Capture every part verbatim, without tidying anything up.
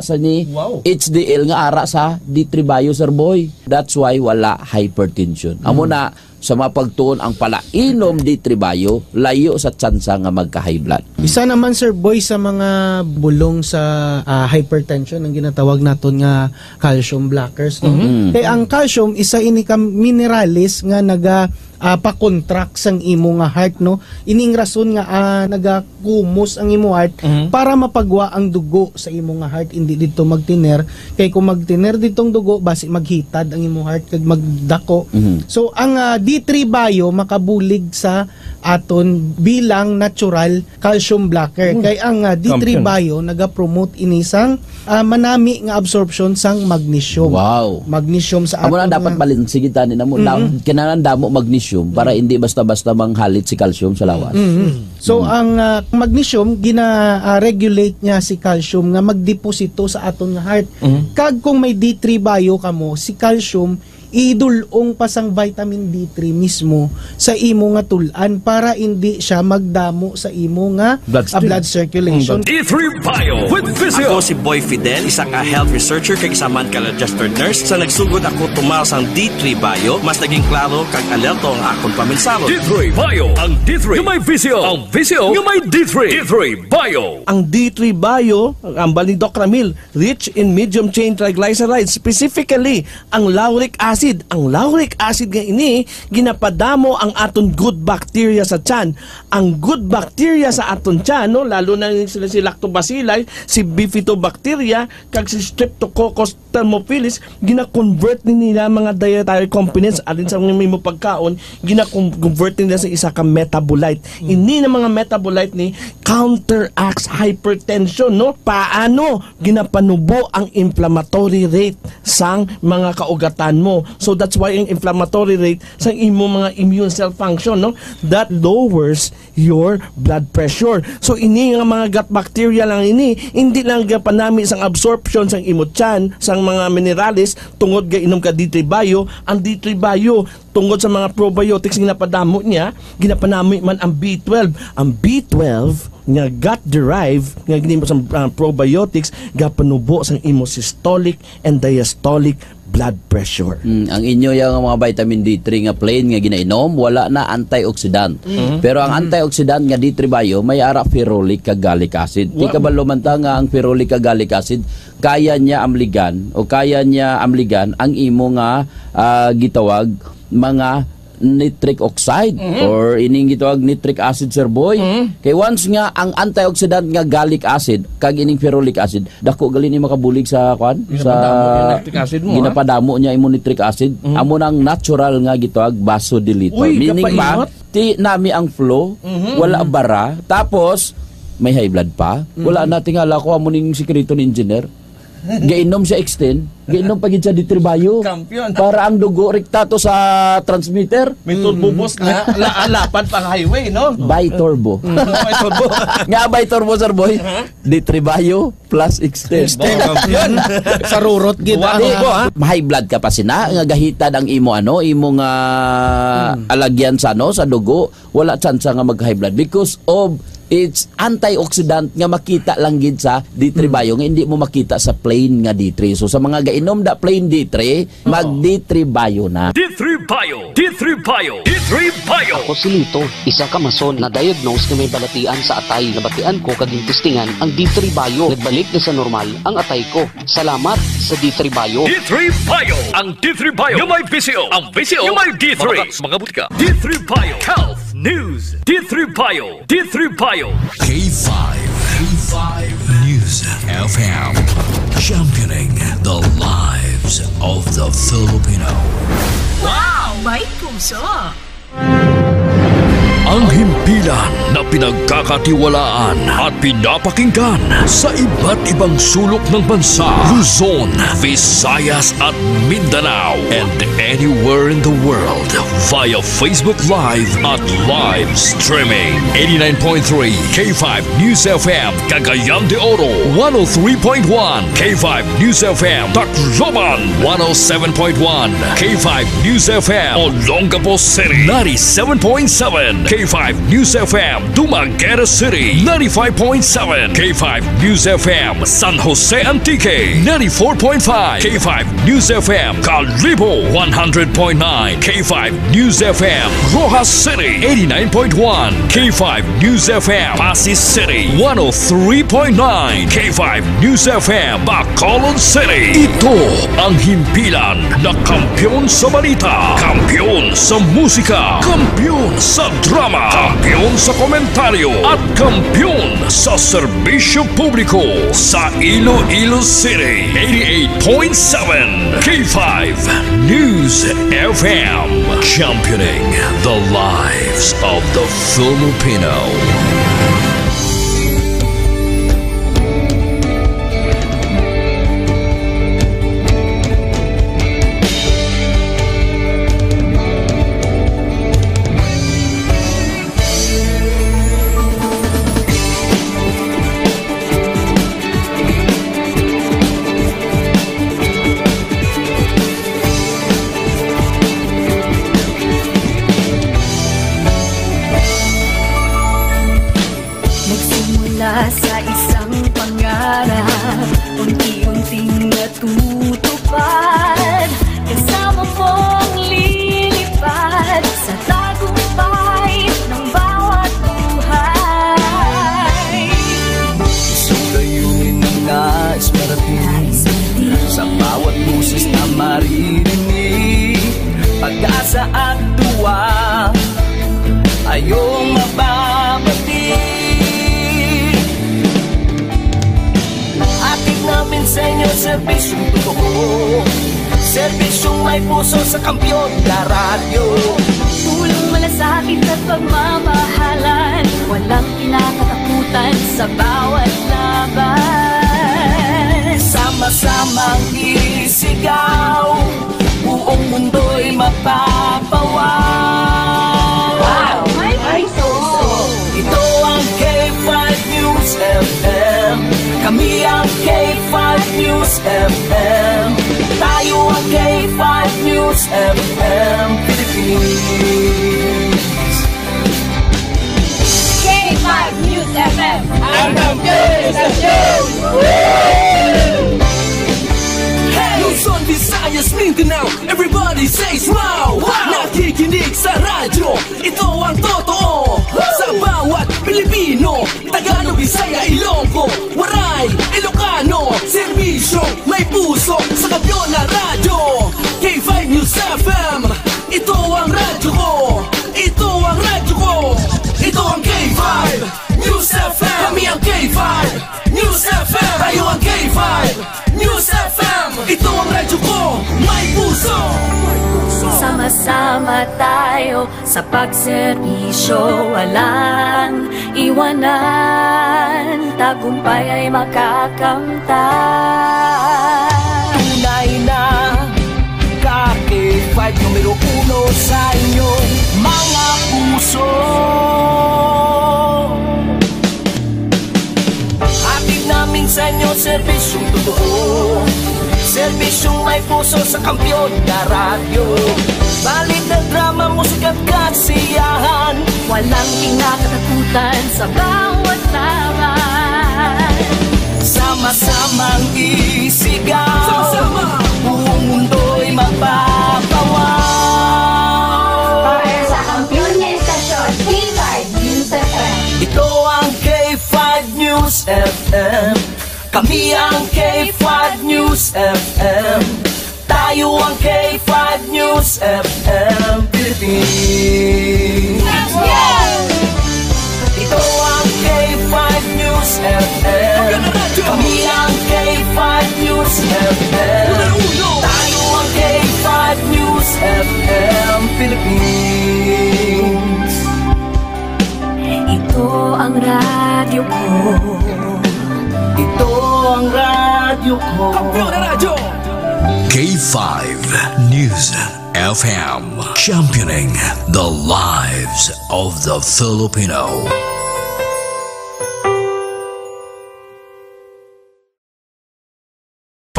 sa ni Wow. H D L nga ara sa D three Bio, Sir Boy. That's why wala hypertension. Amo Mm. na, sa mga pagtuon, ang palainom D three Bio, layo sa tsansa nga magka-high blood. Isa naman, Sir Boy, sa mga bulong sa, ah, hypertension ang ginatawag naton nga calcium blockers, no? Mhm. Kay ang calcium, isa ini ka minerales nga naga, ah, pa-contract sang imo nga heart, no? Ining rason nga, ah, nagakumos ang imo heart Mhm. para mapagwa ang dugo sa imo nga heart, hindi dito magtiner. Kay kung magtiner ditong dugo, basi maghitad ang imo heart kag magdako. Mhm. So, ang, ah, D three Bio makabulig sa aton bilang natural calcium blocker. Mm. Kay ang, ah, D three Champion. Bio nagapromote ini sang, ah, manami nga absorption sang magnesium. Wow. Magnesium sa Amo na aton dapat nga balanse kita ni namo. Na, Mm. kinahanglan damo magnesium para Mm. hindi basta-basta manghalit si calcium sa lawas. Mm. So, Mm. ang, ah, magnesium, gina, ah, regulate niya si calcium nga magdeposito sa aton nga heart. Mm. Kag kung may D three Bio kamo, si calcium idul-ong pa sang vitamin D three mismo sa imo nga tul-an para indi siya magdamo sa imo nga, ah, Bloodstream. blood circulation. Mm, blood- D three Bio with Visio. Ako si Boy Fidel, isa ka health researcher kag isa man ka registered nurse. Sa nagsugod ako tumar sang D three Bio, mas naging klaro kag alerto ang akon paminsaro. D three Bio, ang D three nga may Visio, ang Visio nga may D three. D three Bio. Ang D three Bio, ang bali ni Doc Ramil, rich in medium chain triglycerides, specifically ang lauric acid. Ang lauric acid nga ini, ginapadamo ang aton good bacteria sa tiyan. Ang good bacteria sa aton tiyan, no, lalo na sila si lactobacilli, si bifidobacteria, kag si Streptococcus thermophilus, gina-convert ni nila mga dietary components, alin sa mga imo pagkaon, gina-convert nila sa isa ka metabolite. Mm. Ini na mga metabolite ni counteracts hypertension, no? Paano? Ginapanubo ang inflammatory rate sang mga kaugatan mo. So that's why ang inflammatory rate sang imo mga immune cell function, no? That lowers your blood pressure. So ini nga mga gut bacteria lang ini, hindi lang gapanami sang absorption sang imo tiyan, sang mga minerales, tungod ga inom ka D three Bio, ang D three Bio tungod sa mga probiotics nga napadamo niya, ginapanami man ang B twelve. Ang B twelve nga gut-derived, nga ginimo sa, ah, probiotics, gapanubo sang imo systolic and diastolic blood pressure. Mm, ang inyo yang mga vitamin D three nga plain nga ginainom, wala na antioxidant. Mhm. Pero ang Mhm. antioxidant nga D three Bio, may ara ferulic kag gallic acid. Ti Wa- kabalo man ta nga ang ferulic kag gallic acid, kaya niya amligan o kaya niya amligan ang imo nga, ah, gitawag mga nitric oxide Mhm. or ining gitawag nitric acid, Sir Boy. Mhm. Kay once nga ang antioxidant nga gallic acid kag ining ferulic acid, dako gali ni makabulig sa, kwan? Sa Ginapadamo yung nitric acid mo, ha? Ginapadamo niya imo nitric acid. Mhm. Amo nang natural nga gitawag vasodilator. Uy, meaning pa, kapainot. Ti nami ang flow, Mhm. wala bara, tapos may high blood pa. Mhm. Wala na, tingala ko amo ning sikreto ni engineer. Gainom siya Extend, gainom pa gid siya D three Bio. Kampiyon. Para ang dugo rekta to sa transmitter. May turbo Mm. boost na, la-, lapad pang highway, no? Bi-turbo. Mm, bi-turbo. Nga bi-turbo, Sir Boy? Ha? D three Bio plus Extend. Extend. Wow, kampiyon. Sa rurot gid, Wa-, ah. Di, Turbo, ha? High blood ka pa sina, nga gahitad ang imo, ano, imo nga Mm. alagyan sa, ano, sa dugo. Wala tsansa nga mag-high blood because of its antioxidant nga makita lang gid sa D three Mm. Bio nga hindi mo makita sa plain nga D three. So, sa mga gainom da plain D three, Oo. mag D three Bio na. D three Bio! D three Bio! D three Bio! Ako si Lito, isa ka mason na diagnose nga may balatian sa atay. Nabatian ko kag testingan ang D three Bio. Nagbalik na sa normal ang atay ko. Salamat sa D three Bio. D three Bio! Ang D three Bio nga may Visio. Ang Visio nga may D three. Mga, mga butika. D three Bio Health News. D three Bio. D three Bio. K five. K five News F M. Championing the lives of the Filipino. Wow! May puso! Ang himpilan na pinagkakatiwalaan at pinapakinggan sa iba't ibang sulok ng bansa, Luzon, Visayas at Mindanao, and anywhere in the world via Facebook Live at live streaming. Eighty-nine point three K five News F M, Cagayan de Oro, one oh three point one K five News F M, Tacloban, one oh seven point one K five News F M, Olongapo City, ninety-seven point seven K K five News F M, Dumaguete City, ninety-five point seven. K five News F M, San Jose Antique, ninety-four point five. K five News F M, Kalibo, one hundred point nine. K five News F M, Roxas City, eighty-nine point one. K five News F M, Passi City, one oh three point nine. K five News F M, Bacolod City. Ito ang himpilan na kampiyon sa balita, kampiyon sa musika, kampiyon sa drama, kampiyon sa komentaryo, at kampiyon sa serbisyo publiko sa Iloilo City. Eighty-eight point seven K five News F M, championing the lives of the Filipino. Nagsimula sa isang pangarap, unti-unting natutupad. Kasama mong lilipad sa tagumpay ng bawat buhay. Isang layunin na nais marating, sa bawat boses na maririnig. Pag-asa at tuwa, ayaw mababati. Hatid namin sa inyo serbisyong totoo, serbisyong may puso sa kampiyon na radyo. Tulong, malasakit at pagmamahalan, walang kinakatakutan sa bawat laban. Sama-samang isigaw, buong mundo'y mapapawaw. Wow! May puso! Ito ang K five News F M. Kami ang K five News F M. Tayo ang K five News F M Philippines. K five News F M. Ang kampiyon sa show! Hey! Luzon, Visayas, Mindanao, everybody says wow! Wow! Nakikinig sa radyo, ito ang totoo. Sa bawat Pilipino, Tagalog, Bisaya, Ilonggo, Waray, Ilocano, serbisyo, may puso, sa kampiyon na radyo. K five News F M, ito ang radyo ko. Ito ang radyo ko. Ito ang K five News F M. Kami ang K five News F M. Tayo ang K five News F M. Ito ang radyo ko. May puso. Sama-sama tayo sa pagserbisyo, walang iwanan. Tagumpay ay makakamtan. Tunay na ka K five numero uno sa inyong mga puso. Hatid namin sa inyo serbisyong totoo, serbisyong may puso sa kampiyon na radyo. Balita, drama, musika at kasiyahan, walang kinakatakutan sa bawat laban. Sama-samang isigaw. Sama-sama. Buong mundo'y mapapawaw. Para sa kampiyon nga istasyon, K five News F M. Ito ang K five News F M. Kami ang K five News F M. Tayo ang K five News F M Philippines. Ito ang K five News F M. Kami ang K five News F M. Tayo ang K five News F M Philippines. Ito ang radyo ko. Ito ang radyo ko. Kampiyon na radyo! K five News F M, championing the lives of the Filipino.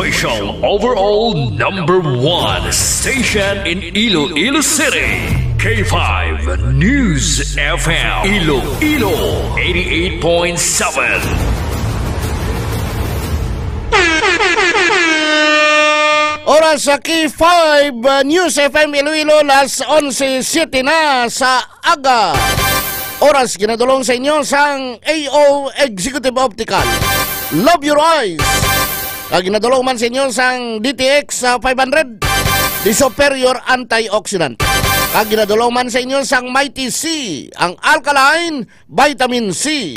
Official overall number one station in Iloilo City. K five News F M Iloilo eighty-eight point seven. Oras sa K five News F M Iloilo, las onse siete na sa aga. Oras ginadulong sa inyo sang A O Executive Optical. Love your eyes. Kag ginadulong man sa inyo sang D T X sa five hundred, the superior antioxidant. Kag ginadulong man sa inyo sang Mighty C, ang alkaline vitamin C.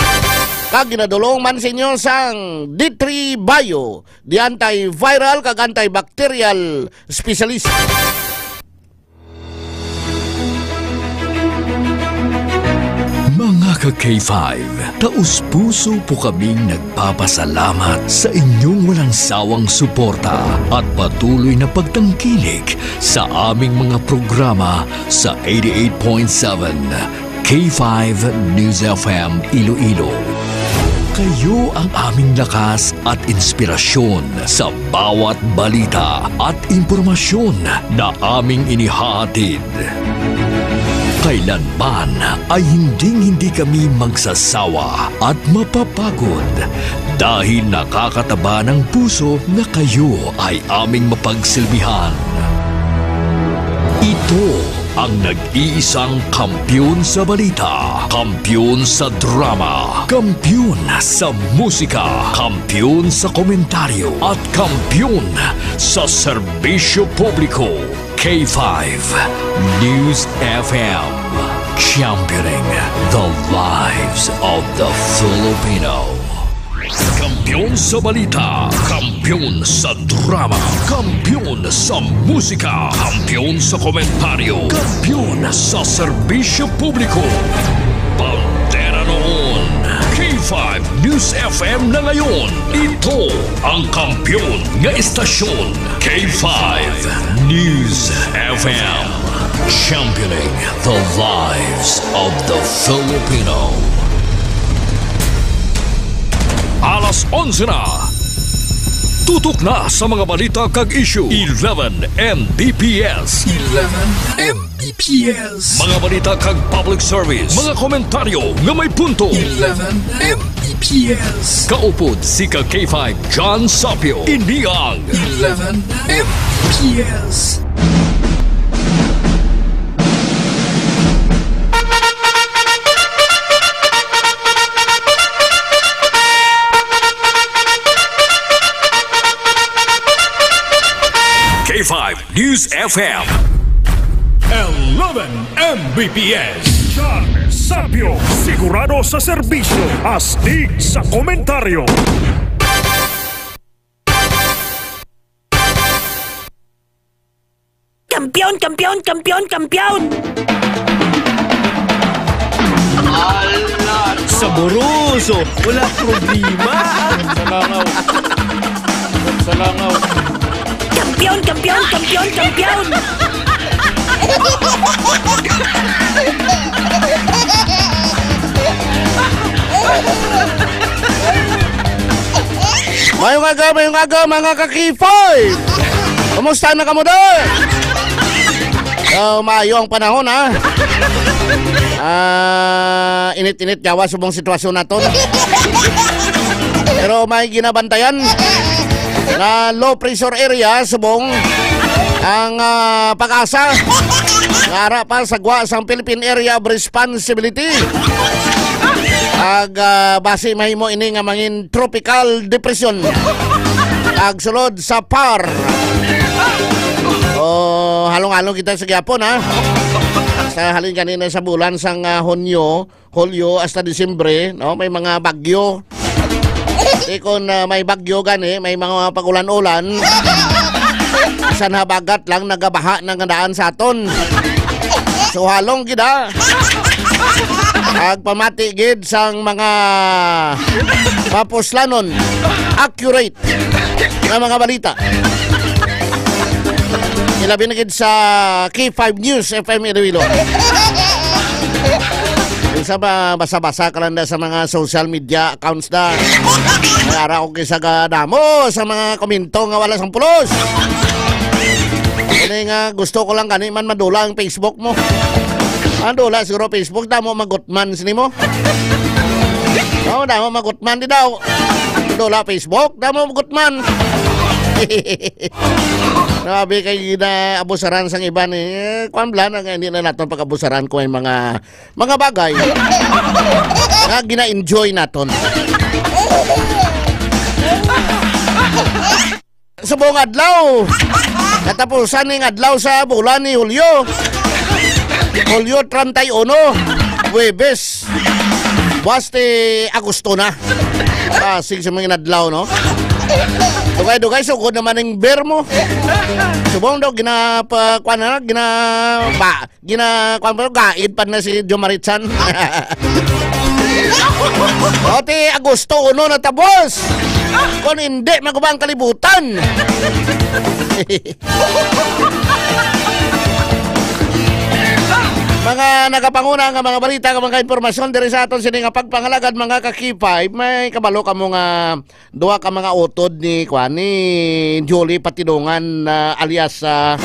Kag ginadulong man sa inyo sang D three Bio, the antiviral kag antibacterial specialist. Mga ka K five, taos-puso po kaming nagpapasalamat sa inyong walang sawang suporta at patuloy na pagtangkilik sa aming mga programa sa eighty-eight point seven K five News F M Iloilo. Kayo ang aming lakas at inspirasyon sa bawat balita at impormasyon na aming inihahatid. Kailanman ay hinding-hindi kami magsasawa at mapapagod dahil nakakataba ng puso na kayo ay aming mapagsilbihan. Ito ang nag-iisang kampiyon sa balita, kampiyon sa drama, kampiyon sa musika, kampiyon sa komentaryo, at kampiyon sa serbisyo publiko. K five News F M, championing the lives of the Filipino. Kampiyon sa balita, kampiyon sa drama, kampiyon sa musika, kampiyon sa komentaryo, kampiyon sa serbisyo publiko. Bandera noon, K five News F M na ngayon. Ito ang kampiyon nga istasyon, K five News F M. Championing the lives of the Filipino. Alas onse na. Tutok na sa mga balita kag issue. Eleven M B P S. Eleven M B P S. Mga balita kag public service. Mga komentaryo nga may punto. Eleven M B P S. Kaupod si ka K five John Sapio. Ini ang Eleven M B P S. K five News F M. Eleven M B P S. John Sapio. Sigurado sa serbisyo, astig sa komentaryo. Kampiyon, kampiyon, kampiyon, kampiyon! Saboroso! Wala problema! Sa langaw! Sa langaw! Kampiyon, kampiyon, kampiyon, kampiyon! Mayong aga, mayong aga, mga ka-K five! Kumusta na kamo, da? So, maayo ang panahon, ha? Ah, init-init gawa subong sitwasyon naton. Pero may ginabantayan nga low pressure area subong ang, ah, pag-asa. Nga ara pa sa gwa sang Philippine Area of Responsibility. Ag, ah, basi mahimo ini nga mangin tropical depression. Ag sulod sa par. O, halong-halong kita sa gyapon, ha? Sa halin kanina sa bulan sang, ah, Hunyo, Hulyo hasta Disyembre, no? May mga bagyo. Di kon, ah, may bagyo gani, may mga pag-ulan-ulan. Sa nabagat lang nagabaha na nga daan sa aton. So, halong gid, ha? Agpamati gid sang mga mapuslanon, accurate nga mga balita. Ilabi na gid sa K five News F M Iloilo. Sa ba, basa-basa ka lang na sa mga social media accounts na. May ara ko kisa ga damo sa mga komento nga wala sang pulos. Kani nga gusto ko lang gani man madula ang Facebook mo. Ang dula siguro Facebook, damo magutman sini mo. Oh, damo magutman di daw. Dula Facebook, damo magutman. Grabe kay ginaabusaran sang iban eh. Eh, kwan bala na nga, hindi na naton pag-abusaran kung may mga, mga bagay nga gina-enjoy naton. Subong adlaw. Katapusan ning adlaw sa bulan ni Hulyo. Hulyo treinta y uno, Huwebes. Buwas ti Agosto na. Pasig sa mga adlaw, no? Dugay-dugay, sugod naman ang beer mo. Subong daw, ginapa, kuwan na, gina, ba, Gina, kwan pa, gaid pa na si Joe Maritsan. O, ti Agosto uno na tabos. Kung hindi, maguba ang kalibutan. Mga nagapanguna nga mga balita, nga mga impormasyon diri sa aton sini nga pagpangalagad, mga ka-K five, may kabalo kamo nga duha ka mga utod ni, kuan, ni Julie Patidongan, ah, alias, ah,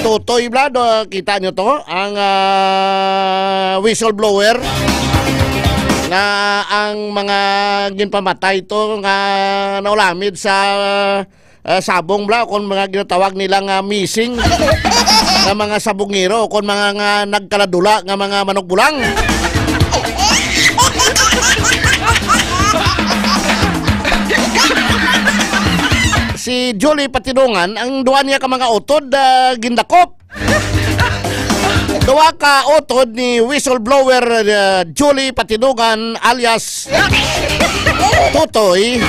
Totoy Blado. Kita nyo to, ang, ah, whistleblower na ang mga ginpamatay to nga naulamid sa, ah, sabong bla, kung mga ginatawag nila nga missing, nga mga sabongero, kung mga nga nagkaladula nga mga manugbulang. Si Julie Patinungan, ang duwa niya ka mga utod, ah, gindakop. Duwa ka utod ni whistleblower, ah, Julie Patinungan alias Totoy,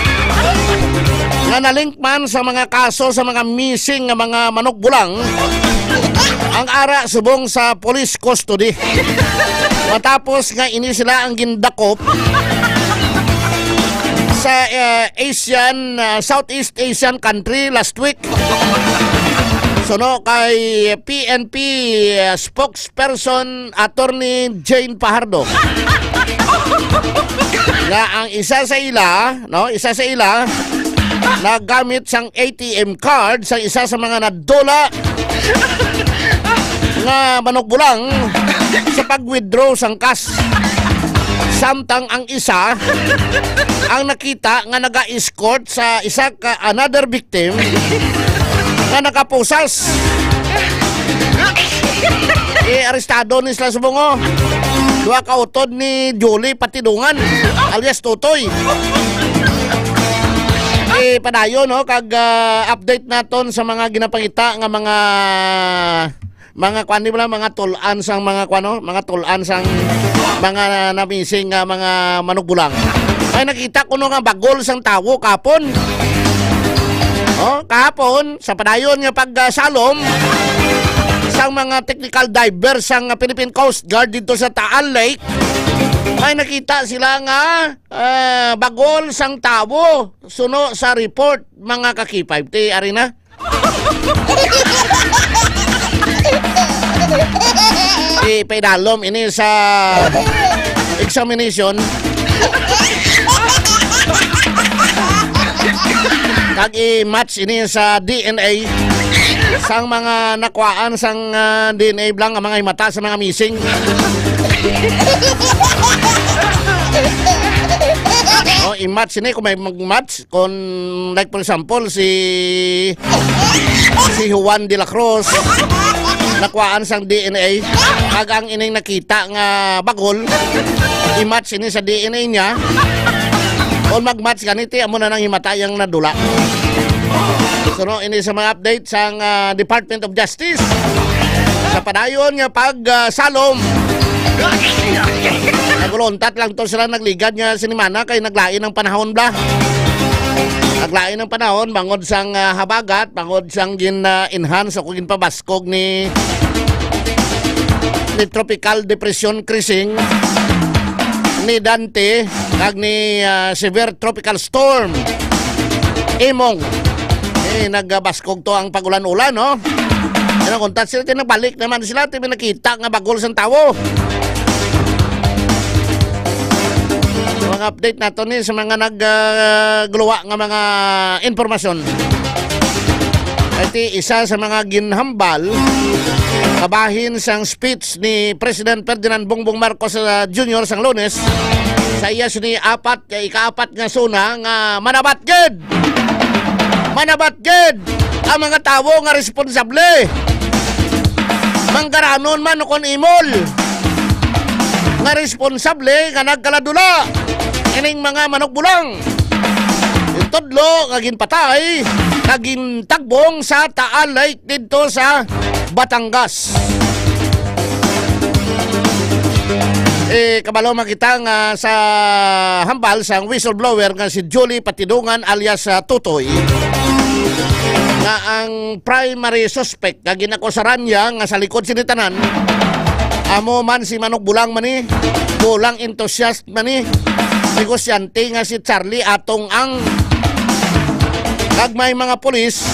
nga nalink man sa mga kaso sa mga missing nga mga manugbulang, ang ara subong sa police custody. Matapos nga ini sila ang gindakop sa, eh, Asian, ah, Southeast Asian country last week. Suno kay P N P, ah, spokesperson Attorney Jane Fajardo, nga ang isa sa ila, no, isa sa ila nagamit sang A T M card sa isa sa mga nadula nga manugbulang sa pag-withdraw sang cash. Samtang ang isa ang nakita nga naga-escort sa isa ka another victim nga nakaposas. Eh, arestado ni sila subong, oh. Duha ka utod ni Julie Patidungan, alias Totoy. Eh, padayon, no, kag, ah, update naton sa mga ginapangita nga mga, mga kuan, di ba, mga tul-an sang mga kuan, no? Mga tul-an sang mga namising nga mga manugbulang. Ay, nakita ko no nga bagol sang tawo kapon. Oh, kapon, sa padayon nga pagsalom sang mga technical diver sang Philippine Coast Guard dito sa Taal Lake, may nakita sila nga, ah, bagol sang tawo suno sa report, mga ka-K five. Ti ari na. Ipaidalom ini sa examination. Kag i-match ini sa D N A sang mga nakuhaan sang, ah, D N A blank ang mga himata sa mga missing. O, i-match ini kung may mag-match. Kung, like, for example, si, si Juan de la Cruz, nakuhaan sang D N A, kag ang ining nakita nga bagol, i-match ini sa D N A niya. Kung mag-match gani, ti, amo na nang himatay ang nadula. So, no, ini sa mga update sang, ah, Department of Justice sa padayon nga pag, ah, salom. Naguluntat lang to sila nagligad nga sinimana kay naglain ang panahon, bla. Naglain ang panahon, bangod sang, ah, habagat, bangod sang gin, ah, enhance o ginpabaskog ni, ni Tropical Depression Krising, ni Dante, kag ni, ah, Severe Tropical Storm Imong. Eh, nagabaskog to ang pag-ulan-ulan, no? Pero kung tat sila, tinabalik naman sila, ti may nakita nga bagol sang tawo. Mga update nato ni sa mga nag, ah, guluwa nga mga impormasyon. Iti isa sa mga ginhambal kabahin sang speech ni President Ferdinand Bongbong Marcos, ah, Junior sang Lunes. Sa iya sini apat, kay ikaapat nga suna nga manabat gid. Manabat gid ang mga tawo nga responsable. Manggaranon man o kon imol nga responsable nga nagkaladula ining mga manugbulang. Yung tudlo nga ginpatay, nga gintagbong sa Taal Lake didto sa Batangas. Eh, kabalo man kita nga sa hambal sang whistleblower nga si Julie Patidungan alias, ah, Tutoy, nga ang primary suspect nga ginakusaran niya nga sa likod sini tanan, amo man si Manugbulang man ni, bulang enthusiast man ni, negosyante nga si Charlie Atong Ang. Kag may mga pulis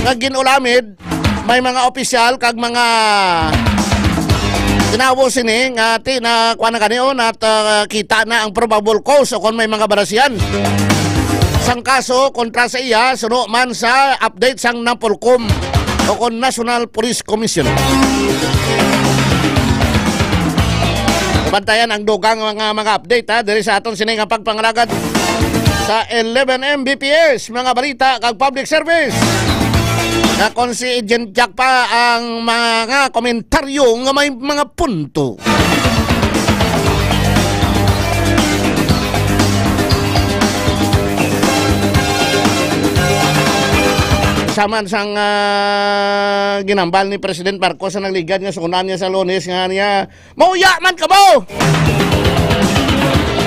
nga gin-ulamid, may mga opisyal kag mga tinawo sini nga ti na kuan na kani, oh, nat, ah, kita na ang probable cause o kon may mga barasian sang kaso kontra sa iya, suno man sa update sang Napolcom o kon National Police Commission. Bantayan ang dugang mga, mga update, ha, diri sa aton sini nga pagpangalagad sa eleven M B P S, mga balita kag public service. Nga kon si Agent Jack pa ang mga komentaryo nga may mga punto. Sa man sang, ah, ginambal ni President Marcos sa nagligad nga sunan niya sa Lunes nga niya, "Mahuya man kamo!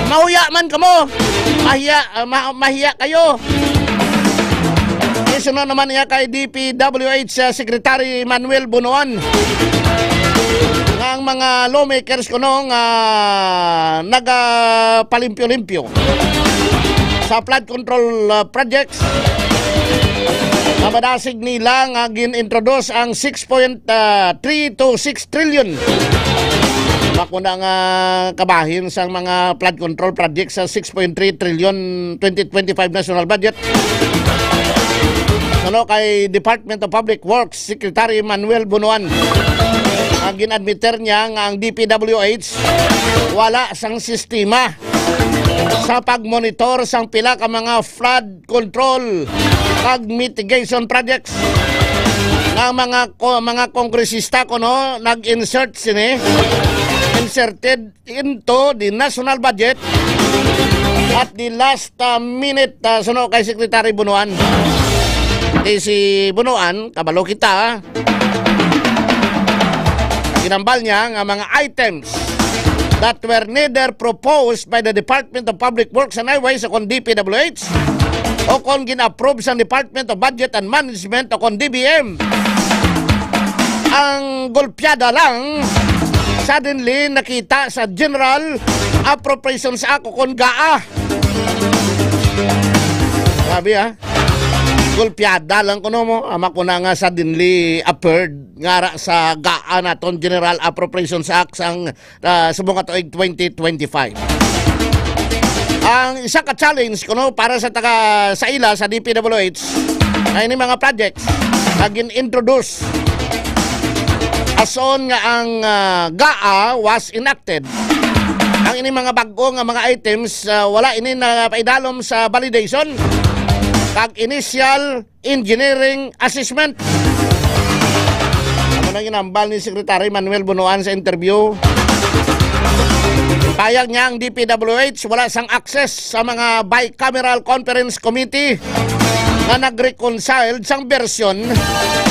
Mahuya man kamo! Mahiya, ah, ma-, mahiya kayo!" Isunod naman niya kay D P W H, ah, Secretary Manuel Bonoan nga ang mga lawmakers kuno nga nagapalimpyo-limpyo sa flood control, ah, projects. Nga madasig nila nga gin-introduce ang six point three to six trillion. Makuna nga kabahin sang mga flood control projects sa six point three trillion twenty twenty-five national budget. Ano kay Department of Public Works Secretary Manuel Bonoan, ang gin-admiter niya nga ang D P W H wala sang sistema sa pagmonitor sang pila ka mga flood control kag mitigation projects nga mga ko-, mga kongresista kuno nag-insert sini, inserted into the national budget at the last, uh, minute, uh, suno kay Secretary Bunuan. Kay si Bunuan, kabalo kita, ah. Ginambal niya nga mga items that were neither proposed by the Department of Public Works and Highways o kon D P W H o kon gin-approve sang Department of Budget and Management o kon D B M. Ang gulpyada lang, suddenly nakita sa General Appropriations Act o kon GAA. Grabe, ha? Gulpyada lang kuno mo. Ama ko na nga suddenly appeared nga ra sa GAA naton, General Appropriations Act sang, ah, subong nga tuig twenty twenty-five. Ang isa ka challenge kuno para sa taga, sa ila sa D P W H, ay ni mga projects nga gin-introduce ason nga ang, ah, GAA was enacted. Ang ini mga bag-o nga mga items, ah, wala ini na paidalom sa validation kag initial engineering assessment. Amo na ginambal ni Secretary Manuel Bunuan sa interview. Payag niya ang D P W H wala sang access sa mga bicameral conference committee nga nag-reconcile sang bersyon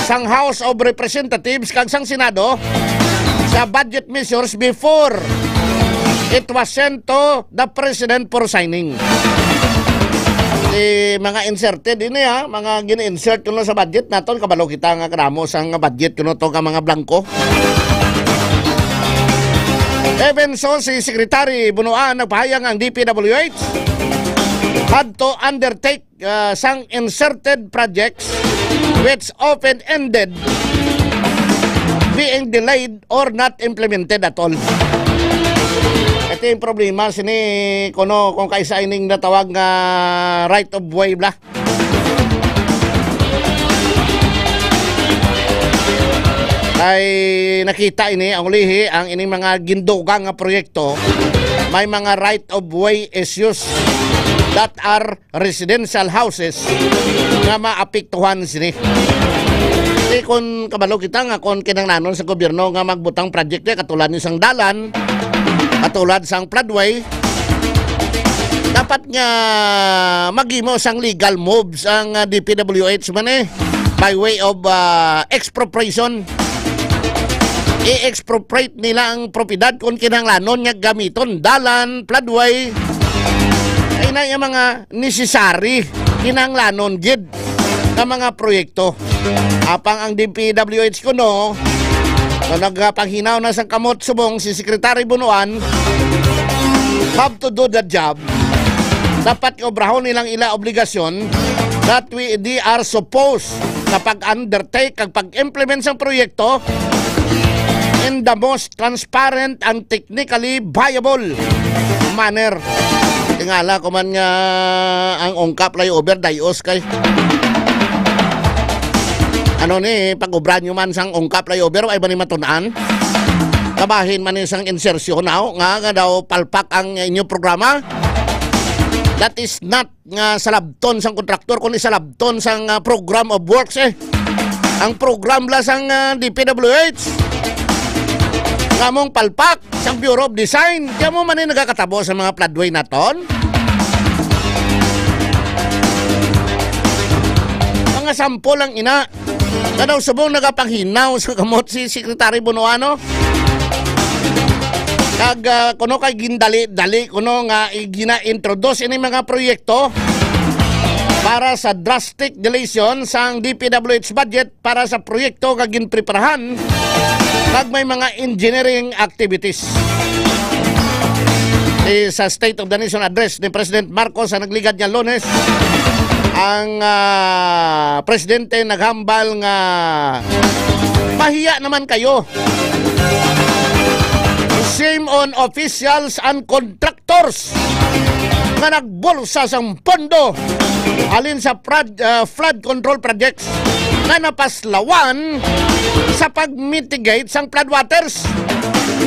sang House of Representatives kag sang Senado sa budget measures before it was sent to the President for signing. Di mga inserted ini, ha, mga gin-insert kuno sa budget naton, kabalo kita nga kadamo sang budget kuno to ka mga blanco. Even so, si Secretary Bunuan nagpahayag ang D P W H had to undertake, uh, sang inserted projects which often ended being delayed or not implemented at all. Ito yung problema sini kuno kung kaisa ining natawag nga right of way bla. Ay nakita ini ang ulihi ang ining mga gindugang nga proyekto may mga right of way issues that are residential houses nga maapektuhan sini. Di kun kabalo kita nga kon kinahanglanon sa gobyerno nga magbutang project niya katulad ni sang dalan, katulad sang floodway, dapat nga maghimo sang legal moves ang ah, D P W H man eh by way of ah, expropriation. I-expropriate nila ang propiedad kung kinahanglanon nga gamiton dalan, floodway. Ay na yung mga necessary, kinahanglanon gid nga mga proyekto. Apang ang D P W H kuno, na nagpanghinaw na sang kamot subong si Secretary Bunuan, have to do the job. Dapat obrahon nilang ila obligasyon that we, they are supposed na pag-undertake kag pag-implement sang proyekto in the most transparent and technically viable manner. Tingala ko man nga ang Ungka flyover dayos kay ano ni pag-obra nyo man sang Ungka flyover, ay ba ni matun-an? Kabahin man ni sang insertion, aw, nga, nga daw palpak ang inyo programa. That is not nga salabton sang kontraktor, kundi salabton sang ah, program of works eh. Ang program la sang ah, D P W H. Kamong palpak sang Bureau of Design. Kaya mo man eh nagakatabo sa mga floodway naton. Mga sample lang ina. Nga daw subong nagapanghinaw sa kamot si Secretary Bonoano. Kag ah, kuno kay gindali-dali kuno nga gina-introduce ini mga proyekto para sa drastic deletion sang D P W H budget para sa proyekto nga ginpreparahan kag may mga engineering activities. Eh, sa State of the Nation Address ni President Marcos sa nagligad nga Lunes, ang ah, presidente naghambal nga mahiya naman kayo. Shame on officials and contractors nga nagbulsa sang pondo alin sa prod- ah, flood control projects nga napaslawan sa pag-mitigate sang floodwaters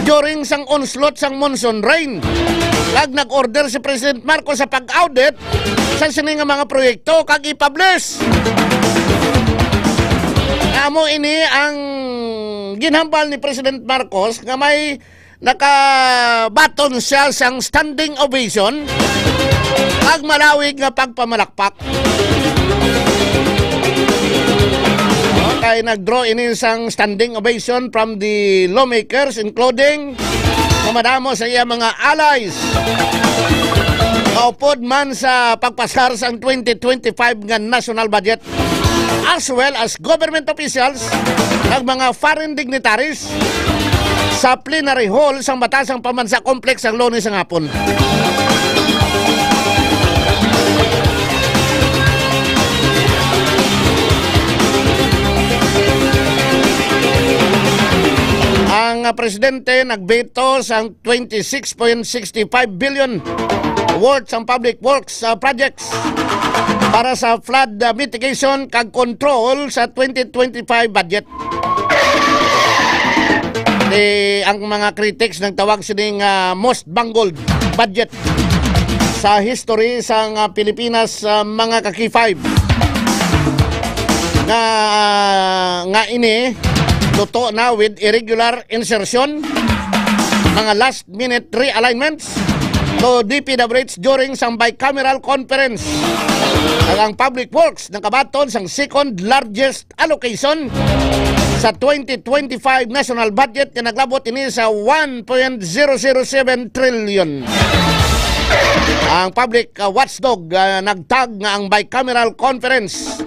during sang onslaught sang monsoon rain. Kag nag-order si President Marcos sa pag-audit sa sini nga mga proyekto kag i-publish. Amo ini ang ginhambal ni President Marcos nga may nakabaton siya sang standing ovation kag malawig nga pagpamalakpak. Kay nag-draw ini sang standing ovation from the lawmakers, including nga madamo sa iya mga allies nga upod man sa pagpasar sang twenty twenty-five nga national budget, as well as government officials kag mga foreign dignitaries sa plenary hall sang Batasang Pambansa Complex sang Lunes sang hapon. Ang ah, presidente nagbeto sang twenty-six point six five billion worth sang public works ah, projects para sa flood ah, mitigation kag control sa twenty twenty-five budget. Eh, ang mga critics nagtawag sining ah, most bungled budget sa history sang ah, Pilipinas, ah, mga ka-K five. Nga, nga ini luto na with irregular insertion, mga last-minute realignments to D P W H during sang bicameral conference. Kag ang Public Works nakabaton sang second largest allocation sa twenty twenty-five national budget nga naglabot ini sa one point zero zero seven trillion. Ang public uh, watchdog uh, nagtag nga ang bicameral conference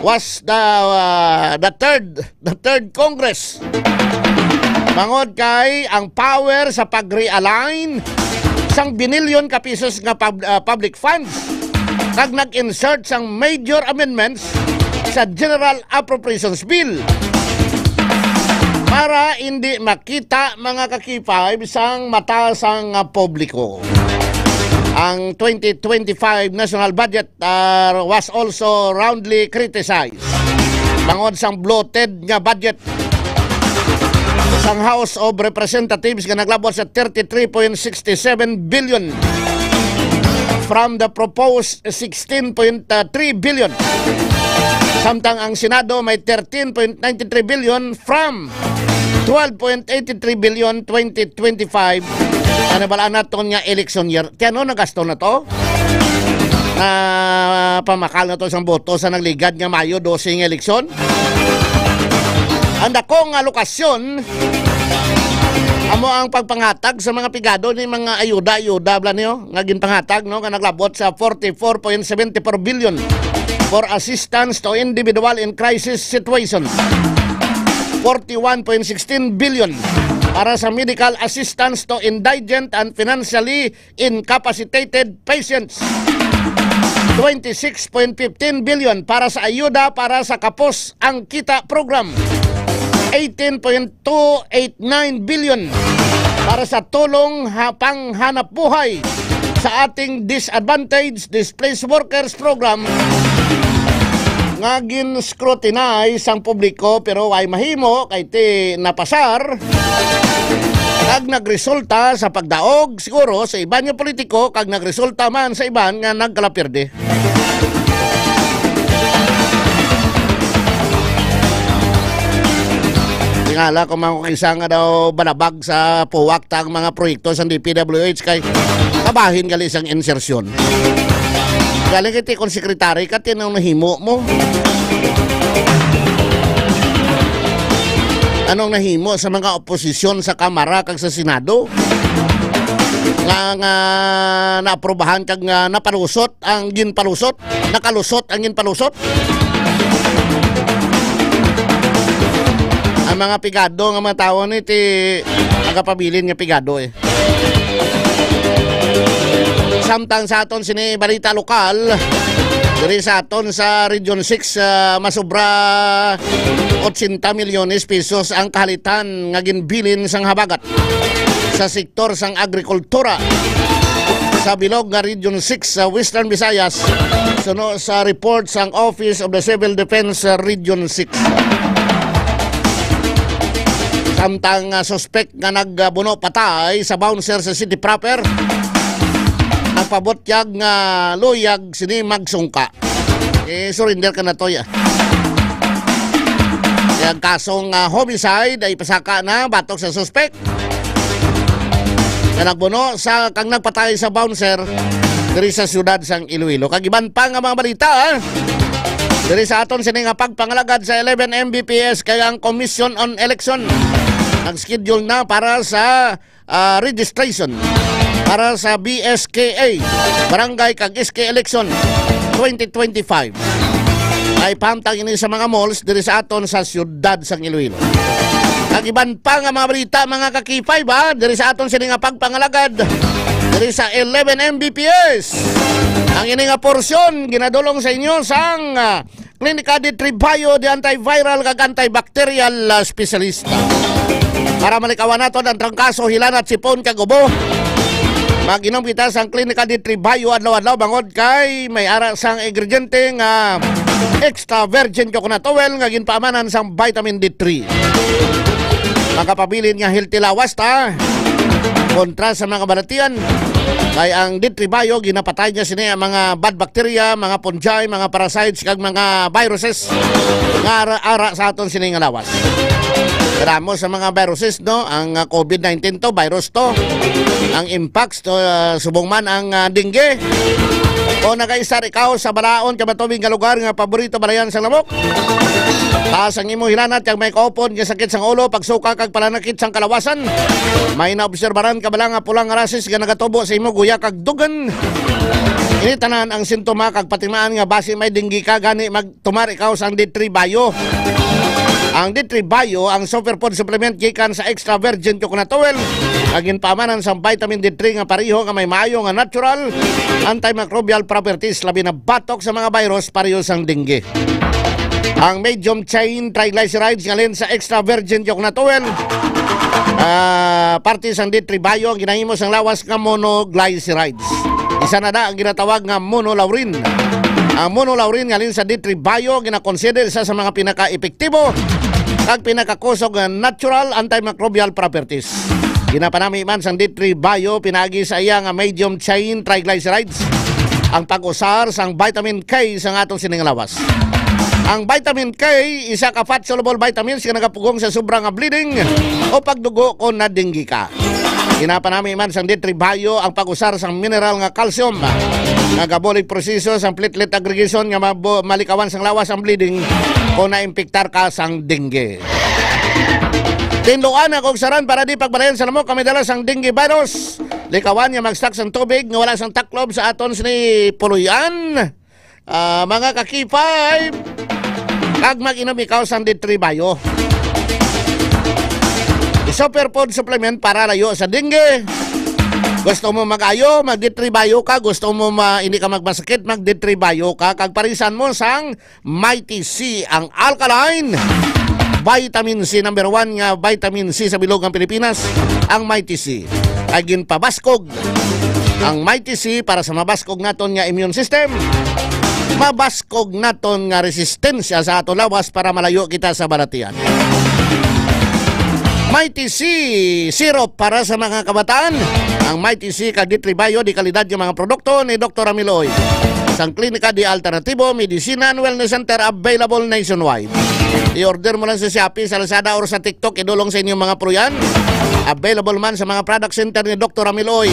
was the uh, the third the third Congress. Bangod kay ang power sa pag-realign sang binilyon ka pesos nga pub- uh, public funds kag nag-insert sang major amendments sa General Appropriations Bill para hindi makita, mga ka-K five, sang mata sang ah, publiko. Ang twenty twenty-five national budget uh, was also roundly criticized bangod sang bloated nga budget sang House of Representatives nga naglabot sa thirty-three point six seven billion from the proposed sixteen point three billion. Samtang ang Senado may thirteen point ninety-three billion from twelve point eighty-three billion twenty twenty-five. Ano bala naton nga election year? Kaya ano nagasto na to? Na pamakal na to sang boto sa nagligad nga Mayo dose nga eleksyon? Ang dako nga lokasyon amo ang pagpangatag sa mga pigado ni mga ayuda-ayuda bala niyo nga ginpangatag, no, nga naglabot sa forty-four point seventy-four billion for assistance to individual in crisis situations, forty-one point sixteen billion para sa medical assistance to indigent and financially incapacitated patients, twenty-six point fifteen billion para sa ayuda para sa Kapos ang Kita Program, eighteen point two eight nine billion para sa tulong ha panghanap buhay sa ating disadvantaged displaced workers program nga gin-scrutinize sang publiko pero way mahimo kay ti napasar kag nagresulta sa pagdaog siguro sa iban nga politiko kag nagresulta man sa iban nga nagkalapirde. Tingala ko man kung isa nga daw balabag sa puwak ta ang mga proyekto sa D P W H kay kabahin gali sang insertion. Galing kay ti kung sekretary ka, tinong nahimo mo. Anong nahimo sa mga oposisyon sa Kamara kag sa Senado? Nga, nga naaprobahan kag nga napalusot ang ginpalusot, nakalusot ang ginpalusot. Ang mga pigado nga mga tawo ni ti nagapabilin nga pigado eh. Samtang sa aton sini balita lokal, diri sa aton sa Region six, ah, masubra ochenta milyones pesos ang kahalitan nga ginbilin sang habagat sa sektor sang agrikultura sa bilog nga Region six sa Western Visayas, suno sa report sang Office of the Civil Defense sa Region six. Samtang, ah, suspek nga nagbuno patay sa bouncer sa city proper, nagpabutyag nga luyag sini magsungka. Eh, surrender ka na to, ya. Kaya ang kasong, ah, homicide ay ipasaka na batok sa suspek nga nagbuno sa kang nagpatay sa bouncer diri sa siyudad sang Iloilo. Kag iban pa nga mga balita, ah. Diri sa aton sini nga pagpangalagad sa eleven M B P S kay ang Commission on Election nag-schedule na para sa, ah, registration para sa B S K A, barangay kag S K election twenty twenty-five. Ay pahamtang ini sa mga malls diri sa aton sa siyudad sang Iloilo. Ang iban pa nga mga balita, mga ka-K five, ha, diri sa aton sini nga pagpangalagad diri sa eleven M B P S. Ang ini nga porsyon ginadulong sa inyo sang, ah, Klinika D three Bio, the antiviral kag antibacterial, ah, specialista. Para malikawan nato ang trangkaso, hilanat, sipon kag ubo, mag-inom kita sang Klinika D three Bio adlaw-adlaw bangod kay may ara sang ingrediente nga extra virgin coconut oil nga ginpaamanan sang vitamin D three. Makapabilin nga healthy lawas ta kontra sa mga balatian. Kay ang D three Bio, ginapatay niya sini ang mga bad bacteria, mga fungi, mga parasites, kag mga viruses nga ara, ara sa aton sini nga lawas. Kadamo sa mga viruses, no? Ang, ah, covid nineteen to, virus to. Ang mpox to, ah, subong man ang, ah, dengue. O nagaisar ikaw sa balaod kag matubig nga lugar nga paborito balayan sang lamok. Taas ang imo hilanat kag may kaupod nga sakit sang ulo, pagsuka kag pananakit sang kalawasan. May naobserbaran ka bala nga pula nga rashes nga nagatubo sa imo guya kag dugan. Ini tanan ang sintoma kag patimaan nga basi may dengue ka, gani magtumar ikaw sang D three Bio. Ang D three Bio, ang superfood supplement gikan sa extra virgin coconut oil, nga ginpaamanan sang vitamin D three nga pareho nga may maayo nga natural antimicrobial properties, labi na batok sa mga virus pareho sang dengue. Ang medium chain triglycerides nga halin sa extra virgin coconut oil, ah, parte sang D three Bio ang ginahimo sang lawas nga monoglycerides. Isa na na ang ginatawag nga monolaurin. Ang monolaurin nga halin sa D three Bio ginakonsider isa sa mga pinaka-epektibo kag pinakakusog nga natural antimicrobial properties. Ginapanami man sang D three Bio pinaagi sa iya nga medium chain triglycerides ang pag-usar sang vitamin K sa aton sining lawas. Ang vitamin K, isa ka fat-soluble vitamins nga nagapugong sa sobra nga bleeding o pagdugo kon na-dengue ka. Ginapanami man sang D three Bio ang pag-usar sang mineral nga calcium nga gabulig proseso sang platelet aggregation nga mabo-, malikawan sang lawas ang bleeding kon naimpiktar ka sang dengue. Tinluan ang kugsaran para di pagbalayan sa lamok kami dala sang dengue virus. Likawan nga mag-stock sang tubig nga wala sang taklob sa aton sini puloy-an. Ah, mga ka-K five, kag mag-inom ikaw sang D three Bio. Superfood supplement para layo sa dengue. Gusto mo mag-ayo, mag D three Bio ka. Gusto mo ma-, hindi ka magmasakit, mag D three Bio ka. Kag parisan mo sang Mighty C, ang alkaline vitamin C, number one nga vitamin C sa bilog nga Pilipinas, ang Mighty C. Ay ginpabaskog ang Mighty C para sa mabaskog naton nga immune system, mabaskog naton nga resistensya sa aton lawas para malayo kita sa balatian. Mighty C syrup para sa mga kabataan. Ang Mighty C kag D three Bio, di kalidad nga mga produkto ni Doktor Amiloy. Sang Klinika di Alternatibo, Medicina and Wellness Center, available nationwide. I-order mo lang sa Shopee, sa Lazada, or sa TikTok, idulong sa inyong mga puloy-an. Available man sa mga product center ni Doktor Amiloy.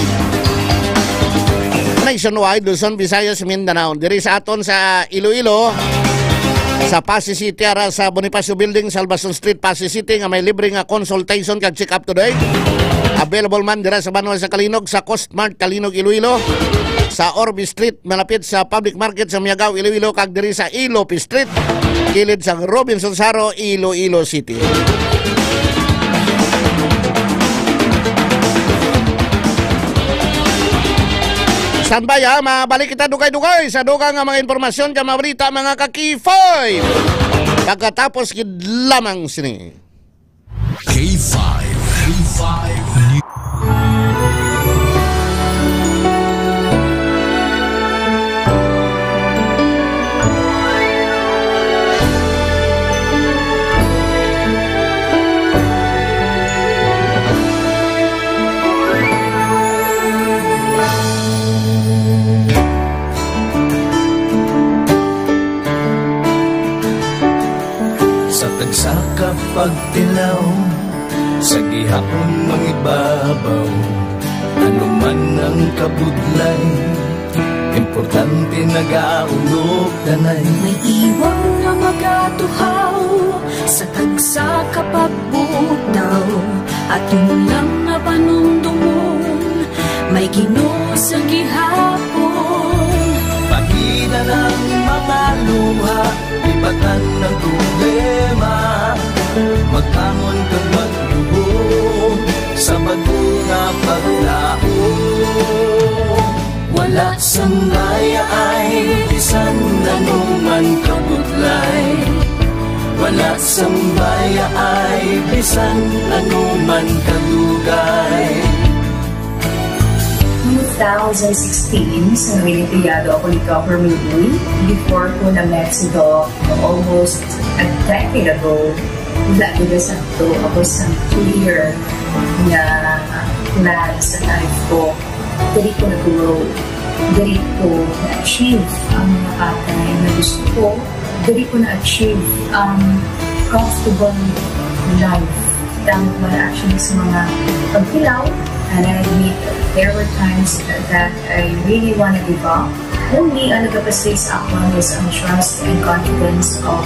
Nationwide, Luzon, Visayas, Mindanao. Diri sa aton sa Iloilo, sa Passi City, ara sa Bonifacio Building, Salvacion Street, Passi City, nga may libre nga consultation kag check-up today. Available man dira sa banwa sa Calinog, sa Coast Mart, Calinog, Iloilo, sa Orbe Street, malapit sa Public Market sa Miagao, Iloilo, kag diri sa Ilope Street, kilid sa Robinson Saro, Iloilo City. Standby, ha, mabalik kita dugay-dugay sa dugang nga mga impormasyon kag mga balita, mga ka-K five. Pagkatapos gid lamang sini. K five. K five News. Sa tagsa ka pagtilaw, sa gihapon mangibabaw, ano man ang kabudlay, importante nagaulog tanay. May iwang nga magatuhaw sa tagsa ka pagbutaw, aton lang nga panumdumon, may Ginoo sa gihapon. Pagida ang mga luha, ibatan ang problema, magbangon kag magluhod sa bag-o nga paglaom. Wala sang bayaay bisan ano man kabudlay. Wala sang bayaay bisan ano man kadugay. Two thousand sixteen, sa Noyenteyado ako ni Governor Louie. Before ko na-met si Doc almost a decade ago, wala ko na sakto ako sa clear nga plan sa life ko. Diri ko na-grow. Diri ko na-achieve ang mga bagay na gusto ko. Diri ko na-achieve ang comfortable life. Tangod man actually sa mga pagtilaw, and I admit there were times that I really wanna give up. Only ang nagapasave sa akon was ang trust and confidence of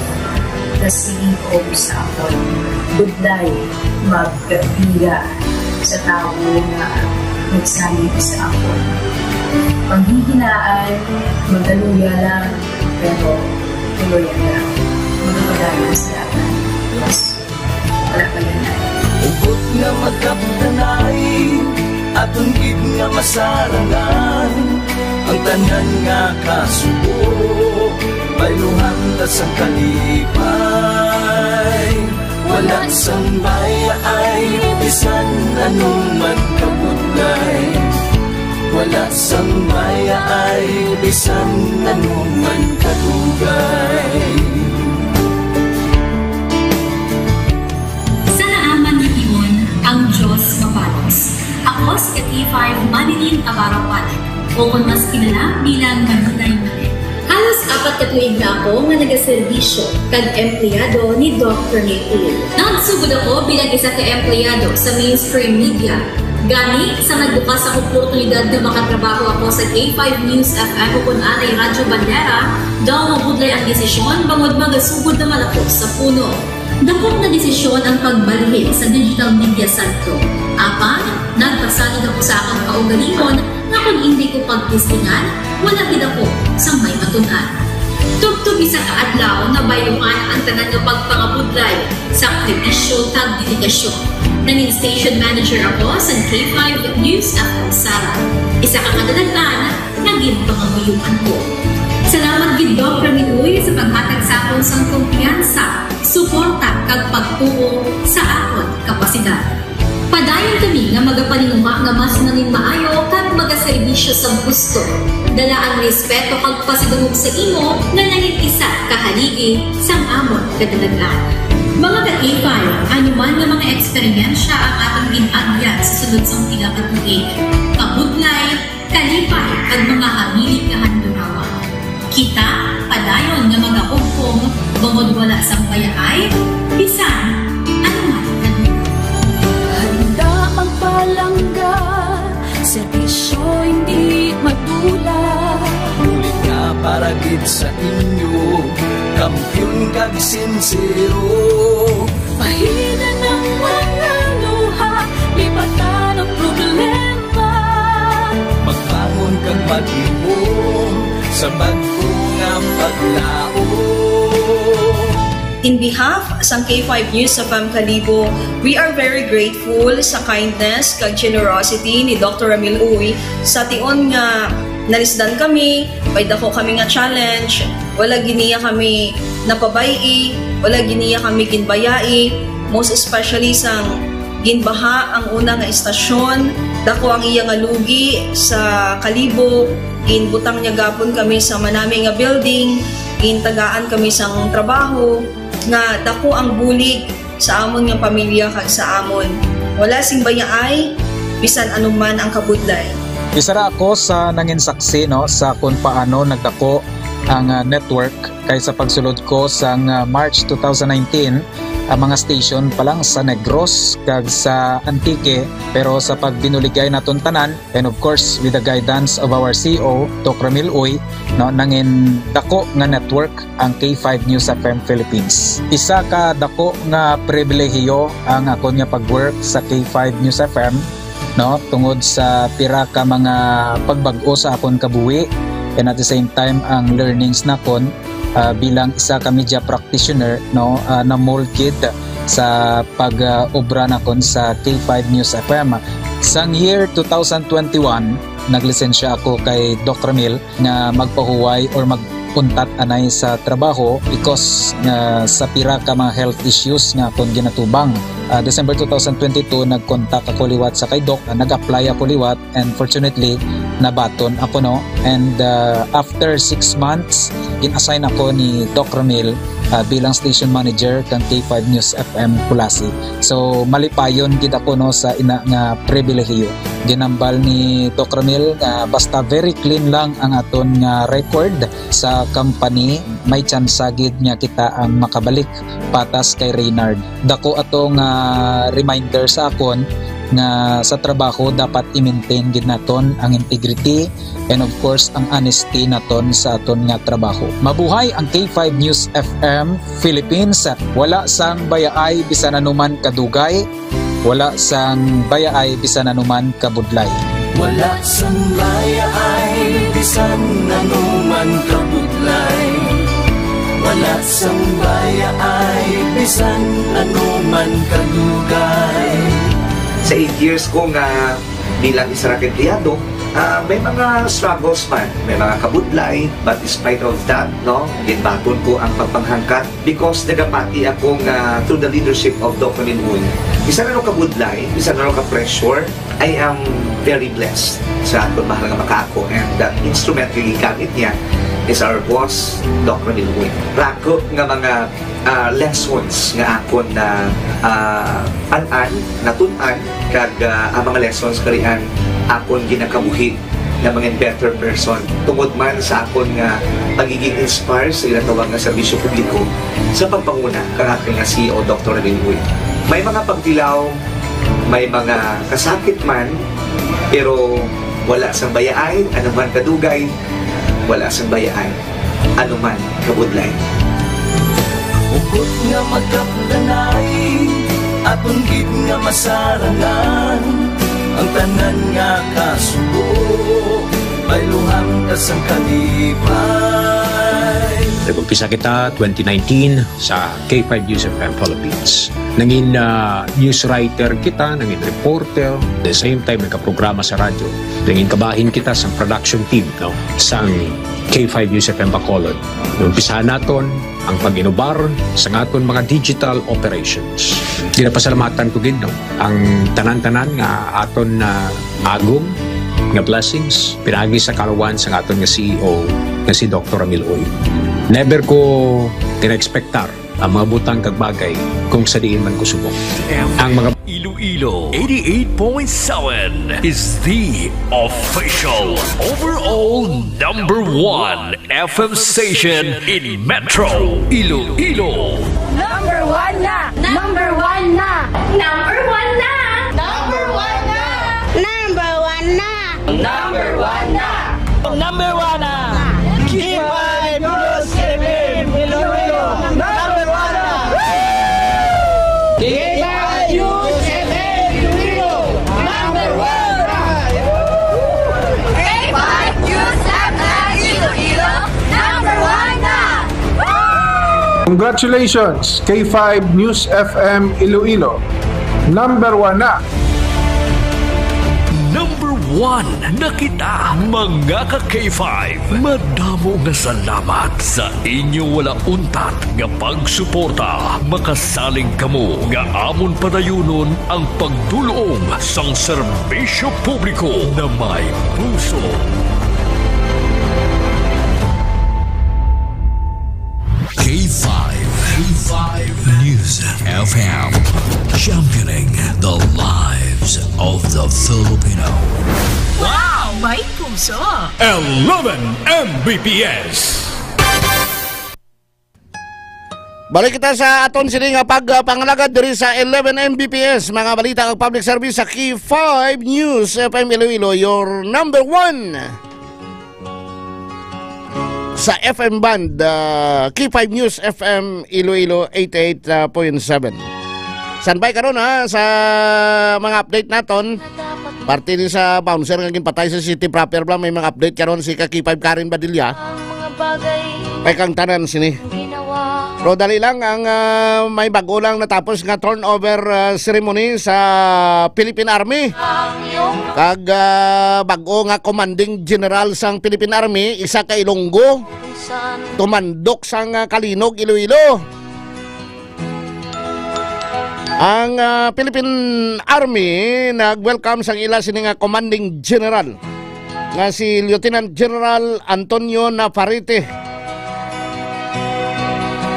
the C E O sa akon. Budlay magbiya sa tawo nga nagsalig sa akon. Panghihinaan, magaluya lang, pero tuloy lang. Magpadayon sa akon. Yes. Wala pa yan. Hugot nga magkapdanay, aton gid nga masarangan ang tanan nga kasubo. Bayluhan ta sang kalipay, wala sang bayaay, bisan ano man kabudlay. Wala sang bayaay, bisan ano man kadugay. o kon mas kilala bilang Manilay Manet. Halos apat ka tuig na ako nga nagaserbisyo kag empleyado ni Doc Rene Uy. Nagsugod ako bilang isa ka empleyado sa mainstream media. Gani, sa nagbukas ang oportunidad nga makatrabaho ako sa K five News F M o kon anay Radyo Bandera, daw mabudlay ang desisyon bangod magasugod naman ako sa puno. Dakop nga desisyon ang pagbalhin sa digital media santo. Apan, nagpasalig ako sa akon kaugalingon nga kon indi ko pagtestingan, wala gid ako sang may matun-an. Tubtob isa ka adlaw, nabayluhan ang tanan nga pagpangabudlay, sakripisyo, kag dedikasyon. Nangin station manager ako sa K five News F M Sara. Isa ka kadalagan nga ginpangamuyoan ko. Salamat gid, Doc Rene Uy, sa paghatag sa akon sang kumpiyansa, suporta, kag pagtuo sa akon kapasidad. Padayon kami nga magapaninguha nga mas nangin maayo kag magaserbisyo sa gusto. Dala ang respeto kag pasidungog sa imo nga nangin isa ka haligi sang amon kadalagan. Mga ka-K five, ano man nga mga eksperyensya ang aton gin-agyan sa sulod sang pila ka tuig, kabudlay, kalipay, kag mga hamilit nga handurawa, kita padayon nga magahugpong bangod wala sang bayaay bisan ano man nga lugar. Handa magpalangga, serbisyo hindi madula. Bulig nga para gid sa inyo, kampiyon kag sinsero. Pahina ng mga luha, lipatan ang problema. Magbangon kag maghimom sa bag-o nga paglaom. In behalf sang K five News F M Kalibo, we are very grateful sa kindness kag generosity ni Doctor Ramil Uy. Sa tion nga nalisdan kami, may dako kami nga challenge, wala gid niya kami napabay-i, wala gid niya kami ginbayai, most especially sang ginbaha ang una nga estasyon, dako ang iya nga lugi sa Kalibo, ginbutang niya gapon kami sa manami nga building, gintagaan kami sang trabaho, nga dako ang bulig sa amon nga pamilya kag sa amon. Wala sing bayaay, bisan anuman ang kabudlay. Isa ra ako sa nangin saksi, no, sa kung paano nagdako ang, ah, network, kay sa pagsulod ko sang, ah, March two thousand nineteen, ang mga station pa lang sa Negros kag sa Antique, pero sa pagbinuligay naton tanan, and of course, with the guidance of our C E O, Doc Ramil Uy, no, nangin dako nga network ang K five News F M Philippines. Isa ka dako nga pribilehiyo ang akon nga pag-work sa K five News F M, no, tungod sa pira ka mga pagbag-o sa akon kabuhi, and at the same time, ang learnings nakon, ah, bilang isa ka media practitioner, no, ah, na-mold gid sa pag, ah, obra nakon sa K five News F M. Sang year two thousand twenty-one, naglisensya ako kay Doc Ramil nga magpahuway or mag-untat anay sa trabaho because nga sa pira ka mga health issues nga akon ginatubang. Ah, December two thousand twenty-two, nag-contact ako liwat sa kay Doc, ah, nag-apply ako liwat, and fortunately, nabaton ako, no? And, ah, after six months, gin-assign ako ni Doc Ramil, ah, bilang station manager kang K five News F M Culasi. So, malipayon gid ako, no, sa ina nga pribilehiyo. Ginambal ni Doc Ramil nga basta very clean lang ang aton nga record sa company, may tsansa gid nga kita ang makabalik patas kay Reynard. Dako ato nga reminder sa akon nga sa trabaho dapat i-maintain gid naton ang integrity and of course ang honesty naton sa aton nga trabaho. Mabuhay ang K five News F M Philippines. Wala sang bayaay bisan anuman kadugay, wala sang bayaay bisan anuman kabudlay. Wala sang bayaay bisan anuman kabudlay. Wala sang bayaay bisan anuman kadugay. Sa eight years ko nga bilang isa ra ka empleyado, ah, may mga struggles man, may mga kabudlay, but despite of that, no, ginbaton ko ang pagpanghangkat because nagapati ako nga through the leadership of Doc Ramil Uy, bisan ano kabudlay, bisan ano ka pressure, I am very blessed sa aton mahal nga makaako, and that instrument nga gigamit niya is our boss, Doc Ramil Uy. Rako nga mga, ah, lessons nga akon na, ah, an-an, natun-an, kag, ah, ang mga lessons kari ang akon ginakabuhi nga mga better person tungod man sa akon nga pagiging inspire sa ginatawag nga serbisyo publiko sa pagpanguna kang akon nga C E O, Doktor Emil Uy. May mga pagtilaw, may mga kasakit man, pero wala sang bayaay, ano man kadugay, wala sang bayaay, ano man kabudlay. Hugot nga magkapdanay, aton gid nga masarangan ang tanan nga kasubo, bayluhan ta sang kalipay. Nag-umpisa kita twenty nineteen sa K five News F M Philippines. Nangin, ah, news writer kita, nangin reporter, the same time nagkaprograma sa radyo. Nangin kabahin kita sa production team, no, sang K five News F M Bacolod. Umpisahan naton ang pag-inubar sa aton mga digital operations. Ginapasalamatan ko gid, no, ang tanan-tanan nga aton na agom nga blessings pinaagi sa karawan sa aton nga C E O nga si Doktor Emil Uy. Never ko gina-expectar ang mga butang kag bagay kung sa diin man ko subong. Ang mga Iloilo eighty-eight point seven is the official overall number one F M station in Metro Iloilo. Number one na! Number one na! Number one na! Number one na! Number one na! Number one na! Number one na! K five News F M Iloilo, number one na! K five News F M Iloilo, number one na! K five News F M Iloilo, number one na! Congratulations, K five News F M Iloilo. Number one na. Number one na kita, mga ka K five. Madamo nga salamat sa inyo wala untat nga pagsuporta. Makasalig kamo nga amon padayunon ang pagdul-ong sang serbisyo publiko na may puso. K five, K five News F M, championing the lives of the Filipino. Wow! May puso! Eleven M B P S. Balik kita sa aton sini nga pag, ah, pangalagad diri sa eleven M B P S, mga balita kag public service sa K five News F M Iloilo, your number one sa F M band, ah, K five News F M Iloilo eighty-eight point seven. Standby karon, ha, sa mga update naton. Parte ni sa bouncer nga ginpatay sa city proper, bala may mga update karon si ka K five Karen Badilla. Ang mga bagay Pay kang tanan sini. Ginawa. Pero dali lang ang, ah, may bag-o lang natapos nga turnover, ah, ceremony sa Philippine Army. Ang iyong Kag, ah, bag-o nga commanding general sang Philippine Army, isa ka Ilonggo, minsan tumandok sang, ah, Kalinog, Iloilo. Ang, ah, Philippine Army nag-welcome sang ila sini nga commanding general nga si Lieutenant General Antonio Navarrete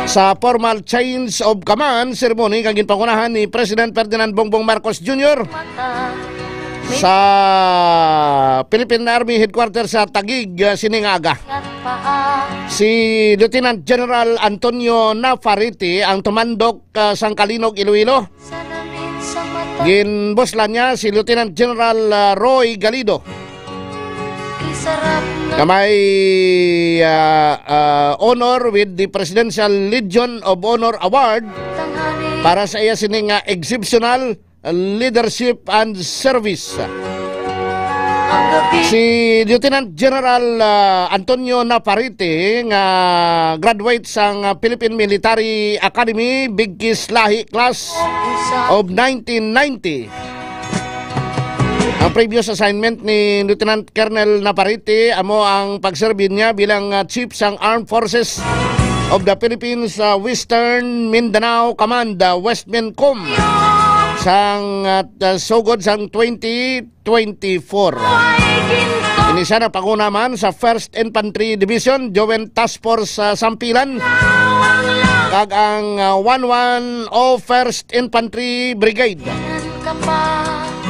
sa formal change of command ceremony nga ginpangunahan ni President Ferdinand Bongbong Marcos Junior sa Philippine Army Headquarters sa Taguig, ah, sini nga aga. Si Lieutenant General Antonio Navarrete ang tumandok, ah, sang Kalinog, Iloilo. Ginbuslan niya si Lieutenant General, ah, Roy Galido nga may, ah, ah, honor with the Presidential Legion of Honor Award para sa iya sini nga exceptional leadership and service. Si Lieutenant General, ah, Antonio Navarrete, nga graduate sang, ah, Philippine Military Academy, Bigkis Lahi Class of nineteen ninety. Ang previous assignment ni Lieutenant Colonel Navarrete amo ang pagserbi niya bilang, ah, Chief sang Armed Forces of the Philippines, ah, Western Mindanao Command, ah, West Mincom sang, ah, sugod sang twenty twenty-four. Ini siya napanguna man sa First Infantry Division, Joint Task Force sa Sampilan, kag ang, ah, one one oh First Infantry Brigade.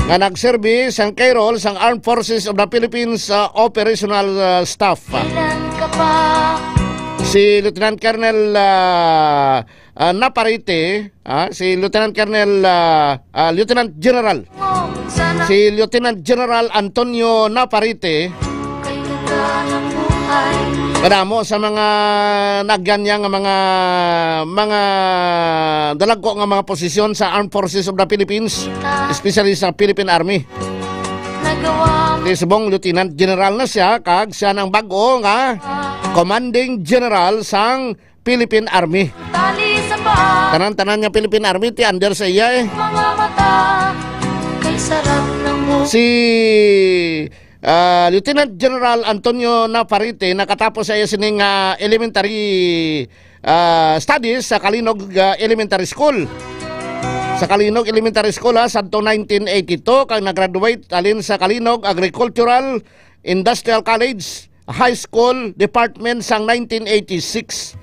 nga nagserbi sang kay role sang Armed Forces of the Philippines, ah, operational, ah, staff. Si Lieutenant Colonel, ah, ah, Naparite, ah, si Lieutenant Colonel, ah, ah, Lieutenant General, si Lieutenant General Antonio Naparite, kadamo sa mga naagyan niya nga mga, mga dalagko nga mga posisyon sa Armed Forces of the Philippines, especially sa Philippine Army. Di subong Lieutenant General na siya, kag siya nang bag-o nga Commanding General sang Philippine Army. Tanan-tanan nga Philippine Army ti under sa iya, eh. Si, ah, Lieutenant General Antonio Naparite nakatapos sa iya sining, ah, elementary, ah, studies sa Kalinog, ah, Elementary School. Sa Kalinog Elementary School, ha, sadto nineteen eighty-two, kag nag-graduate halin sa Kalinog Agricultural Industrial College High School Department sang nineteen eighty-six.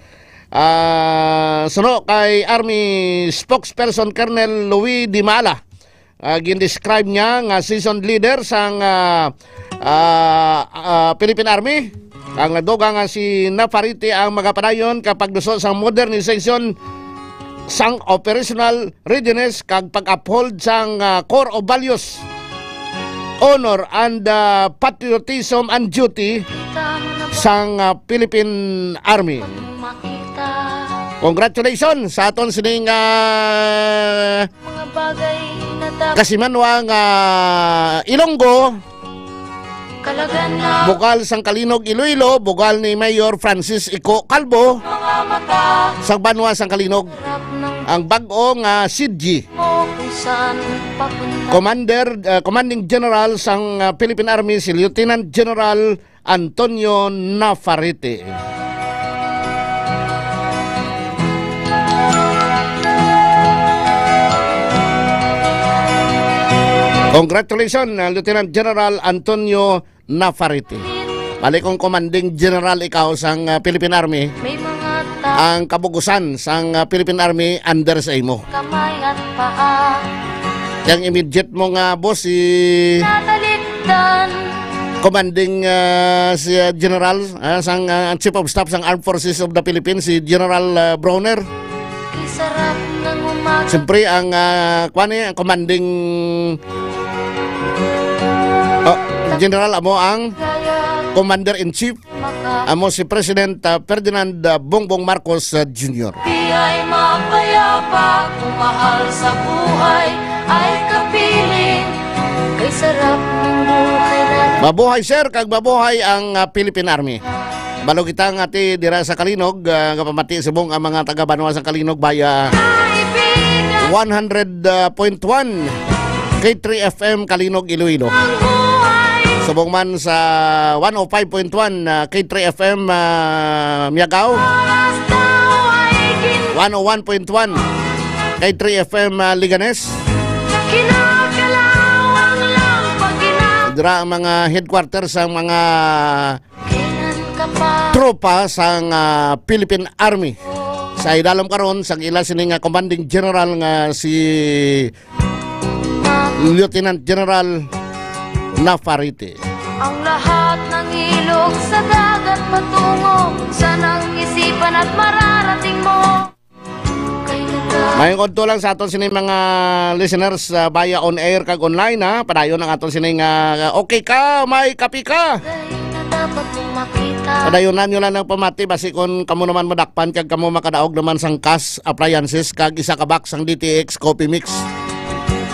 Ah, suno kay Army Spokesperson Colonel Louis Dimala, ah, gindescribe niya nga seasoned leader sang, ah, ah, ah, Philippine Army. Ang naduga nga si Nafarite ang magapadayon ka pagduso sang modernization sang operational readiness kag pag-uphold sang, ah, core of values, honor and, ah, patriotism and duty sang, ah, Philippine Army. Congratulations sa aton sining, ah, kasimanwa nga Ilonggo. Bugal sang Kalinog, Iloilo, bugal ni Mayor Francis Ico Calvo, sa banwa sang Kalinog, ang bag-o nga sidji. Commander, uh, Commanding General sang, uh, Philippine Army, si Lieutenant General Antonio Nafarete. Congratulations, uh, Lieutenant General Antonio Nafarete. Bali, kung commanding general ikaw sang, uh, Philippine Army, ang kabugusan sang, uh, Philippine Army under sa imo. Ang immediate mo nga boss, si commanding, ah, si, ah, General, ah, sang, ah, Chief of Staff sang Armed Forces of the Philippines, si General, ah, Bronner. Siyempre, ang, ah, kuwan ni, ang commanding, oh, General, amo ang Commander-in-Chief. Amo si President, ah, Ferdinand, ah, Bongbong Marcos, ah, Junior. Ay mapayapa, kung mahal sa buhay ay kapiling, kay sarap ng buhay na. Mabuhay, sir, kag mabuhay ang, ah, Philippine Army. Balo kita nga ti dira sa Kalinog, ah, nga pamati subong ang mga taga-banwa sa Kalinog via one hundred point one K three F M Kalinog, Iloilo. Subong man sa one oh five point one, ah, K three F M, ah, Miagao. One oh one point one K three F M, ah, Leganes. Dira ang mga headquarters sang mga tropa sang, ah, Philippine Army. Sa idalom karon sang ila sini nga commanding general nga si Lieutenant General Nafarite. Ang lahat ng ilog sa dagat patungo sa nang isipan at mararating mo. Maayong udto lang sa aton sini mga listeners, ah, via on air kag online, ha. Padayon ang aton sini nga, okay ka, may kape ka. Padayonan nyo lang ang pamati, basi kung kamo naman madakpan kag kamo makadaog naman sang cash appliances kag isa ka box sang D T X Coffee Mix.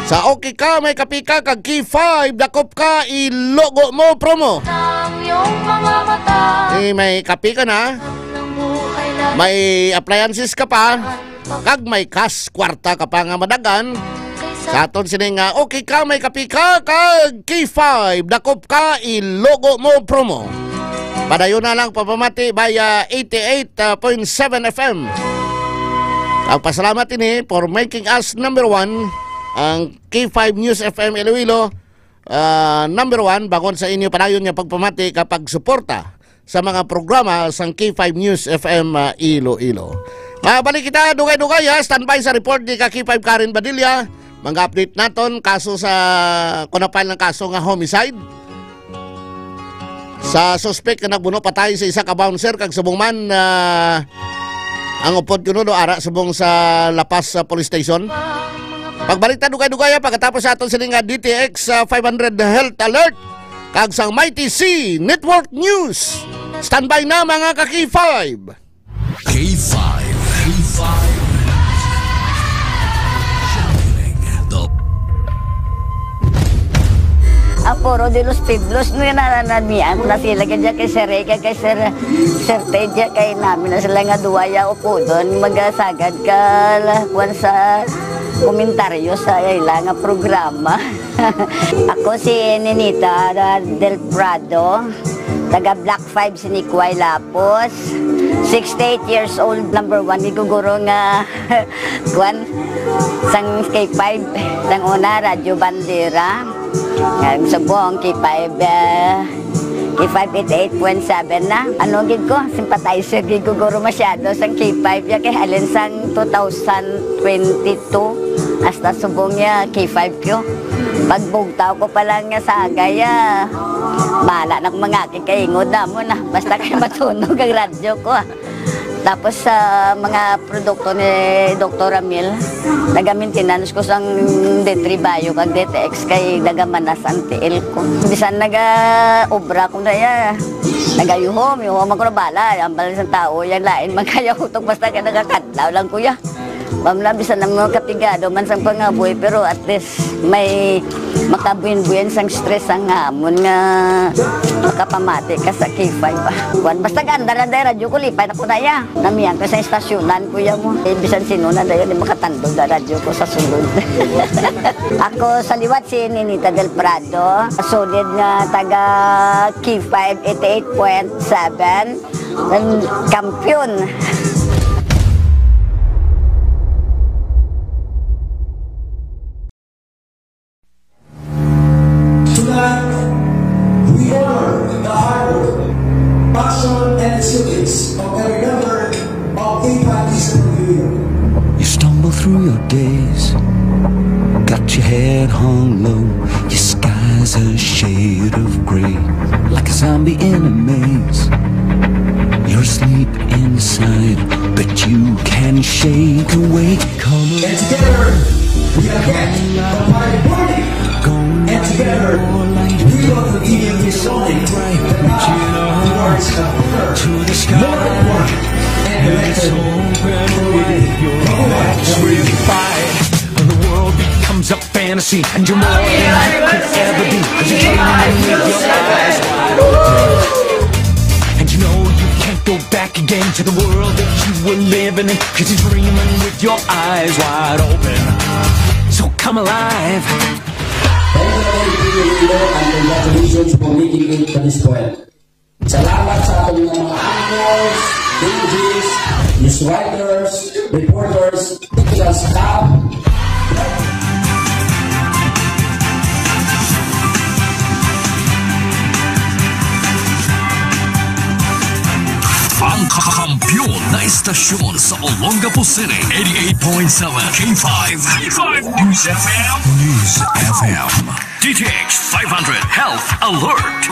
Sa okay ka, may kape ka, kag K five, dakop ka, ilogo mo, promo. Ang iyong mga mata. Eh, may kape ka na. May appliances ka pa, kag may cash, kwarta ka pa nga madagan. Sa aton sini nga, okay ka, may kape ka, kag K five, dakop ka, ilogo mo promo. Padayon na lang papamati via eighty-eight point seven F M. Ang pasalamat ini for making us number one, ang K five News F M Iloilo, ah, number one, bangon sa inyo padayon nga pagpamati kag pagsuporta sa mga programa sang K five News F M, ah, Iloilo. Mabalik kita, dugay-dugay, ha. Standby sa report ni ka K five Karen Badilla. Mga update naton, kaso sa, kung na-file ng kaso nga homicide sa suspek nga nagbuno patay sa isa ka bouncer kag subong man, ah, ang upod kuno do ara subong sa La Paz, ah, Police Station. Pagbalik ta dugay-dugay, ah, pagkatapos sa aton sini nga D T X, ah, five hundred Health Alert kag sang Mighty C Network News. Standby na, mga ka-K five. K five. K five. Championing the Ang Foro de los Pueblos, no, yan, nananamian na sila, kaya kay Sir Rey, kay Sir, Sir Ted, kay namin na sila nga duwa ya upo doon, magasagad ka, la-, kuwan sa komentaryo sa ila nga programa. Ako si Ninita Del Prado, taga Block five, Sinikway, Lapos. Sixty-eight years old, number one, giguguro nga, kuwan, sang K five. Sang una, Radyo Bandera. Ang subong, K five, eh, K five eighty-eight point seven na. Ano gid ko, sympathizer gid ko, guro, masyado sang K five ya, kay halin sang two thousand twenty-two hasta subong ya K five ko. Pagbugtaw ko pa lang nga sagay, ah, bala na kung mga kikaingod na mo na. Basta kay matunog ang radyo ko, ah. Tapos sa mga produkto ni Doktor Ramil, naga-maintenance ko sang D three Bio kag D T X kay nagamanas ang tiil ko. Bisan naga-obra ko na ya, nagayuhom, yuhom ako na bala. Ang bala sang tao, yan lain, magkayahutok basta ka nagakadlaw lang, kuya. Ma'am, na bisan na mga kapigado man sang pangabuhi, pero at least may makabuin-buin sang stress ang hamon nga makapamati ka sa K five, ah. Kuwan, basta ganda na dahil radyo ko, lipay na ko na ya. Namiyan ko sa estasyonan, kuya mo. Eh, bisan sino na dahil, di makatandog na radyo ko sa sulod. Ako sa liwat si Ninita Del Prado, solid nga taga K five eighty-eight point seven, ang kampiyon. Tonight, we honor the hard work, passion, and resilience of every member of K five December Union. You stumble through your days, got your head hung low, your sky's a shade of gray, like a zombie in a maze. You're asleep inside, but you can shake awake. And together, we are back on party party. And together, we will continue this sonic the path towards a better, more important, and better world. Every fight, the world becomes a fantasy, and you're more than you could ever be, 'cause you're dreaming with your eyes wide open. And you know you can't go back again to the world that you were living in, 'cause you're dreaming with your eyes wide open. So come alive. Thank you, Lord, and congratulations for making it to this point. Salamat sa aton nga mga angkors, D Js, news writers, reporters, technical staff. Ang kakampiyon na istasyon sa Olongapo City, eighty-eight point seven K five. K five News F M. News F M. D T X five hundred Health Alert.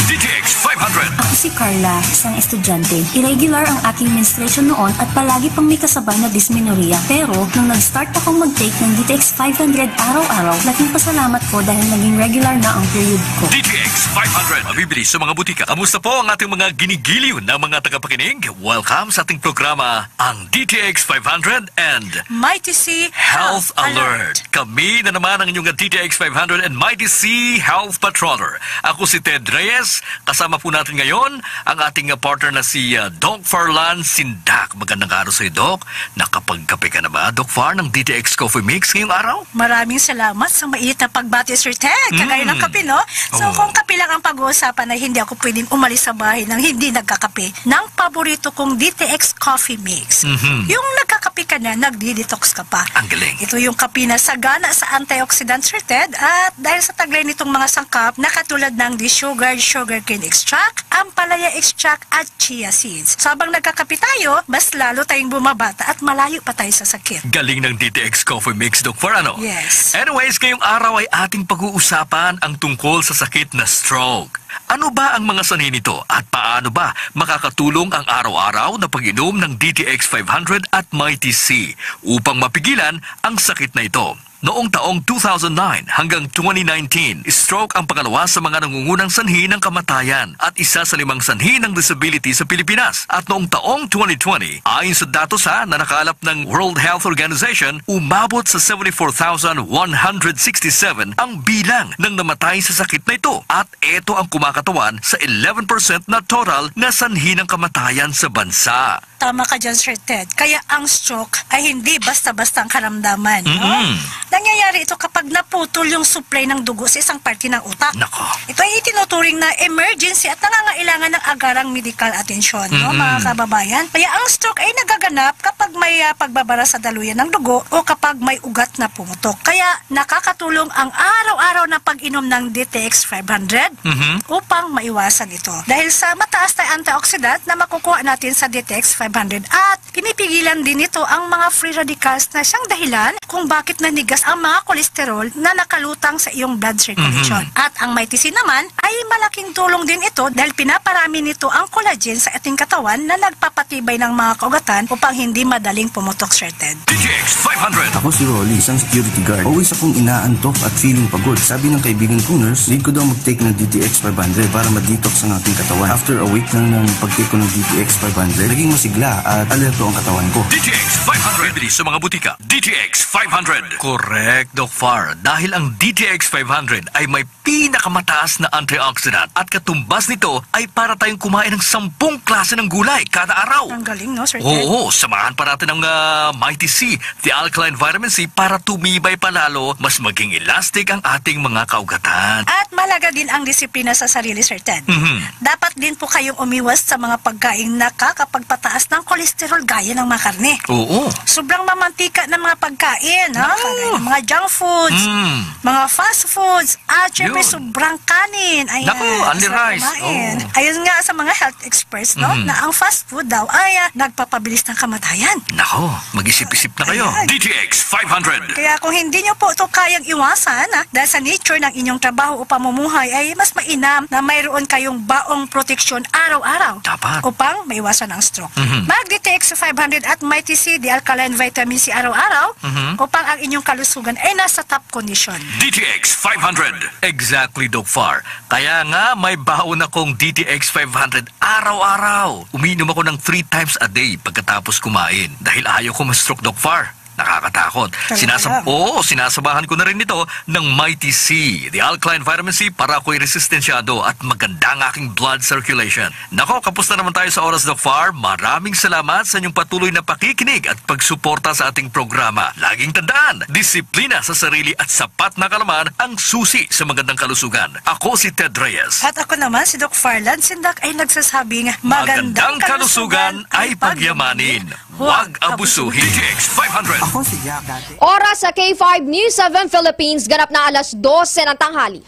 D T X five hundred. Ako si Carla, isang estudyante. Irregular ang aking menstruation noon at palagi pang may kasabay na dysmenorrhea. Pero, nung nag-start akong mag-take ng D T X five hundred araw-araw, laking pasalamat ko dahil naging regular na ang period ko. D T X five hundred, mabibili sa mga butika. Kamusta po ang ating mga ginigiliw na mga tagapakinig? Welcome sa ating programa, ang D T X five hundred and Mighty C Health Alert. Kami na naman ang inyong D T X five hundred and Mighty C Health Patroller. Ako si Ted Reyes. Kasama po natin ngayon ang ating, uh, partner na si, uh, Doc Farlan Sindak. Magandang araw sa iyo, Doc. Nakapagkape ka na ba, Doc Far, ng D T X Coffee Mix ngayong araw? Maraming salamat sa mainit na pagbati, Sir Ted. Kagaya ng kape, no? So, kung kape lang ang pag-uusapan, ay hindi ako pwedeng umalis sa bahay nang hindi nagkakape ng paborito kong D T X Coffee Mix. Mhm. Yung nagkakape kape ka na, nagdi-detox ka pa. Ang galing. Ito yung kape na sagana sa antioxidant, Sir Ted, at dahil sa taglay nitong mga sangkap na katulad ng desugared sugarcane extract, ampalaya extract, at chia seeds. So habang nagkakape tayo, mas lalo tayong bumabata at malayo pa tayo sa sakit. Galing ng D T X Coffee Mix, Doc Far, ano? Yes. Anyways, ngayong araw ay ating pag-uusapan ang tungkol sa sakit na stroke. Ano ba ang mga sanhi nito at paano ba makakatulong ang araw-araw na pag-inom ng D T X five hundred at Mighty C upang mapigilan ang sakit na ito? Noong taong two thousand nine hanggang twenty nineteen, stroke ang pangalawa sa mga nangungunang sanhi ng kamatayan at isa sa limang sanhi ng disability sa Pilipinas. At noong taong twenty twenty, ayon sa datos ha na nakalap ng World Health Organization, umabot sa seventy-four thousand one hundred sixty-seven ang bilang ng namatay sa sakit na ito at ito ang kumakatawan sa eleven percent na total na sanhi ng kamatayan sa bansa. Tama ka dyan, Sir Ted. Kaya ang stroke ay hindi basta-basta ang karamdaman, no? Mm-mm. Nangyayari ito kapag naputol yung supply ng dugo sa isang parte ng utak. Nako. Ito ay itinuturing na emergency at nangangailangan ng agarang medikal atensyon, no, Mm-mm. mga kababayan? Kaya ang stroke ay nagaganap kapag may, ah, pagbabara sa daluyan ng dugo o kapag may ugat na pumutok. Kaya nakakatulong ang araw-araw na pag-inom ng D T X five hundred Mhm. upang maiwasan ito. Dahil sa mataas na antioxidant na makukuha natin sa D T X five hundred at pinipigilan din nito ang mga free radicals na siyang dahilan kung bakit nanigas ang mga kolesterol na nakalutang sa iyong blood circulation. Mhm. At ang Mighty C naman ay malaking tulong din ito dahil pinaparami nito ang collagen sa ating katawan na nagpapatibay ng mga kaugatan upang hindi madaling pumutok, Sir Ted. D T X five hundred. Ako si Rolly, isang security guard. Always akong inaantok at feeling pagod. Sabi ng kaibigan kong nurse, need ko daw mag-take ng D T X five hundred para ma-detox ang aking katawan. After a week lang ng pag-take ko ng D T X five hundred, naging masigla at alerto ang katawan ko. D T X five hundred. Bibili sa mga butika. D T X five hundred. Correct, Doc Far. Dahil ang D T X five hundred ay may pinakamataas na antioxidant at katumbas nito ay para tayong kumain ng sampung klase ng gulay kada araw. Ang galing, no, Sir Ted? Oo, samahan pa natin ng, ah, Mighty C, the alkaline vitamin C, para tumibay pa lalo, mas maging elastic ang ating mga kaugatan. At mahalaga din ang disiplina sa sarili, Sir Ted. Mhm. Dapat din po kayong umiwas sa mga pagkaing nakakapagpataas ng kolesterol gaya ng mga karne. Oo. Sobrang mamantika ng mga pagkain, ha? Naku. Kagaya ng mga junk foods, Mm. mga fast foods, at syempre Yun. sobrang kanin. Ayan, Naku, only sarap rice. kumain. Oo. Ayun nga sa mga health experts, no, Mhm. na ang fast food daw ay, ah, nagpapabilis ng kamatayan. Nako, mag-isip-isip na kayo. Ayan. D T X five hundred. Kaya kung hindi nyo po ito kayang iwasan, ah, dahil sa nature ng inyong trabaho o pamumuhay, ay mas mainam na mayroon kayong baong proteksyon araw-araw Dapat. upang maiwasan ang stroke. Mhm. Mag D T X five hundred at Mighty C, the alkaline vitamin C araw-araw, Mhm. upang ang inyong kalusugan ay nasa top condition. D T X five hundred. Exactly, Doc Far. Kaya nga, may baon akong D T X five hundred araw-araw. Umiinom ako ng three times a day pagkatapos kumain dahil ayaw ko ma-stroke, Doc Far. Nakakatakot. Talaga Sinasab-, lang. Oo, sinasabahan ko na rin ito ng Mighty C, the alkaline vitamin C, para ako'y resistensyado at maganda ang aking blood circulation. Nako, kapos na naman tayo sa oras, Doc Far. Maraming salamat sa inyong patuloy na pakikinig at pagsuporta sa ating programa. Laging tandaan, disiplina sa sarili at sapat na kaalaman ang susi sa magandang kalusugan. Ako si Ted Reyes. At ako naman, si Doc Farland Sindak, ay nagsasabing, Magandang kalusugan ay pagyamanin. Huwag abusuhin. D T X five hundred. Ako si Jack dati. Oras sa K five News seven Philippines, ganap na alas dose ng tanghali.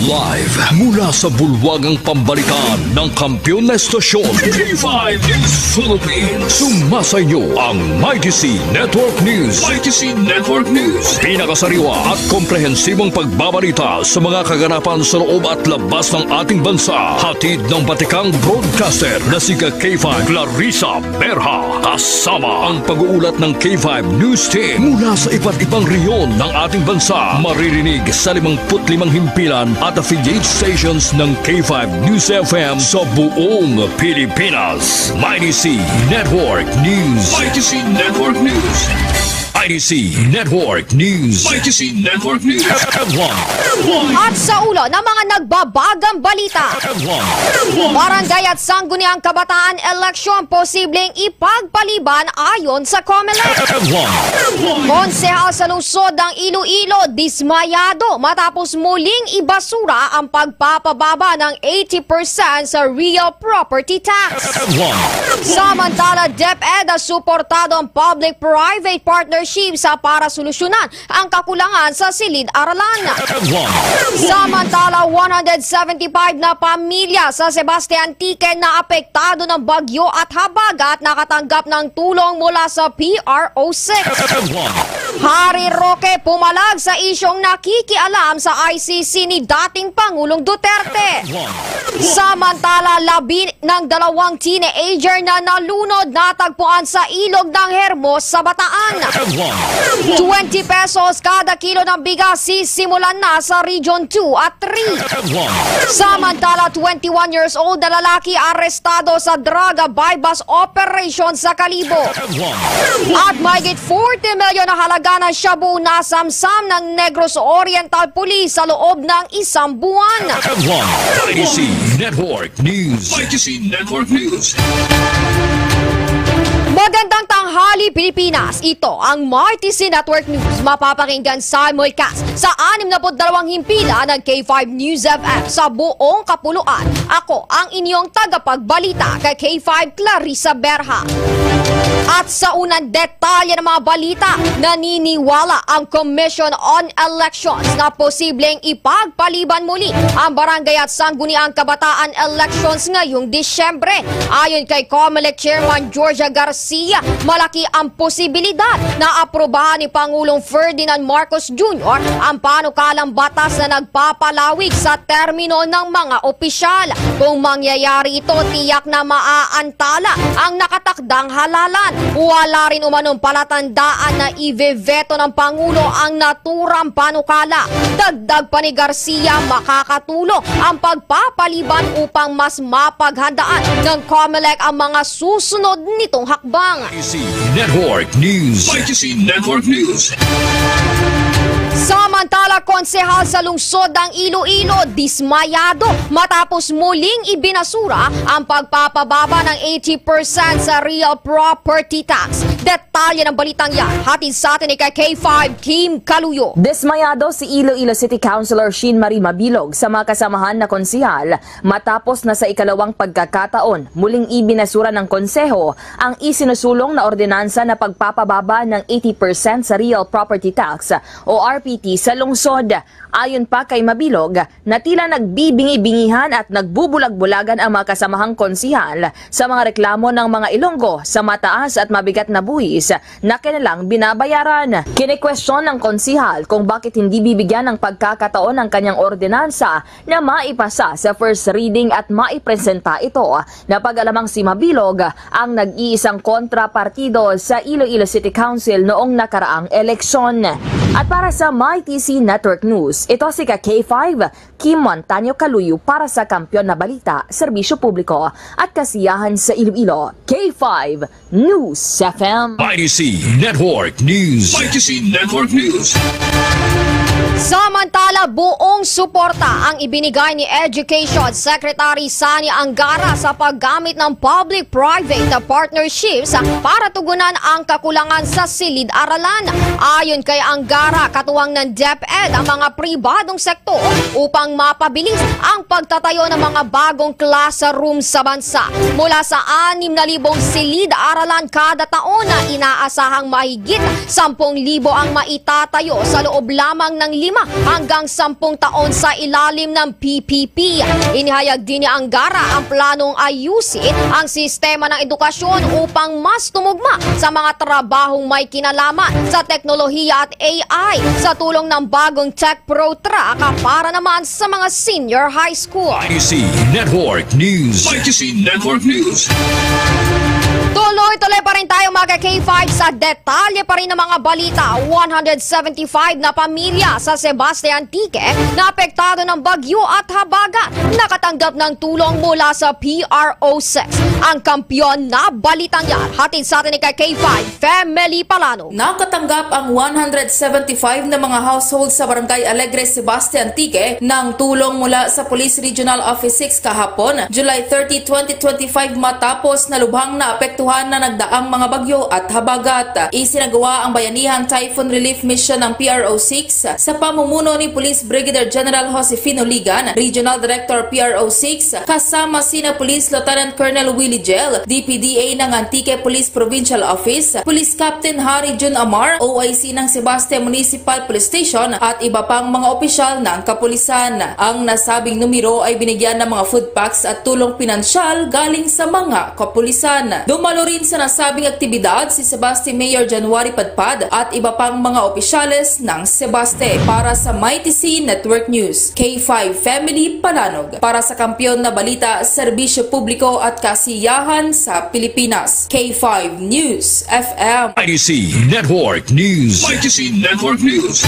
Live mula sa bulwagang pambalitaan ng kampiyon na estasyon, K five News Philippines. Sumasa inyo ang Mighty C Network News. Mighty C Network News. Pinakasariwa at komprehensibong pagbabalita sa mga kaganapan sa loob at labas ng ating bansa. Hatid ng batikang broadcaster na si Ka K five Clarissa Berha. Kasama ang pag-uulat ng K five News Team mula sa iba't ibang rehiyon ng ating bansa. Maririnig sa limangput limang himpilan at affiliate stations ng K five News F M sa buong Pilipinas. Mighty C Network News. Mighty C Network News. I D C Network News. I D C Network News. Headline. At sa ulo ng mga nagbabagang balita, Headline. Barangay at Sangguniang Kabataan eleksyon posibleng ipagpaliban ayon sa Comelec. Headline. Konsehal sa lungsod ng Iloilo dismayado matapos muling ibasura ang pagpapababa ng eighty percent sa real property tax. Headline. Samantala, DepEd suportado ang public-private partnership sa para solusyonan ang kakulangan sa silid-aralan. Headline. Samantala, one hundred seventy-five na pamilya sa Sebaste, Antique na apektado ng bagyo at habagat nakatanggap ng tulong mula sa P R O six. Headline. Harry Roque pumalag sa isyong nakikialam sa I C C ni dating Pangulong Duterte. Headline. Samantala, labi ng dalawang teenager na nalunod natagpuan sa ilog ng Hermos sa Bataan. Headline. Twenty pesos kada kilo ng bigas sisimulan na sa Region two at three. Headline. Samantala, twenty-one years old na lalaki arestado sa drug buy-bust operation sa Kalibo. Headline. At mahigit forty milyon na halaga ng shabu nasamsam ng Negros Oriental Police sa loob ng isang buwan. Headline. I D C Network News. I D C Network News. Magandang tanghali, Pilipinas. Ito ang Mighty C Network News. Mapapakinggan simulcast sa anim na put dalawang himpilan ng K five News F M sa buong kapuluan. Ako ang inyong tagapagbalita kay K five, Clarissa Berha. At sa unang detalye ng mga balita, naniniwala ang Commission on Elections na posibleng ipagpaliban muli ang Barangay at Sangguniang Kabataan elections ngayong Disyembre. Ayon kay Comelec Chairman Georgia Garcia, malaki ang posibilidad na aprubahan ni Pangulong Ferdinand Marcos Junior ang panukalang batas na nagpapalawig sa termino ng mga opisyal. Kung mangyayari ito, tiyak na maaantala ang nakatakdang halalan. Wala rin umanong palatandaan na iveveto ng Pangulo ang naturang panukala. Dagdag pa ni Garcia, makakatulong ang pagpapaliban upang mas mapaghandaan ng Comelec ang mga susunod nitong hakbang. I D C Network News. I D C Network News. Samantala, konsehal sa lungsod ng Iloilo dismayado matapos muling ibinasura ang pagpapababa ng eighty percent sa real property tax. Detalye ng balitang yan, hatid sa atin ni kay K five Kim Kaluyo. Dismayado si Iloilo City Councilor Sheen Marie Mabilog sa mga kasamahan na konsehal matapos na sa ikalawang pagkakataon muling ibinasura ng konseho ang isinusulong na ordinansa na pagpapababa ng eighty percent sa real property tax o R P T sa lungsod. Ayon pa kay Mabilog, na tila nagbibingi-bingihan at nagbubulag-bulagan ang mga kasamahang konsihal sa mga reklamo ng mga Ilonggo sa mataas at mabigat na buhis na kanilang binabayaran. Kinikwestiyon ng konsihal kung bakit hindi bibigyan ng pagkakataon ang kanyang ordinansa na maipasa sa first reading at maipresenta ito na pag-alamang si Mabilog ang nag-iisang kontrapartido sa Iloilo City Council noong nakaraang eleksyon. At para sa Mighty C Network News, ito si ka K five, Kim Montaño Kaluyo para sa Kampiyon na Balita, Serbisyo Publiko at Kasiyahan sa Iloilo, K five News F M. Mighty C Network News. Mighty C Network News. Samantala, buong suporta ang ibinigay ni Education Secretary Sani Angara sa paggamit ng public-private partnerships para tugunan ang kakulangan sa silid-aralan. Ayon kay Angara, katuwang ng DepEd ang mga pribadong sektor upang mapabilis ang pagtatayo ng mga bagong classroom sa bansa. Mula sa anim na libong silid-aralan kada taon, na inaasahang mahigit sampung libo ang maitatayo sa loob lamang ng lima hanggang sampung taon sa ilalim ng P P P. Inihayag din ni Angara ang planong ayusin ang sistema ng edukasyon upang mas tumugma sa mga trabahong may kinalaman sa teknolohiya at A I sa tulong ng bagong Tech Pro Track para naman sa mga senior high school. Mighty C Network News. Mighty C Network News. Tuloy-tuloy pa rin tayo, mga K five, sa detalye pa rin ng mga balita. One hundred seventy-five na pamilya sa Sebaste, Antique na apektado ng bagyo at habagat nakatanggap ng tulong mula sa P R O six. Ang kampiyon na balitang yan, hatid sa atin ni K five Family Palano. Nakatanggap ang one hundred seventy-five na mga household sa Barangay Alegre, Sebaste, Antique ng tulong mula sa Police Regional Office six kahapon, July thirty, twenty twenty-five, matapos na lubhang naapektuhan na nagdaang mga bagyo at habagat. Isinagawa ang Bayanihan Typhoon Relief Mission ng P R O six sa pamumuno ni Police Brigadier General Josefino Ligan, Regional Director P R O six, kasama sina Police Lieutenant Colonel Willie Gel, D P D A ng Antique Police Provincial Office, Police Captain Harry Jun Amar, O I C ng Sebaste Municipal Police Station, at iba pang mga opisyal ng kapulisan. Ang nasabing numero ay binigyan ng mga food packs at tulong pinansyal galing sa mga kapulisan. Dumalo rin sa nasabing aktibidad si Sebaste Mayor January Padpad at iba pang mga opisyales ng Sebaste. Para sa Mighty C Network News, K five Family Palanog. Para sa kampiyon na balita, serbisyo publiko at kasiyahan sa Pilipinas, K five News F M. I D C Network News. I D C Network News.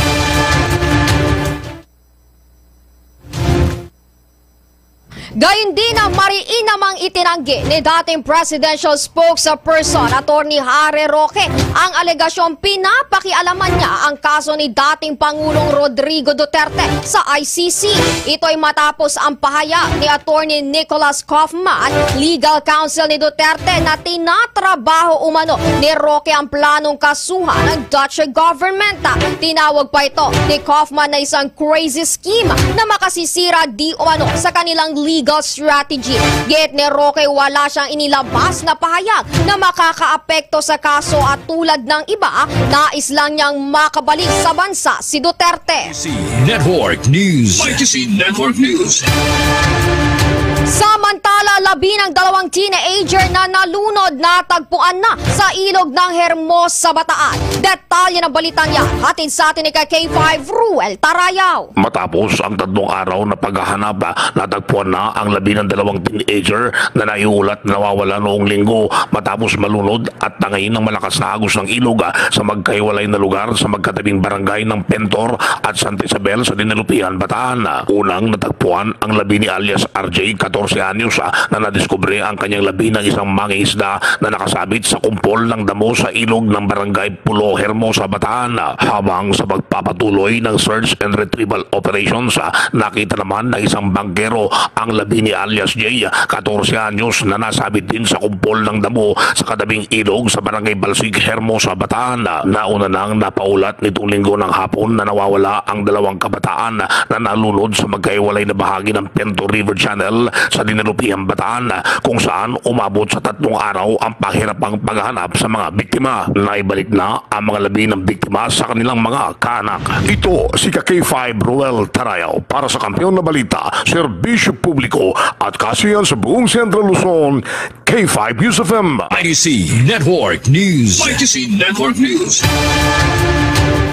Gayon din, mariin namang itinanggi ni dating presidential spokesperson Attorney Harry Roque ang alegasyong pinapakialaman niya ang kaso ni dating Pangulong Rodrigo Duterte sa I C C. Ito'y matapos ang pahayag ni Attorney Nicholas Kaufman, legal counsel ni Duterte, na tinatrabaho umano ni Roque ang planong kasuhan ng Dutch government. Tinawag pa ito ni Kaufman na isang crazy scheme na makasisira di umano sa kanilang legal strategy. Giit ni Roque, wala siyang inilabas na pahayag na makakaapekto sa kaso at tulad ng iba, nais lang niyang makabalik sa bansa si Duterte. C Network News. Mighty C Network News. Samantala, labi ng dalawang teenager na nalunod natagpuan na sa ilog ng Hermosa, Bataan. Detalye ng balitang yan, hatid sa atin ni K five Ruel Tarayaw. Matapos ang tatlong araw na paghahanap, natagpuan na ang labi ng dalawang teenager na naiulat na nawawala noong Linggo matapos malunod at tangay ng malakas na agos ng ilog, ah, sa magkahiwalay na lugar sa magkatabing barangay ng Pentor at Santa Isabel sa Dinalupihan, Bataan. Unang natagpuan ang labi ni alias R J, katorse anyos, ah, na nadiskubre ang kanyang labi ng isang mangingisda na nakasabit sa kumpol ng damo sa ilog ng barangay Pulo, Hermosa, Bataan. Habang sa pagpapatuloy ng search and retrieval operations, ah, nakita naman ng isang bangkero ang labi ni alias J, katorse anyos, na nasabit din sa kumpol ng damo sa katabing ilog sa Barangay Balsig, Hermosa, Bataan. Nauna nang napaulat nitong Linggo ng hapon na nawawala ang dalawang kabataan na nalunod sa magkahiwalay na bahagi ng Pento River Channel sa Dinalupihan, Bataan, kung saan umabot sa tatlong araw ang pahirapang paghahanap sa mga biktima. Naibalik na ang mga labi ng biktima sa kanilang mga kaanak. Ito si ka K five Roel Tarayaw para sa Kampiyon na Balita, Serbisyo Publiko at Kasiyahan sa buong Central Luzon, K five News F M. I D C Network News. I D C Network News.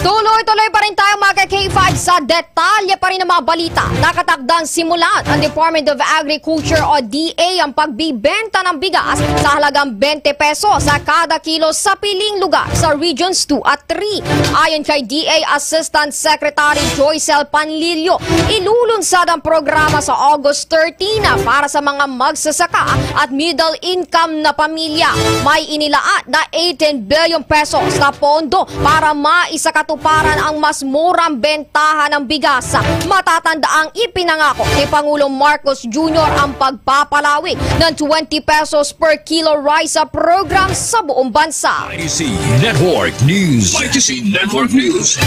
Tuloy-tuloy pa rin tayo, mga ka K five, sa detalye pa rin ng mga balita. Nakatakdang simulan ang Department of Agriculture o D A ang pagbibenta ng bigas sa halagang twenty pesos sa kada kilo sa piling lugar sa Regions two at three. Ayon kay D A Assistant Secretary Joycel Panlilio, ilulunsad ang programa sa August thirteen para sa mga magsasaka at middle income na pamilya. May inilaan na eighteen billion pesos na pondo para maisakatuparan ang mas murang bentahan ng bigas. Matatandaang ipinangako ni Pangulong Marcos Junior ang pagpapalawig ng twenty pesos per kilo rice program sa buong bansa. I D C Network News. I D C Network News.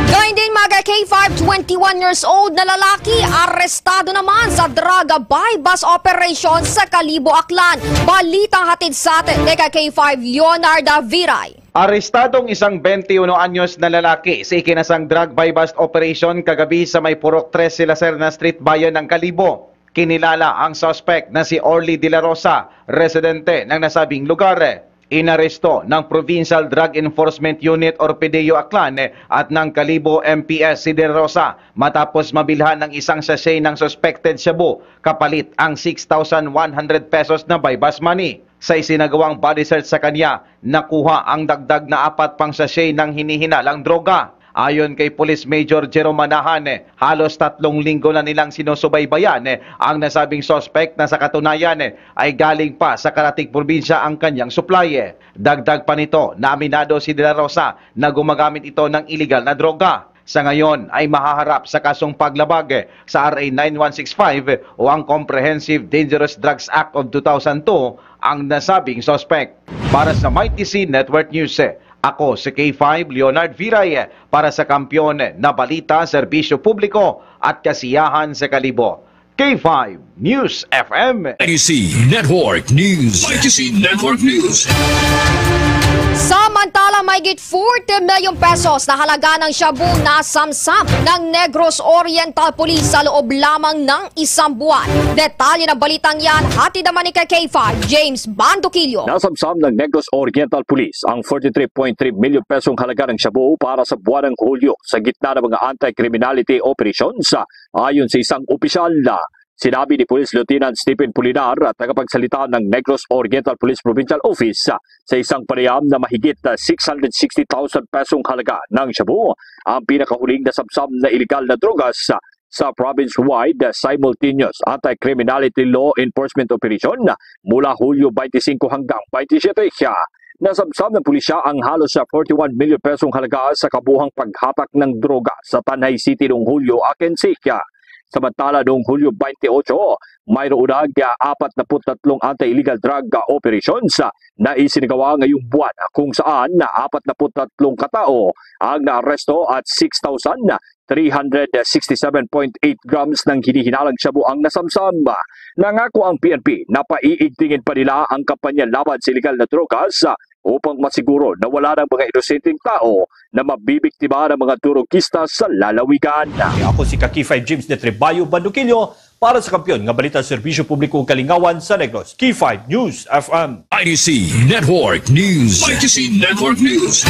Gayun din, mga K five, twenty-one years old na lalaki arestado naman sa drug buy-bust operation sa Kalibo, Aklan. Balitang hatid sa atin ni ka K five Leonarda Viray. Arestado ang isang twenty-one anyos na lalaki sa ikinasang drug buy-bust operation kagabi sa may Purok Tres Lacerna Street, bayan ng Kalibo. Kinilala ang suspect na si Orly De La Rosa, residente ng nasabing lugar. Inaresto ng Provincial Drug Enforcement Unit or PDEU Aklan at ng Kalibo M P S si De La Rosa matapos mabilhan ng isang sachet ng suspected shabu kapalit ang six thousand one hundred pesos na buy-bust money. Sa isinagawang body search sa kanya, nakuha ang dagdag na apat pang sachet ng hinihinalang droga. Ayon kay Police Major Jerome Manahan, halos tatlong linggo na nilang sinusubaybayan ang nasabing suspect na sa katunayan ay galing pa sa karatig probinsya ang kanyang supply. Dagdag pa nito na aminado si De La Rosa na gumagamit ito ng iligal na droga. Sa ngayon ay mahaharap sa kasong paglabag sa R A nine one six five o ang Comprehensive Dangerous Drugs Act of two thousand two ang nasabing suspect. Para sa Mighty C Network News, ako si K five Leonard Viray para sa Kampiyon na Balita, Serbisyo Publiko at Kasiyahan sa Kalibo. K five News F M. Mighty C Network News. Mighty C Network News. Samantala, mahigit forty milyong pesos na halaga ng shabu nasamsam ng Negros Oriental Police sa loob lamang ng isang buwan. Detalye ng balitang yan, hatid naman ni K five James Banduquillo. Nasamsam ng Negros Oriental Police ang forty-three point three milyon pesong halaga ng shabu para sa buwan ng Hulyo sa gitna ng mga anti-criminality operations, ayon sa isang opisyal. Sinabi ni Police Lieutenant Stephen Pulinar, tagapagsalita ng Negros Oriental Police Provincial Office, sa isang panayam na mahigit six hundred sixty thousand pesong halaga ng shabu ang pinakahuling nasamsam na iligal na drogas sa province-wide simultaneous anti-criminality law enforcement operation mula Hulyo twenty-five hanggang twenty-seven. Nasamsam ng pulisya ang halos sa forty-one milyon pesong halaga sa kabuhang paghatak ng droga sa Tanjay City noong Hulyo, akin siya. Samantala, noong Hulyo twenty-eight, mayroon na apat na put tatlong anti-illegal drug operations na isinagawa ngayong buwan, kung saan na apat na put tatlong katao ang naaresto at six thousand three hundred sixty-seven point eight grams ng hinihinalang shabu ang nasamsam. Nangako ang P N P na paiigtingin pa nila ang kampanya laban sa iligal na drogas upang masiguro na wala ng mga inosenteng tao na mabibiktima ng mga durugista sa lalawigan. Ako si ka K five James de Trebayo Banduquillo para sa Kampiyon nga Balita, Serbisyo Publiko ug Kalingawan sa Negros, K five News F M. I D C Network News. I D C Network News.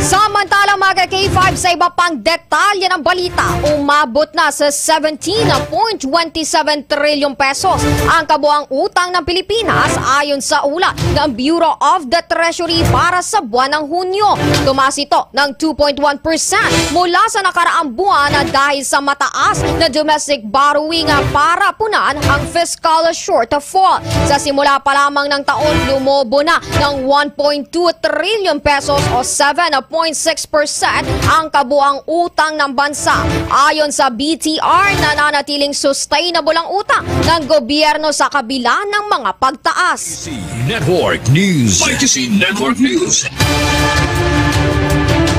Samantala, mga K five, sa iba pang detalye ng balita, umabot na sa seventeen point twenty seven trilyong pesos ang kabuang utang ng Pilipinas, ayon sa ulat ng Bureau of the Treasury para sa buwan ng Hunyo. Tumaas ito ng two point one percent mula sa nakaraang buwan dahil sa mataas na domestic borrowing para punan ang fiscal shortfall. Sa simula pa lamang ng taon, lumobo na ng one point two trillion pesos o seven point six percent ang kabuang utang ng bansa. Ayon sa B T R, nananatiling sustainable ang utang ng gobyerno sa kabila ng mga pagtaas. Network News. Mighty C Network News.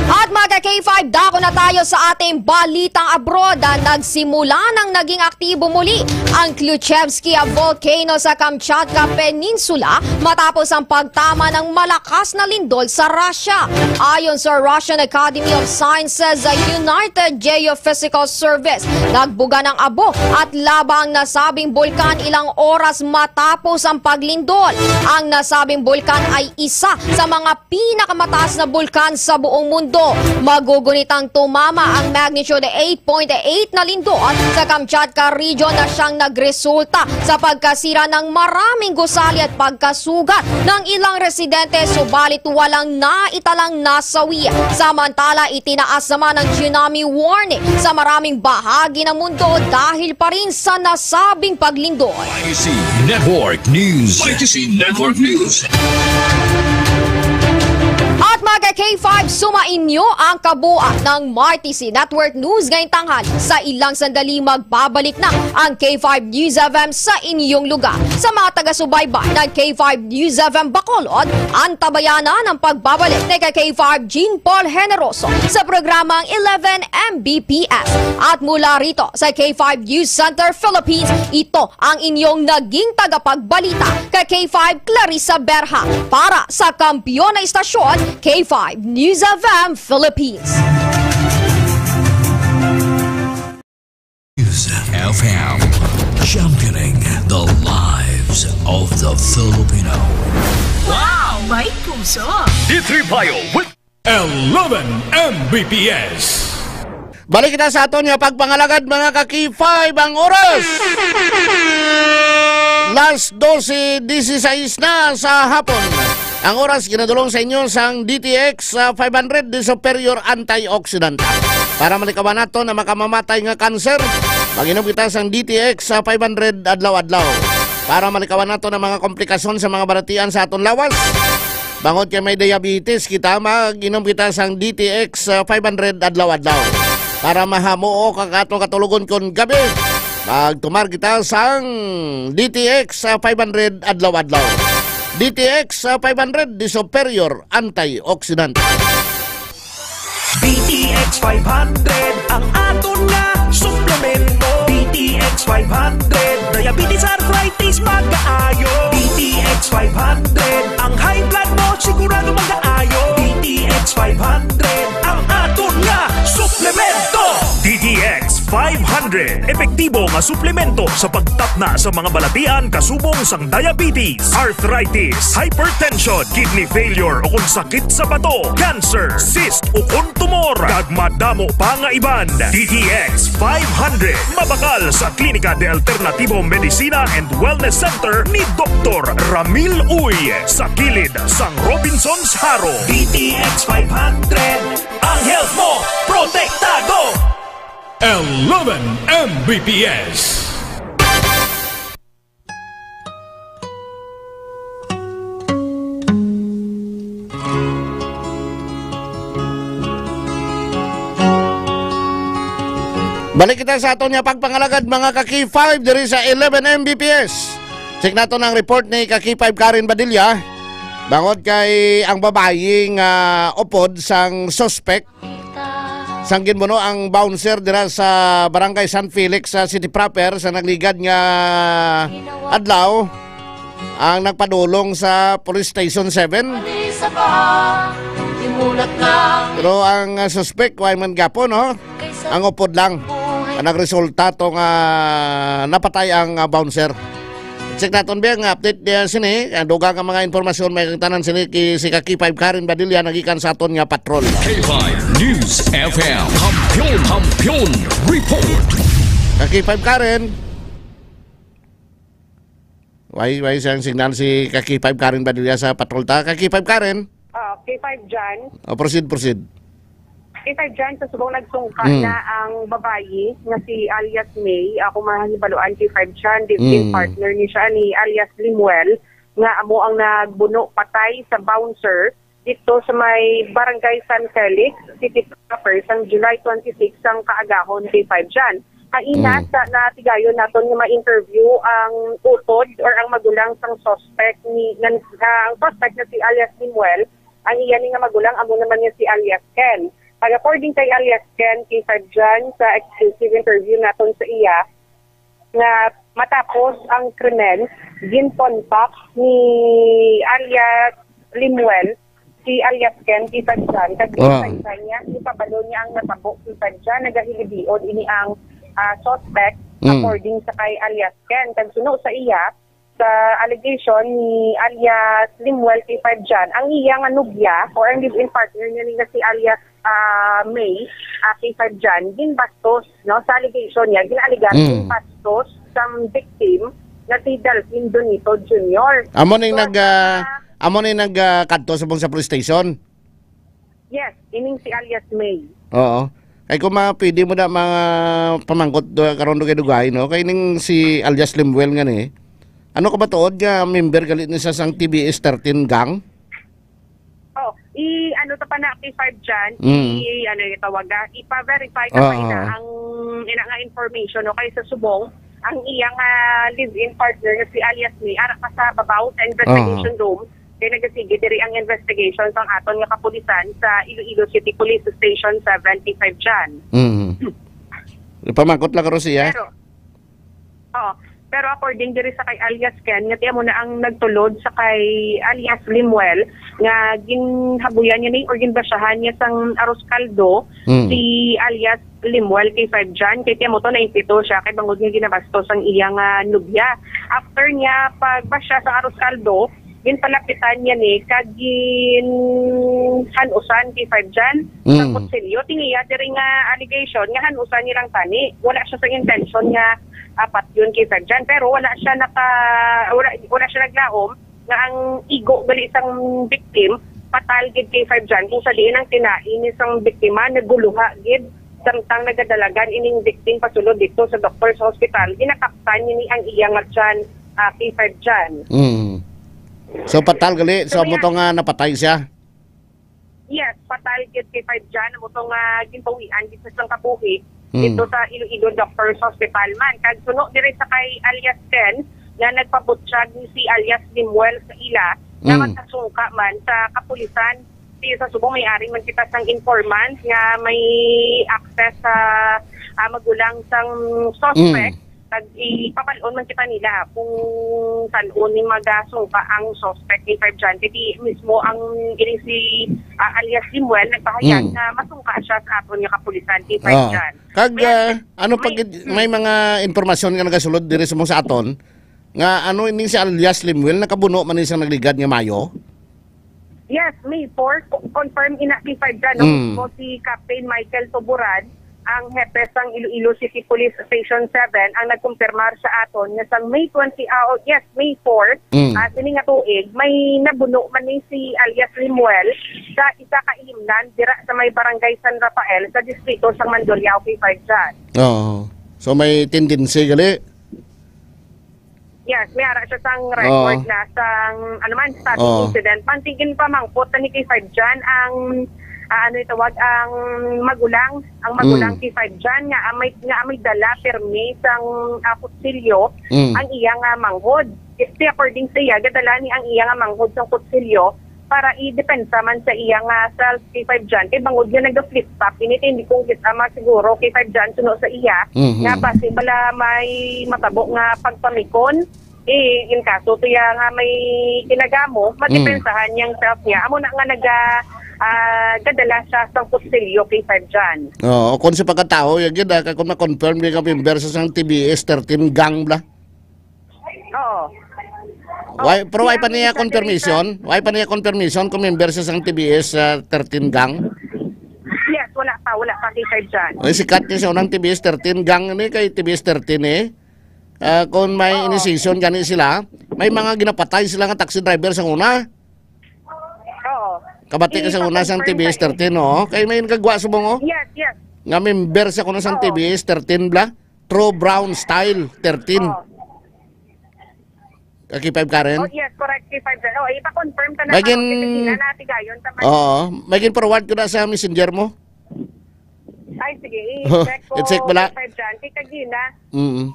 At mga K five, dako na tayo sa ating balitang abroad. Ah, nagsimula nang naging aktibo muli ang Khlyuchevsky volcano sa Kamchatka Peninsula matapos ang pagtama ng malakas na lindol sa Russia. Ayon sa Russian Academy of Sciences, ah, United Geophysical Service, nagbuga ng abo at laba ang nasabing bulkan ilang oras matapos ang paglindol. Ang nasabing bulkan ay isa sa mga pinakamataas na bulkan sa buong mundo. Magugunitang tumama ang magnitude eight point eight na lindol sa Kamchatka region na siyang nagresulta sa pagkasira ng maraming gusali at pagkasugat ng ilang residente, subalit walang naitalang nasawi. Samantala, itinaas naman ang tsunami warning sa maraming bahagi ng mundo dahil pa rin sa nasabing paglindol. Mighty C Network News. Mighty C Network News. At mga K five, sumainyo ang kabuuan ng Mighty C Network News ngayong tanghali. Sa ilang sandali, magbabalik na ang K five News F M sa inyong lugar. Sa mga taga-subaybay ng K five News F M Bacolod, antabayanan ang pagbabalik ni K five Jean Paul Generoso sa programang eleven M B P S. At mula rito sa K five News Center Philippines, ito ang inyong naging tagapagbalita, ka K five Clarissa Berha, para sa kampiyon na istasyon, K five News F M Philippines. News F M, championing the lives of the Filipino. Wow! May puso! D three Bio with eleven M B P S. Balik kita sa aton nga pagpangalagad, mga ka-K five, ang oras. Las dose dieciséis na sa hapon. Ang oras ginadulong sa inyo sang D T X, ah, five hundred, the superior antioxidant. Para malikawan nato na makamamatay nga kanser, mag-inom kita sang D T X, ah, five hundred adlaw-adlaw. Para malikawan nato na mga komplikasyon sa mga balatian sa aton lawas, bangod kay may diabetes kita, mag-inom kita sang D T X, ah, five hundred adlaw-adlaw. Para mahamuok ang ato katulogon kon gabi, magtumar kita sang D T X, ah, five hundred adlaw-adlaw. D T X, ah, five hundred, the superior antioxidant. D T X five hundred ang aton nga suplemento. D T X five hundred, diabetes, arthritis, magaayo. D T X five hundred, ang high blood mo sigurado magaayo. D T X five hundred, ang aton nga suplemento. D T X five hundred, epektibo nga suplemento sa pagtapna sa mga balatian kasubong sang diabetes, arthritis, hypertension, kidney failure o kung sakit sa bato, cancer, cyst o kung tumor, kag madamo pa nga iban. D T X five hundred, mabakal sa Klinika de Alternativo Medicina and Wellness Center ni Doktor Ramil Uy, sa kilid sang Robinsons Haro. D T X five hundred, ang health mo protektado. Eleven M B P S. Balik kita sa aton nga pagpangalagad, mga ka-K five, diri sa eleven M B P S. Check nato ang report ni ka-K five Karen Badilla. Bangod kay ang babayi nga upod sang suspect, sang ginbuno ang bouncer dira sa Barangay San Felix sa City Proper sa nagligad nga adlaw, ang nagpadulong sa Police Station seven. Pero ang, ah, suspect, way man gapon, no? Ang upod lang. Ang nagresulta to nga napatay ang, ah, bouncer. Check naton ba ang update niya sini? Ang dugang nga mga impormasyon, may tanan sini ki, si ka-K five Karen Badilla nagikan sa aton nga patrol. K five News F M. Kampiyon, Kampiyon Report. Ka-K five Karen. Way, way siyang signal si ka-K five Karen Badilla sa patrol ta. Ka-K five Karen. Ah, K five John. Oh, proceed, proceed. K five John, sa subong nagsungka Mm. na ang babayi nga si alias May, ako mahibaluan K five John, live-in Mm. partner ni siya ni alias Limuel, nga amo ang nagbuno patay sa bouncer dito sa may Barangay San Felix, City Proper, sang July twenty-six sang kaagahon, K five John. Kaina Mm. sa natigayon naton nga ma-interview ang utod or ang magulang sang suspect ni, nga, ah, ang suspect nga si alias Limuel, ang iya ni nga magulang amo naman nga si alias Ken. Pag according kay alias Ken, K five John, sa exclusive interview naton sa iya, nga matapos ang krimen, gincontact ni alias Limuel si alias Ken, K five John, kag Ah. K five John niya, ipabalo niya ang natabo, K five John, nagahilibion ini ang, ah, suspect, Mm. according sa kay alias Ken. Kag suno sa iya, sa allegation ni alias Limuel K five John, ang iya nga nobya or ang live-in partner niya ni nga si alias, ah, May, ah, K five John, ginbastos, no, sa allegation niya, ginaalegar Mm. ginbastos sang victim nga si Delfin Donito Junior. Amo ning So, nag, ah, ang, ah, amo ning nag, ah, kadto subong sa police station? Yes, ining si alias May. Oo. Kay kung ma-, pwede mo na mga pamangkot do, karon dugay-dugay, no? Kay ning si alias Limuel nga ni, ano ka ba tuod nga member gali ni sa sang T B S thirteen gang? Oh, i-, ano ta pa na, K five John, Mm. i-, ano yung tawag na, ipa-verify ka pa Oo. ina ang, ina nga information, no? Kay sa subong, ang iyang, ah, live-in partner nga si alias May, ara pa sa babaw sa investigation Oo. room, kay nagasige diri ang investigation sang aton nga kapulisan sa Iloilo City Police Station seven, K five John. Mm. Pamangkot lang karon siya? Pero, oh, pero according diri sa kay alias Ken, nga tiyan mo na ang nagtulod sa kay alias Limuel, nga ginhabuyan niya ni or ginbasyahan niya sang arroz caldo, Mm. si alias Limuel K five John, kay tiyan mo to, nainpito siya, kay bangod nga ginabastos ang iyang, ah, nobya. After niya pagbasya sa arroz caldo, ginpalapitan niya ni kag ginhanusan, K five John, sa Mm. kutsilyo. Tingiya diri nga allegation nga hanusan niya lang tani. Wala siya sa intention nga apat yun, K five John. Pero wala siya naka, wala, wala siya naglaom nga ang igo gali sang victim patal gid, K five John, kung sa diin ang tinain ni sang biktima naguluha gid samtang nagadalagan ining victim pasulod dito sa doktor sa hospital. Ginakaptan niya ni ang iya nga tiyan, ah, K five John. Mm. So, patal gali. So, So, amo to nga napatay siya? Yes, patal gid, K five John. Amo to nga ginpawian gid sa siyang kabuhi Mm. dito sa Iloilo Doctors Hospital man. Kag suno diri sa kay alias Ken, nga nagpabutyag ni si alias Limuel sa ila, nga Mm. magkasungka man sa kapulisan. Di sa subong may ari man kita sang informant nga may access sa, ah, magulang sang suspect. Mm. Kag ipabal-on man kita nila kung san-o ni magasungka ang suspect, K five John. Kay di mismo ang, ini si, ah, alias Limuel, nagpahayag Mm. nga masungka siya sa aton nga kapulisan, K five Ah. John. Kag, May ah, ano pa may gid, Mm. may mga impormasyon nga nagasulod diri sa, mo sa aton nga ano ini si alias Limuel, nakabuno man ni siyang nagligad nga Mayo? Yes, May four, co-, confirm ina, K five John, no? Mm. Mismo si Captain Michael Tuburan, ang hepe sang Iloilo City Police Station seven, ang nagkumpirmar sa aton nga sang May twenty, ah, oh, yes, May four, Mm. ah, sini nga tuig, may nabuno man ni si alias Limuel sa isa ka ilimnan dira sa may Barangay San Rafael sa distrito sang Mandurriao, K five John. Oo. So, may tendency gali. Yes, may ara siya sang record Oo. na sang, ano man, stabbing Oo. incident. Pantigin pa mangkot na ni K five John ang, ah, ano itawag, ang magulang, ang magulang Mm. K five John nga amay, nga amay dala permi sang, ah, kutsilyo Mm. ang iya nga manghod. Kasi according sa iya, gadala ni ang iya nga manghod sang kutsilyo para idepensa man sa iya nga self, K five John. Kay bangod nga naga-flip top, ini, hindi kung kita masiguro, K five John, suno sa iya, Mhm. nga basi bala may matabo nga pagpamikon, eh, in kaso to iya nga may kinagamo, madepensahan Mm. niyang self niya. Amo na nga naga, ah, gadala siya sang kutsilyo, K five John. Oo, kung sa pagkatao, yan gid, ah, kung na-confirm din nga member sa sang T B S thirteen gang bla. Oo. Why, pero why pa niya confirmation? Why pa niya confirmation kung member siya sang T B S, ah, thirteen gang? Yes, wala pa, wala pa, K five John. Ay, sikat niya sa unang T B S thirteen gang ni, kay T B S thirteen eh. Ah, kung may Oo. initiation gani sila, may mga ginapatay sila nga taxi driver sa una. Oo. Kabati ka sa una sang Ipakon-, T B S thirteen, no? Kay may nagagwa subong, oh. Yes, yes. Nga member sa kuno sang Oo. T B S thirteen bla? True Brown Style thirteen. Oh. Ka K five Karen? Oh, yes, correct, K five Karen. Oh, ipa-confirm ka na May gin-, karon, kasi sila natigayon sa man. Oo. May gin-forward ko na sa messenger mo. Ay, sige, i-check ko, I-check mo na. K five Karen. Kay kagina. Mm.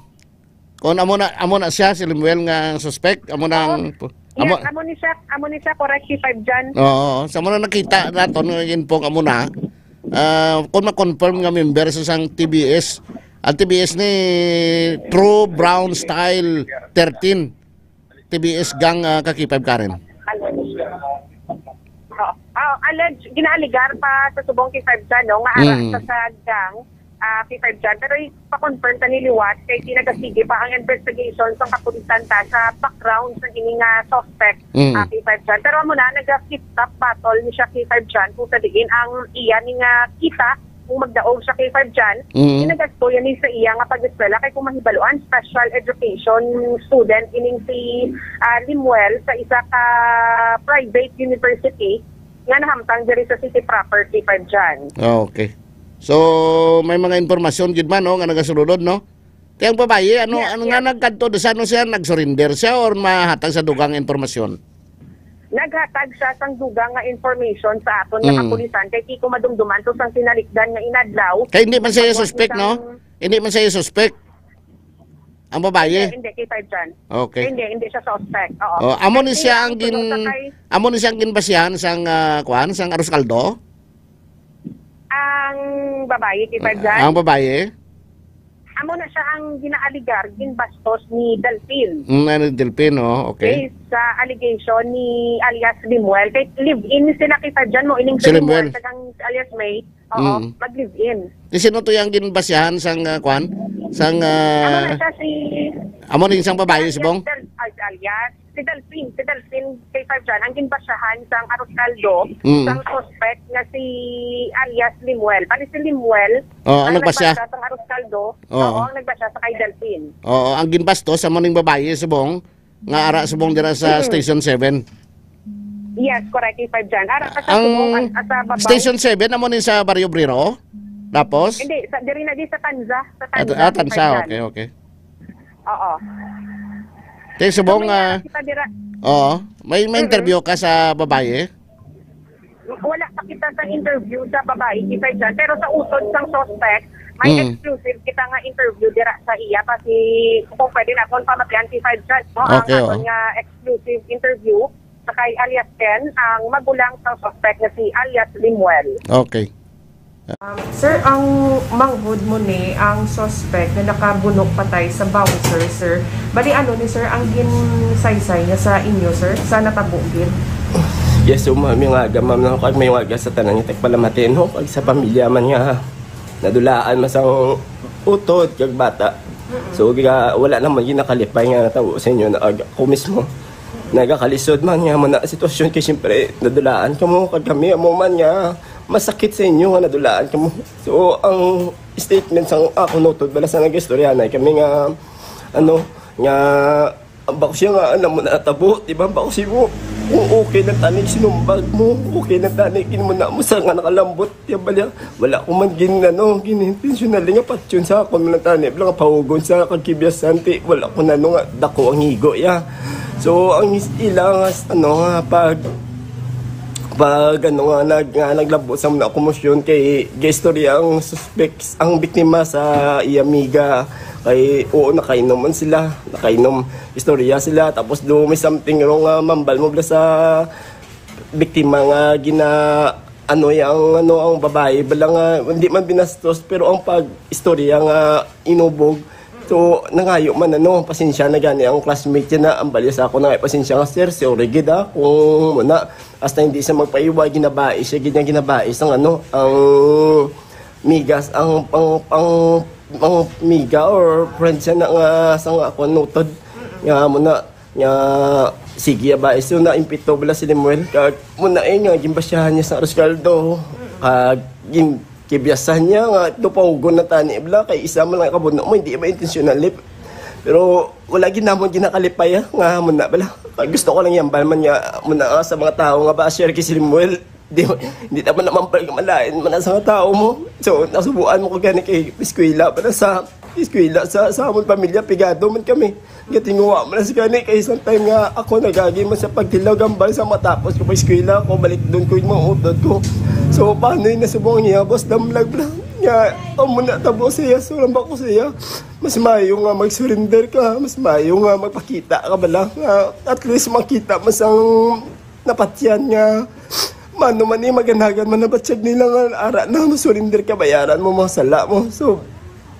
Kung amo na, amo na siya, si Lemuel nga suspect, amo na Oo. ang pu-, Yes, amo amo ni siya, amo ni siya, correct, K five Karen. Oo, sa amo na nakita naton nga info, amo na. Ah, kung ma-confirm nga member sa sang T B S, ang T B S ni True Brown Style thirteen, T B S gang, ah, ka K five Karen. Oh, oh, alleged, ginaaligar pa sa subong K five Karen, no, nga ara Mm. sa, sa gang, ah, K five Karen. Pero ipa-confirm ta ni liwat kay tinagasige pa ang investigation sa kapulisan ta sa background sa ini nga suspect, Mm. ah, K five Karen. Pero amo na, nag-flip top battle ni siya K five Karen kung sa diin ang iya ni nga kita kung magdaog siya K five Karen, Mm. ginagasto yan ni sa iya nga pag-eskwela kay kung mahibaluan, special education student ining si, ah, Lemuel sa isa ka private university nga nahamtang diri sa city proper, K five Karen. Ah, okay. So, may mga impormasyon gid man, no, nga nagasulod, no? Ti ang babayi, ano, Yes, ano nga yes. nagkadto, sa ano siya, nag-surrender siya or mahatag sa dugang impormasyon? Naghatag siya sang dugang nga information sa aton nga Mm. kapulisan kay kiko madumduman to sang sinalikdan nga inadlaw. Kay hindi man siya Pagwas suspect, no? sang Hindi man siya suspect. Ang babayi. Hindi, hindi, K five Karen. Okay. Hindi, hindi siya suspect. Oo. Oh, amo ni Kay siya ang suno gin-, sa kay amo ni siya ang ginbasihan sang, ah, kuan, sang Arroz Caldo? Ang babayi, K five Karen? Ang babayi? Amo na siya ang ginaaligar, ginbastos ni Delfin. Mm, ano, Delfin, oh, okay. Based sa allegation ni alias Lemuel. Kay live-in sila, K five Karen, mo ining Si Lemuel. Lemuel, kag ang alias May. Oo, Mm. mag-live-in. Di sino to yung ginbasyahan sang, ah, kwan? Sang, Amo ah, na siya si amo ni isang babayi, alias subong? Del-, al-, alias Si Delfin, si Delfin, K five John, ang ginbasyahan sang Arroz Caldo, Mm. sang suspect nga si alias Limuel. Bali si Limuel, Oh, ang ang nagbasya? nagbasya sang Arroz Caldo, Oo. oo, ang nagbasya sa kay Delfin. Oo, ang ginbastos amo ning babayi subong nga ara subong dira sa Mm. Station seven. Yes, correct, K five John. Ara ka sa Ang subong, at, at sa babaw. Station seven amo ni sa Barrio Obrero? Tapos? Hindi, sa, diri na di sa Tanza, sa At, Tanza, ah, K five Tanza, John. Okay, okay. Oo. Kay subong, Kami nga ah, kita dira. Oo, may, may Mm-mm. interview ka sa babayi? Wala pa kita sa interview sa babayi, K five John. Pero sa utod sang suspect, may Mm. exclusive kita nga interview dira sa iya. Kasi kung pwede na akong pamatian, K five John, no? Ang Okay, aton oo. nga exclusive interview sa kay alias Ken, ang magulang sang suspect nga si alias Limuel. Okay. Um, sir, ang manghod mo ni ang suspect na nakabunok patay sa bouncer, sir. Bali, ano ni, sir, ang ginsaysay niya sa inyo, sir, sa natabo gid? Yes, so, ma'am, yung aga, ma'am, no? Kag may waga sa tanan nga tagpalamati, no? Kag sa pamilya man nga nadulaan man sang utod kag bata. So, giga, wala naman ginakalipay nga natabo sa inyo na ag-, ako mismo. Nagakalisod man nga mo na sitwasyon kay siyempre nadulaan kamo kag kami amo man nga masakit sa inyo nga nadulaan kamo. So, ang statement sang ako nutod bala sa nag-istorya na kami nga, ano, nga, "Bako siya nga, ano mo natabo, di ba? Bako si mo, kung okay na tani, sinumbag mo, okay na tani, kin mo na mo sa nga nakalambot, di ba niya? Wala ko man gin, ano, gin-intentional nga patyon sa akon man tani, bala nga pahugon sa kagkibyasan, ti, wala ko na, ano, nga, dako ang higo, ya." So, ang is-, ila nga, ano, nga, pag, pag, ano, nga, nag, nga, naglambot sa mga komosyon kay gaistorya ang suspects, ang biktima sa iya amiga, kay, oo, nakainom man sila, nakainom, istorya sila, tapos do may something wrong nga mambal mo bala sa biktima nga gina, ano, yang, ano, ang babae, bala nga, hindi man binastos, pero ang pag-istorya nga inubog, so, nangayo man, ano, pasensya na gani ang classmate niya na, ang balya sa ako na nga, pasensya nga, sir, sorry gid, ah, kung muna, hasta hindi siya magpaiwa, ginabai siya, gid niya ginabai sang, ano, ang migas, ang, ang, ang, ang miga or friend siya na nga, sa nga ako, nutod, nga muna, nga, sige, ba, iso na impito bala si Lemuel, kag muna, eh, nga, gimbasyahan niya sa Arroz Caldo, kag gin-, kibyasan niya nga, ito pahugon na tani bala, kay isa man lang kabuno mo, hindi ba intentional, eh. Pero wala gid namon ginakalipay, ah, nga muna bala. Kag gusto ko lang yambal man nga, muna, ah, sa mga tao nga ba, share kay si Lemuel, di, hindi naman naman pala malain man sa mga tao mo. So, nasubuan mo ko gani kay eskwela, para sa eskwela, sa, sa amon pamilya, pigado man kami. Gatinguha man na si gani kay isang time nga ako nagagi man sa pagtilaw gambal sa matapos ko pa eskwela ko, balik doon ko yung mga utod ko. So, paano yung nasubong niya, boss, damlag lang. Nga, amo na tabo siya, surang ba ko siya? Mas mayo nga mag-surrender ka, mas mayo nga magpakita ka bala. Nga, at least makita mo sang napatyan nga mano man ni maganagan man nabatyag nila nga ara na, mo-surrender ka, bayaran mo mga sala mo. So,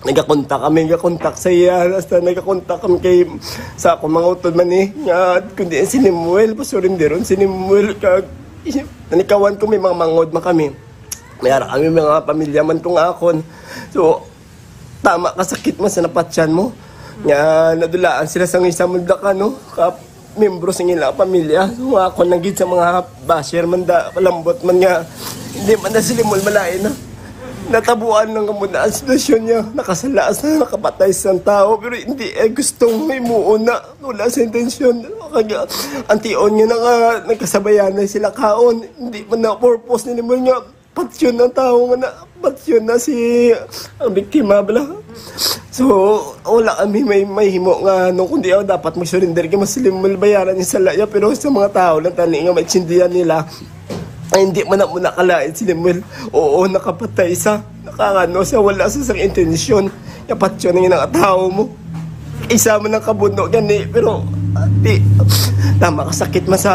nagakontak kami, nagakontak sa iya, hasta nagakontak kami kay sa akong mga utod man ni, nga kundi si Lemuel, pasurinderon si Lemuel, kag nanikawan ko may mga mangod man kami. May ara kami mga pamilya man tong akon. So, tama ka sakit man sa napatyan mo. Nga nadulaan sila sa isa mo daka, no? Ka membro sa ila pamilya. So, nga ako nang gid sa mga basher man da, palambot man nga, hindi man na sila mol malain na. Natabuan lang mo na ang sitwasyon niya. Nakasala sa nakapatay sa tao, pero hindi, eh, gustong himuon na. Wala sa intensyon. Kaya, ang tion nga naka-, nagkasabayan na sila kaon. Hindi man na purpose ni Limon nga patyon ang tao nga na, patyon na si, ang biktima bala. So, wala kami may, may himo nga, no, kundi ako dapat mag-surrender kay mas Limon bayaran yung sala niya, pero sa mga tao lang tani nga maintindihan nila, ay, hindi man na mo nakalain si Lemuel. Oo, nakapatay siya. Nakakano siya, wala sa isang intensyon. Napatyon ang inang tao mo. Isa man ang kabuno gani, pero, ah, di, tama ka sakit man sa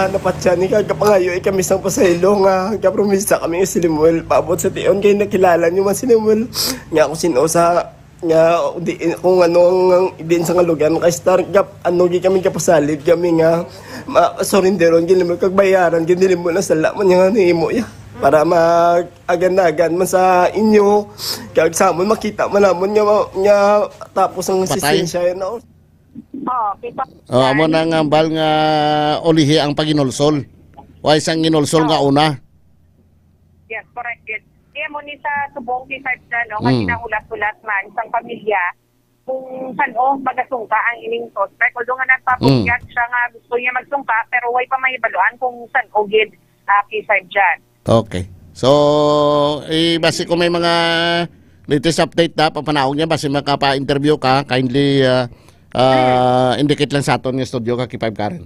napatyan ni, kagapangayo, eh, kami sang pasaylo nga, gapromisa kami nga si Lemuel, paabot sa tion, kay nakilala niyo man si Lemuel. Nga ako sino sa nga, di, kung ano ang, ang din sa ngalugan, kay star, gap, ano, gi kami kapasalig, kami nga, ma-, surrenderon, gid mo, kag bayaran, gid mo na sala man nga nimo, ya. Para mag-agan-agan man sa inyo, kag sa amon, makita man namon nga, nga tapos ang Patay? Resistensya, yan, no? Oh, kita. Oh, amo na nga hambal nga ulihi ang paginulsol. Way sang ginulsol nga Oh. una. Yes, correct, yes. Kaya mo ni sa subong kay Five dyan, no, nga Mm. ginahulat-hulat man sang pamilya kung san-o magasungka ang ining suspect. Although nga nagpapukyat Mm. siya nga gusto niya magsungka, pero way pa mahibaluan kung san-o gid, ah, kay Five dyan. Okay. So, eh, basi kung may mga latest update na, papanaog niya, basi makapa-interview ka, kindly, ah, ah, indicate lang sa aton nga studio ka, K five Karen.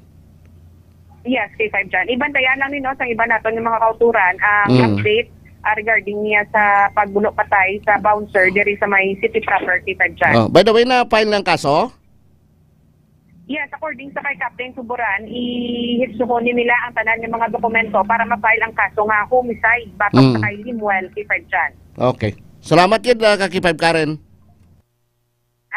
Yes, K five dyan. Ibantayan lang nino sa iba naton nga mga kauturan, ang Mm. update, ah, regarding niya sa pagbuno patay sa bouncer diri sa may city proper, K five dyan. Oh, by the way, na-file ng kaso? Yes, according sa kay Captain Suburan, ihitsuhon ni nila ang tanan nga mga dokumento para ma-file ang kaso nga homicide batok Mm. sa kay Limuel, K five dyan. Okay. Salamat gid, ah, ka K five Karen.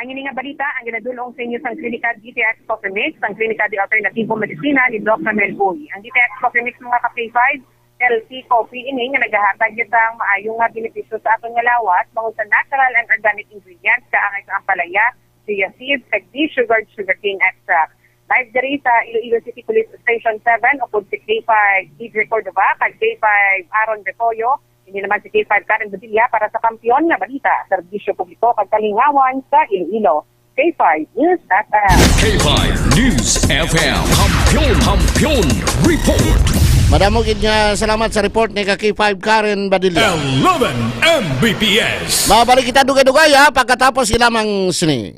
Ang ini nga balita ang ginadul-ong sa inyo sang Klinika D T X Coffee Mix, ang Klinika de Alternativo Medicina ni Doc Ramel Uy. Ang D T X Coffee Mix, mga ka K five, healthy coffee ini nga nagahatag gid sang maayo nga benepisyo sa aton nga lawas, bangod sa natural and organic ingredients kaangay sa ampalaya, chia seeds, kag de-sugared sugarcane extract. Live diri sa Iloilo City Police Station seven upod sa K five D J Cordova kag K five Aaron Retoyo. Hindi naman si K five Karen Badilla para sa Kampiyon nga Balita, Serbisyo Publiko kag Kalingawan sa Iloilo. K five News F M. K five News F M. Kampiyon, Kampiyon Report. Madamo gid nga salamat sa report ni ka K five Karen Badilla. Eleven M B P S. Mabalik kita dugay-dugay, ha, pagkatapos lamang sini.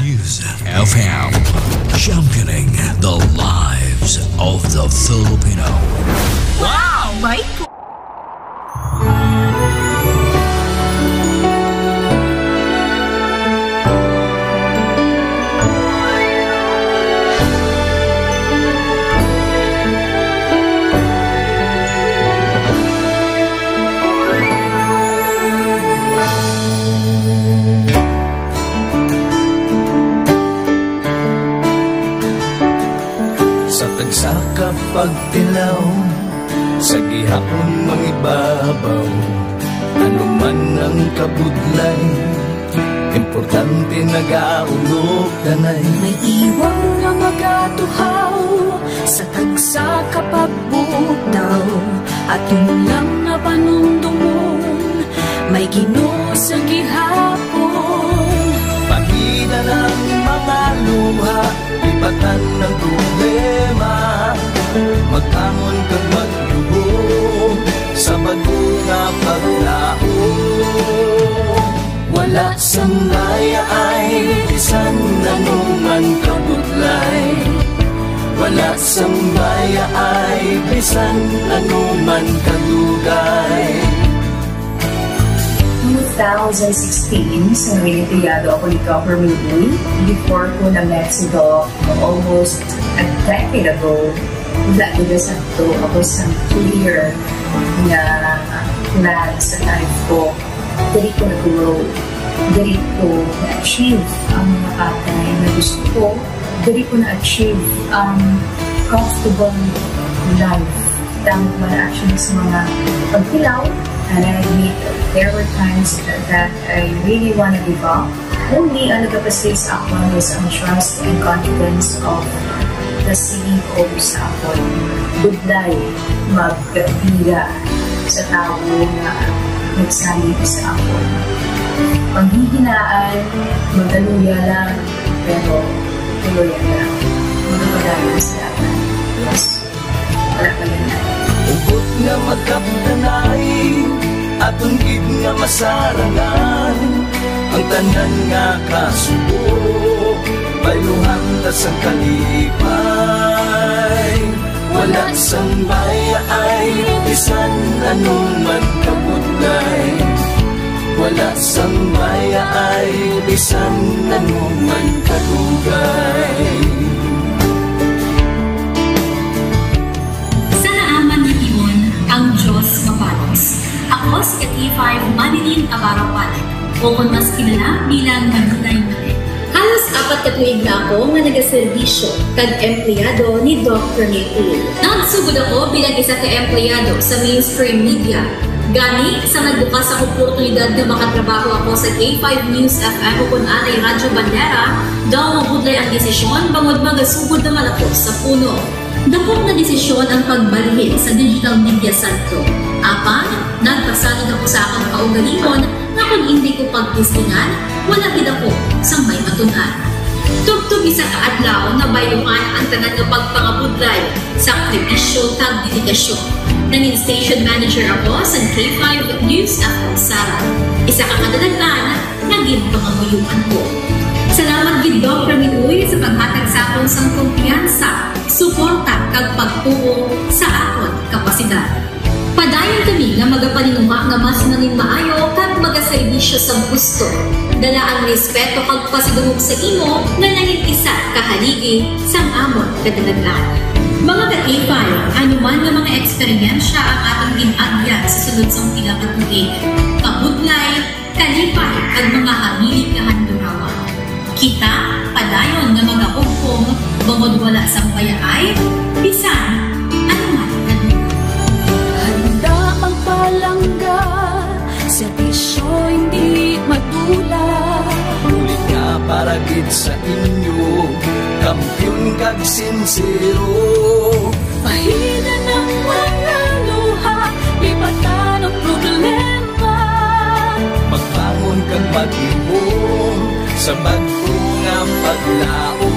News F M, championing the lives of the Filipino. Wow! My Sa tagsa ka pagtilaw, sa gihapon mangibabaw, ano man ang kabudlay, importante nagaulog tanay. May iwang nga magatuhaw sa tagsa ka pagbutaw, aton lang nga panumdomon, may Ginoo sa gihapon. Pahina lang mga luha, lipatan ang problema, magbangon kag magluho sa bag-o nga paglaom. Wala sang mayaay bisan ano man kabudlay. Wala sang mayaay bisan ano man kadugay. Two thousand sixteen, sa Reynoteado ako ni Governor Lee, before ko na-met si Doc almost a decade ago. Wala nila sakto ako sa clear nga plan sa life ko. Diri ko na-grow. Diri ko na-achieve ang mga bagay na gusto ko. Diri ko na-achieve ang comfortable life. Tangod man actually sa mga pagtilaw, and I admit there were times that I really wanna give up. Only ang nagapasig sa akon was ang trust and confidence of the C E O sa akon. Budlay magbiya sa tawo nga nagsalig sa akon. Panghihinaan, magaluya lang, pero tuloy lang. Magpadayon sa dalan. Yes. Wala pa yan. Hugot nga magkapdanay, aton gid nga masarangan ang tanan nga kasubo, bayluhan ta sang kalipay. Wala sang mayaay, bisan ano man kabudlay. Wala sang mayaay, bisan ano man kadugay. Sa naaman nga timon, ang Dios maparos. Ako si ka K five Manilyn Abarawan, o kon mas kilala bilang Manilay Manilay. Halos apat ka tuig na ako nga nagaserbisyo kag empleyado ni Doc Rene Uy. Nagsugod ako bilang isa ka empleyado sa mainstream media. Gani, sa nagbukas ang oportunidad nga makatrabaho ako sa K five News F M ukon anay Radyo Bandera, daw mabudlay ang desisyon bangod magasugod naman ako sa puno. Dakop nga desisyon ang pagbalhin sa digital media sentro. Apan, nagpasalig ako sa akon kaugalingon nga kon indi ko pagtistingan, wala gid ako sang may matun-an. Tubtob isa ka adlaw, nabayluhan ang tanan nga pagpangabudlay, sakripisyo, kag dedikasyon. Nangin station manager ako sa K five News F M Sara, isa ka kadalagan nga ginpangamuyoan ko. Salamat gid, Doc Ramil Uy, sa paghatag sa akon sang kumpiyansa, suporta, kag pagtuo sa akon kapasidad. Padayon kami nga magapaninguha nga mas nangin maayo kag magaserbisyo sa gusto. Dala ang respeto kag pasidungog sa imo nga nangin isa ka haligi sang amon kadalagan. Mga ka-K five, ano man nga mga eksperyensya ang aton gin-agyan sa sulod sang pila ka tuig, kabudlay, kalipay, kag mga hamili nga handurawan. Kita padayon nga magahugpong bangod wala sang bayaay bisan ano man nga lugar. Handa magpalangga, serbisyo hindi madula. Bulig nga para gid sa inyo, kampiyon kag sinsero. Pahinan ang mga luha, lipatan ang problema. Magbangon kag mag-ihom sa bag-o nga paglaom.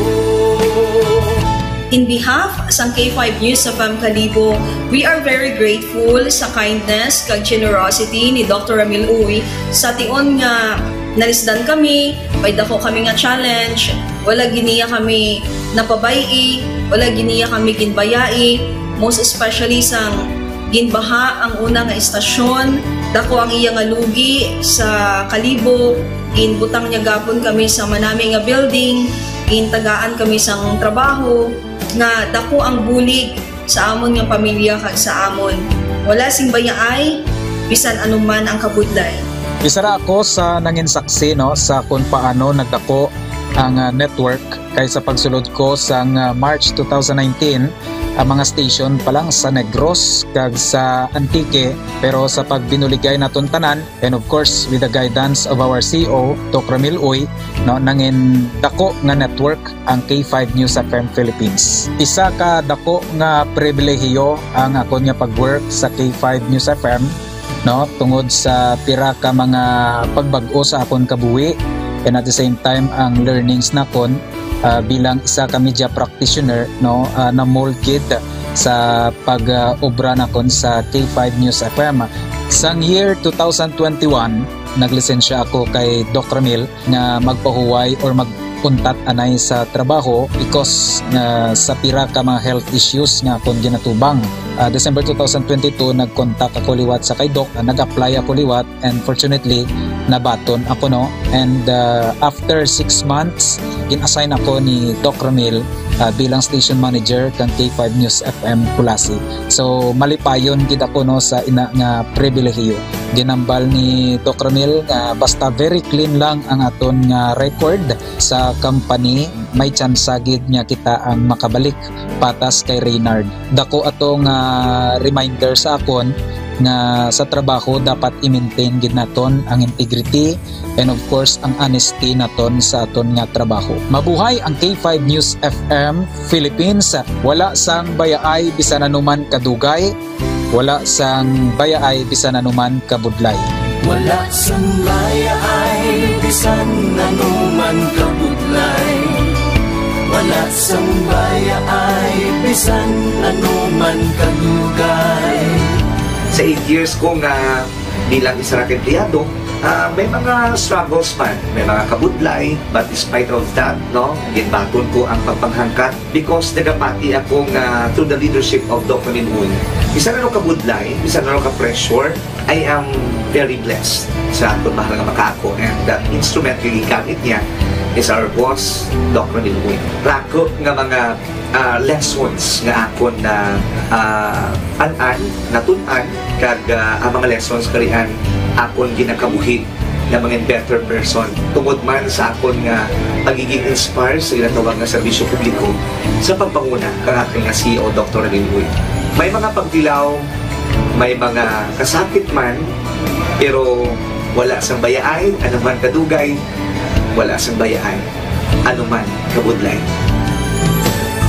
In behalf sang K five News F M Kalibo, we are very grateful sa kindness kag generosity ni Doctor Ramil Uy. Sa tion nga nalisdan kami, may dako kami nga challenge, wala gid niya kami napabay-i, wala gid niya kami ginbayai, most especially sang ginbaha ang una nga istasyon, dako ang iya nga lugi sa Kalibo, ginbutang niya gapon kami sa manami nga building, gintagaan kami sang trabaho, nga dako ang bulig sa amon nga pamilya kag sa amon. Wala sing bayaay, bisan anuman ang kabudlay. Isa ra ako sa nangin saksi, no, sa kung paano nagdako ang, ah, network, kay sa pagsulod ko sang, ah, March two thousand nineteen, ang mga station pa lang sa Negros kag sa Antique, pero sa pagbinuligay naton tanan, and of course, with the guidance of our C E O, Doc Ramil Uy, no, nangin dako nga network ang K five News F M Philippines. Isa ka dako nga pribilehiyo ang akon nga pag-work sa K five News F M, no, tungod sa pira ka mga pagbag-o sa akon kabuhi, and at the same time ang learnings nakon, ah, bilang isa ka media practitioner, no, ah, na-mold gid sa pag, ah, obra nakon sa K five News F M. Sang year two thousand twenty-one, naglisensya ako kay Doc Ramil nga magpahuway or mag-untat anay sa trabaho because nga sa pira ka mga health issues nga akon ginatubang. Ah, December two thousand twenty-two, nag-contact ako liwat sa kay Doc, ah, nag-apply ako liwat, and fortunately, nabaton ako, no? And, ah, after six months, gin-assign ako ni Doc Ramil, ah, bilang station manager kang K five News F M Culasi. So, malipayon gid ako, no, sa ina nga pribilehiyo. Ginambal ni Doc Ramil nga basta very clean lang ang aton nga record sa company, may tsansa gid nga kita ang makabalik patas kay Reynard. Dako ato nga reminder sa akon nga sa trabaho dapat i-maintain gid naton ang integrity and of course ang honesty naton sa aton nga trabaho. Mabuhay ang K five News F M Philippines. Wala sang bayaay bisan anuman kadugay. Wala sang bayaay bisan anuman kabudlay. Wala sang bayaay bisan anuman kabudlay. Wala sang bayaay bisan anuman kadugay. Sa eight years ko nga bilang isa ka empleyado, ah, may mga struggles man, may mga kabudlay, but despite of that, no, ginbaton ko ang pagpanghangkat because nagapati ako nga through the leadership of Doc Ramil Uy, bisan ano ka budlay, bisan ano ka pressure, I am very blessed sa akon mahal nga makaako, and the instrument nga gigamit niya is our boss, Doc Ramil Uy. Dako nga mga, ah, lessons nga akon na, ah, an-an, natun-an, kag, ah, ang mga lessons karian akon ginakabuhi nga mga better person tungod man sa akon nga pagiging inspire sa ginatawag nga serbisyo publiko sa pagpanguna kang akon nga C E O, Doctor Ramil Uy. May mga pagtilaw, May mga kasakit man, pero wala sang bayaay, ano man kadugay, wala sang bayaay, ano man kabudlay.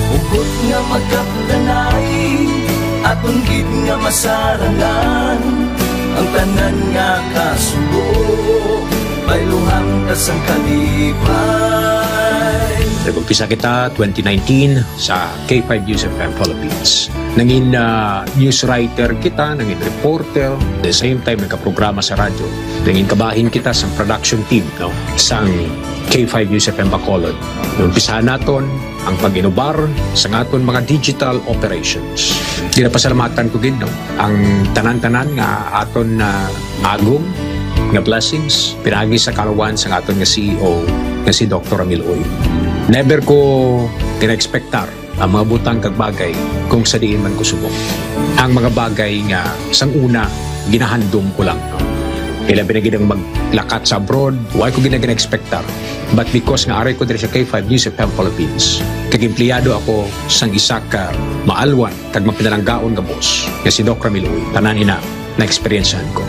Hugot nga magkapdanay, aton gid nga masarangan, ang tanan nga kasubo, bayluhan ta sang kalipay. Nag-umpisa kita twenty nineteen sa K five News F M Philippines. Nangin, ah, news writer kita, nangin reporter, at the same time nagkaprograma sa radyo. Nangin kabahin kita sa production team, no, sang K five News F M Bacolod. Umpisahan naton ang pag-inubar sa aton mga digital operations. Ginapasalamatan ko gid, no, ang tanan-tanan nga aton na agom nga blessings pinaagi sa kaarawan sang aton nga C E O nga si Doktor Ramil Uy. Never ko gina-expectar ang mga butang kag bagay kung sa diin man ko subong. Ang mga bagay nga sang una ginahandom ko lang. Ilabi na gid ang maglakat sa abroad, wa ko gina-, gina-expectar. But because nga ari ko diri sa K five News F M Philippines, kag empleyado ako sang isa ka maalwan kag mapinalanggaon nga boss nga si Doc Ramil Uy, tanan ina na-eksperyensyahan ko.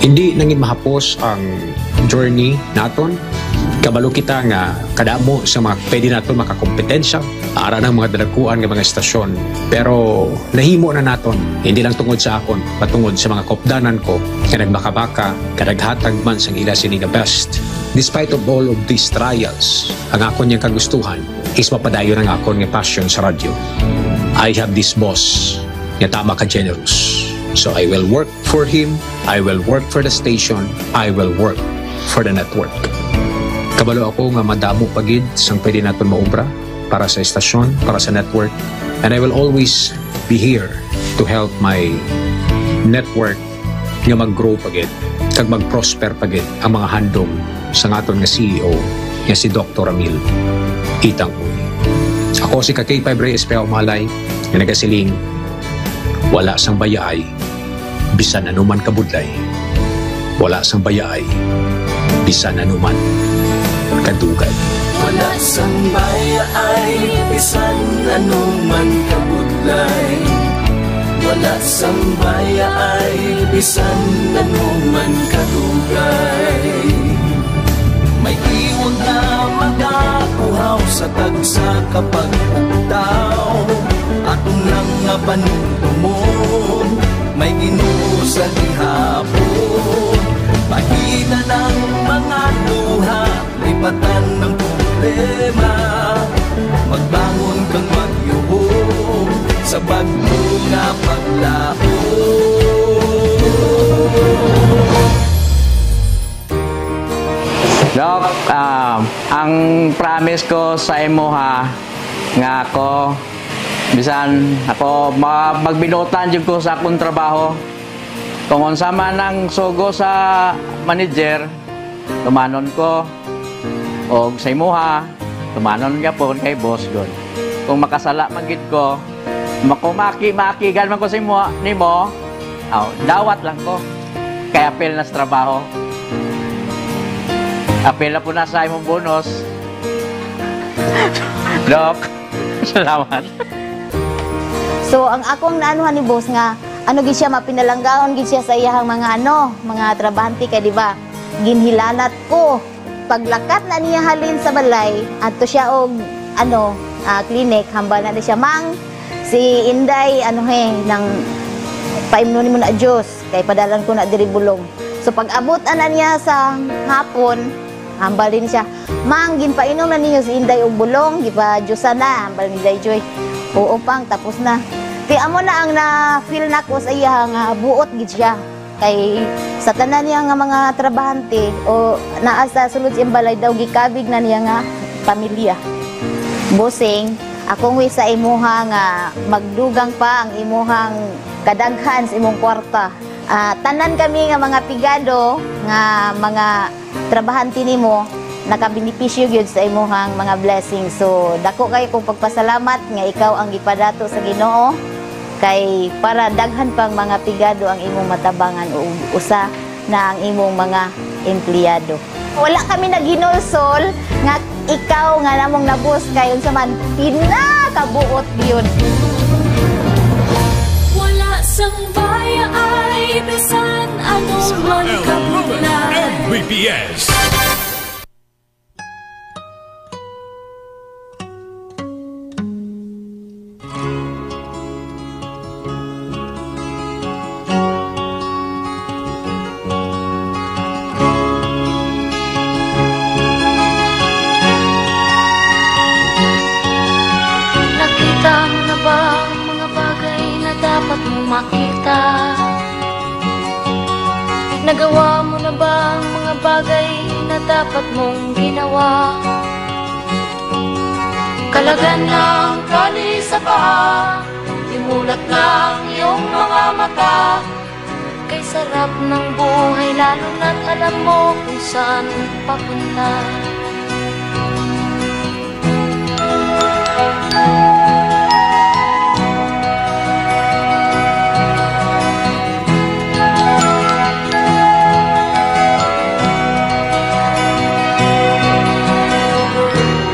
Hindi nangin mahapos ang journey naton. Kabalo kita nga kadamo sa mga pwede naton makakompetensya, ara ng mga dalaguan nga mga estasyon. Pero nahimo na naton, hindi lang tungod sa akon, patungod sa mga kopdanan ko nga nagbakabaka, nga naghatag man sang ila sini nga best. Despite of all of these trials, ang akon yang kagustuhan is mapadayon ang akon nga passion sa radyo. I have this boss nga tama ka generous. So I will work for him, I will work for the station, I will work for the network. Kabalo ako nga madamo pa gid sang pwede naton maubra para sa estasyon, para sa network, and I will always be here to help my network nga mag-grow pa gid kag mag-prosper pa gid ang mga handom sang aton nga C E O nga si Doktor Ramil Itang Uy. Ako si ka K five Rey Espejo Malay nga nagasiling, wala sang bayaay bisan ano man kabudlay. Wala sang bayaay bisan ano man kadugay. Wala sang bayaay bisan ano man kabudlay. Wala sang bayaay bisan ano man kadugay. May tiwag nga magakuhaw sa tagsa ka pagpugtaw. Aton lang nga panumdumon, may Ginoo sa gihapon. Pahina ng mga luha, lipatan ng problema. Magbangon kang magyubo sa bagyo nga paglaom. Doc, ah, ang promise ko sa imuha nga ako, bisan ako, ma-, magbinuotan jud ko sa akong trabaho. Kung unsa man ang sugo sa manager, tumanon ko. Og sa imuha, tumanon gyapon kay boss gud. Kung makasala man gid ko, makumaki-makigan man ko sa imo, nimo, aw, dawat lang ko. Kay apil na sa trabaho. Apil na po na sa imong bonus. Doc, salamat. So, ang akong naanuhan ni boss nga, ano gid siya, mapinalanggaon gid siya sa iyahang mga ano, mga trabahante kay, di ba? Ginhilanat ko. Paglakat na niya halin sa balay, adto siya og, ano, ah, clinic, hambal na ni siya, "Mang, si Inday, ano he, nang paimnon nimo na juice, kay padalan ko na diri bulong." So, pag-abot ana niya sa hapon, hambal din siya, "Mang, ginpainom na ninyo si Inday og bulong, gipa-juice na," hambal ni Day Joy. "Oo, Pang, tapos na." Kay amo na ang na-feel nako sa iya nga buot gid siya. Kay sa tanan niya nga mga trabahante o naa sa sulod sa iyang balay daw, gikabig na niya nga pamilya. Bossing, akong wish sa imuha nga magdugang pa ang imuhang kadaghan sa imong kwarta. Ah, tanan kami nga mga pigado nga mga trabahante nimo, nakabenepisyo gyud sa imuhang mga blessings. So, dako kayo kong pagpasalamat nga ikaw ang gipadato sa Ginoo, kay para daghan pang mga pigado ang imong matabangan o usa na ang imong mga empleyado. Wala kami naghinulsol nga ikaw nga namong nabus kay unsa man pinakabuot gyud. Wala sang bayaan. Bisan ano man ka bulay. M B P S. Nakita mo na ba ang mga bagay na dapat mong makita? Nagawa mo na ba ang mga bagay na dapat mong ginawa? Kalagan na ang kali sa paa, imulat na ang iyong mga mata. Kay sarap ng buhay, lalo na't alam mo kung saan papunta.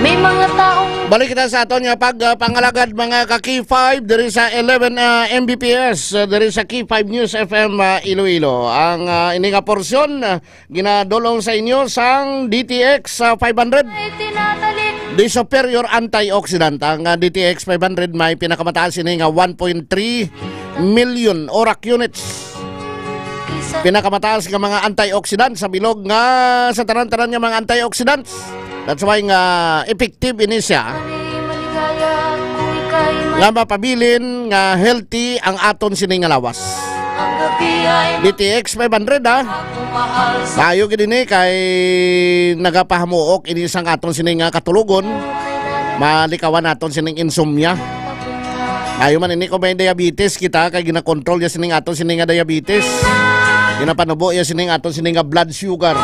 May mga taong Balik kita sa aton nga pag, ah, pangalagad, mga ka K five, diri sa eleven, ah, M B P S, ah, diri sa K five News F M, ah, Iloilo. Ang, ah, ini nga porsyon, ah, ginadulong sa inyo sang D T X, ah, five hundred. Di superior antioxidant. Ang, ah, D T X five hundred may pinakamataas ini nga one point three million orak units. Pinakamataas nga mga antioxidant sa bilog nga sa tanan-tanan nga mga antioxidants. That's why nga effective ini siya. Nga mapabilin nga healthy ang aton sini nga lawas. D T X five hundred, ha? Tayo gid ini kay nagapahamuok ini sang aton sini nga katulogon. Malikawan naton sining insomnia. Ayo man ini kung may diabetes kita, kay ginakontrol ya sining ato sini nga diabetes. Ginapanubo ya sining ato sini nga blood sugar.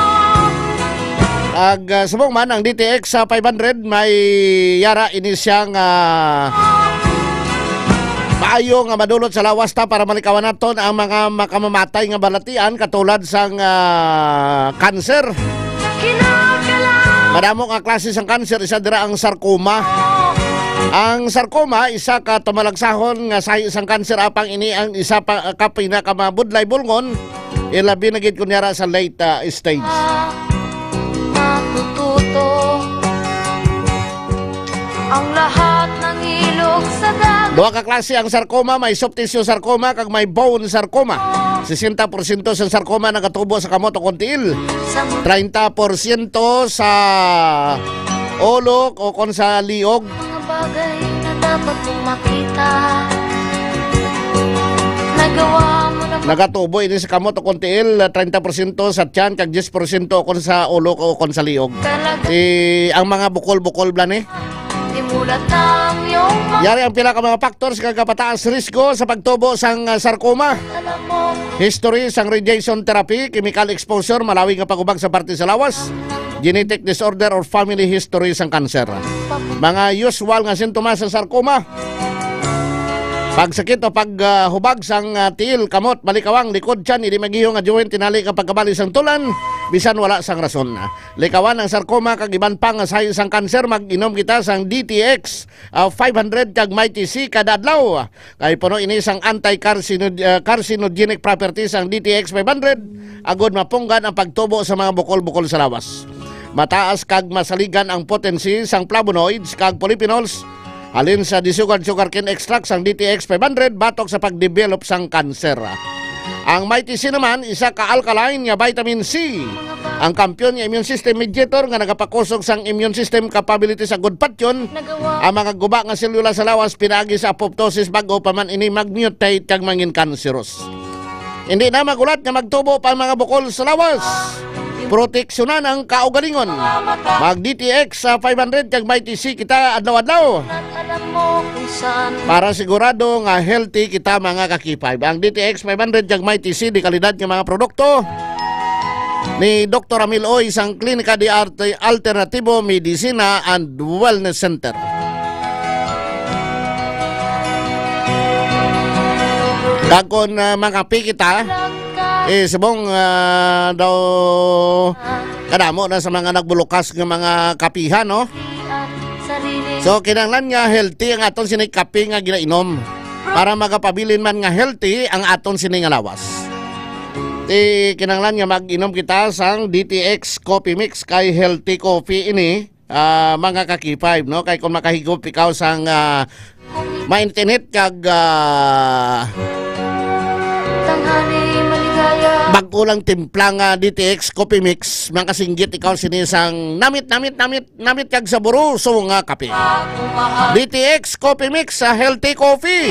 Ag, ah, subong man ang D T X sa five hundred, may yara ini siya nga maayo nga madulot sa lawas ta para malikawan naton ang mga makamamatay nga balatian katulad sang, ah, cancer. Madamo nga klase sang cancer, isa dira ang sarcoma. Ang sarcoma, isa ka tumalagsahon nga sahi sang cancer, apang ini ang isa pa ka pinakamabudlay bulngon, ilabi na gid kunyara sa late, ah, stage. Matututo ang lahat ng ilog sa dagat. Duha ka klase ang sarcoma, may soft tissue sarcoma kag may bone sarcoma. Sesenta porsyento sa sarcoma nagatubo sa kamot o kon tiil. Treinta porsyento sa ulo o kon sa liog. Mga bagay na dapat mong makita. Nagawa mo na. Nagatubo ini sa kamot o kon tiil, treinta porsyento sa tiyan, kag diyes porsyento kon sa ulo o kon sa liog. Talaga. Si, ang mga bukol-bukol bala ni. Simulat na ang iyong mga Yari ang pila ka mga factors nga kapataas risgo sa pagtubo sang, ah, sarcoma. Alam mo. History sang radiation therapy, chemical exposure, malawi nga pagubag sa parte sa lawas, genetic disorder or family history sang cancer. Mga usual nga sintomas sa sarcoma. Pagsakit o pag, ah, hubag sang, ah, tiil, kamot, balikawang, likod, tiyan, hindi magiho nga joint, tinali nga pagkabali sang tulan, bisan wala sang rason. Likawan ang sarcoma kag iban pa nga sahi sang cancer, mag-inom kita sang D T X, ah, five hundred kag Mighty C kada adlaw. Kay puno ini sang anti-carcino-, ah, carcinogenic properties ang D T X five hundred, agod mapunggan ang pagtubo sa mga bukol-bukol sa lawas. Mataas kag masaligan ang potency sang flavonoids kag polyphenols halin sa disugad sugarcane extract sang D T X five hundred batok sa pagdevelop sang kanser. Ang Mighty C naman, isa ka alkaline nga vitamin C, ang kampiyon nga immune system mediator nga nagapakusog sang immune system capability sa good patyon. Ang mga guba nga selula sa lawas pinaagi sa apoptosis bag-o pa man ini mag-mutate kag mangin cancerous. Hindi na magulat nga magtubo pa ang mga bukol sa lawas. Proteksyonan ang kaugalingon. Mag D T X sa five hundred kag Mighty C kita adlaw-adlaw. Para sigurado nga healthy kita, mga ka-K five. Ang D T X five hundred kag Mighty C, dekalidad nga mga produkto ni Doktor Amil Oy sang Klinika de Arte Alternativo, Medicina and Wellness Center. Kag kung, ah, makape kita, eh, subong, ah, daw kadamo na sa mga nagbulukas nga mga kapihan, no? So, kinahanglan nga healthy ang aton sini kape nga ginainom para magapabilin man nga healthy ang aton sini nga lawas. Ti kinahanglan nga mag-inom kita sang D T X Coffee Mix kay healthy coffee ini, ah, mga ka-K five, no? Kay kung makahigop ikaw sang, ah, mainit-init kag, ah, bag-o lang timpla nga D T X Coffee Mix, makasinggit ikaw sini sang namit, namit, namit, namit kag saboroso nga kape. D T X Coffee Mix, sa healthy coffee.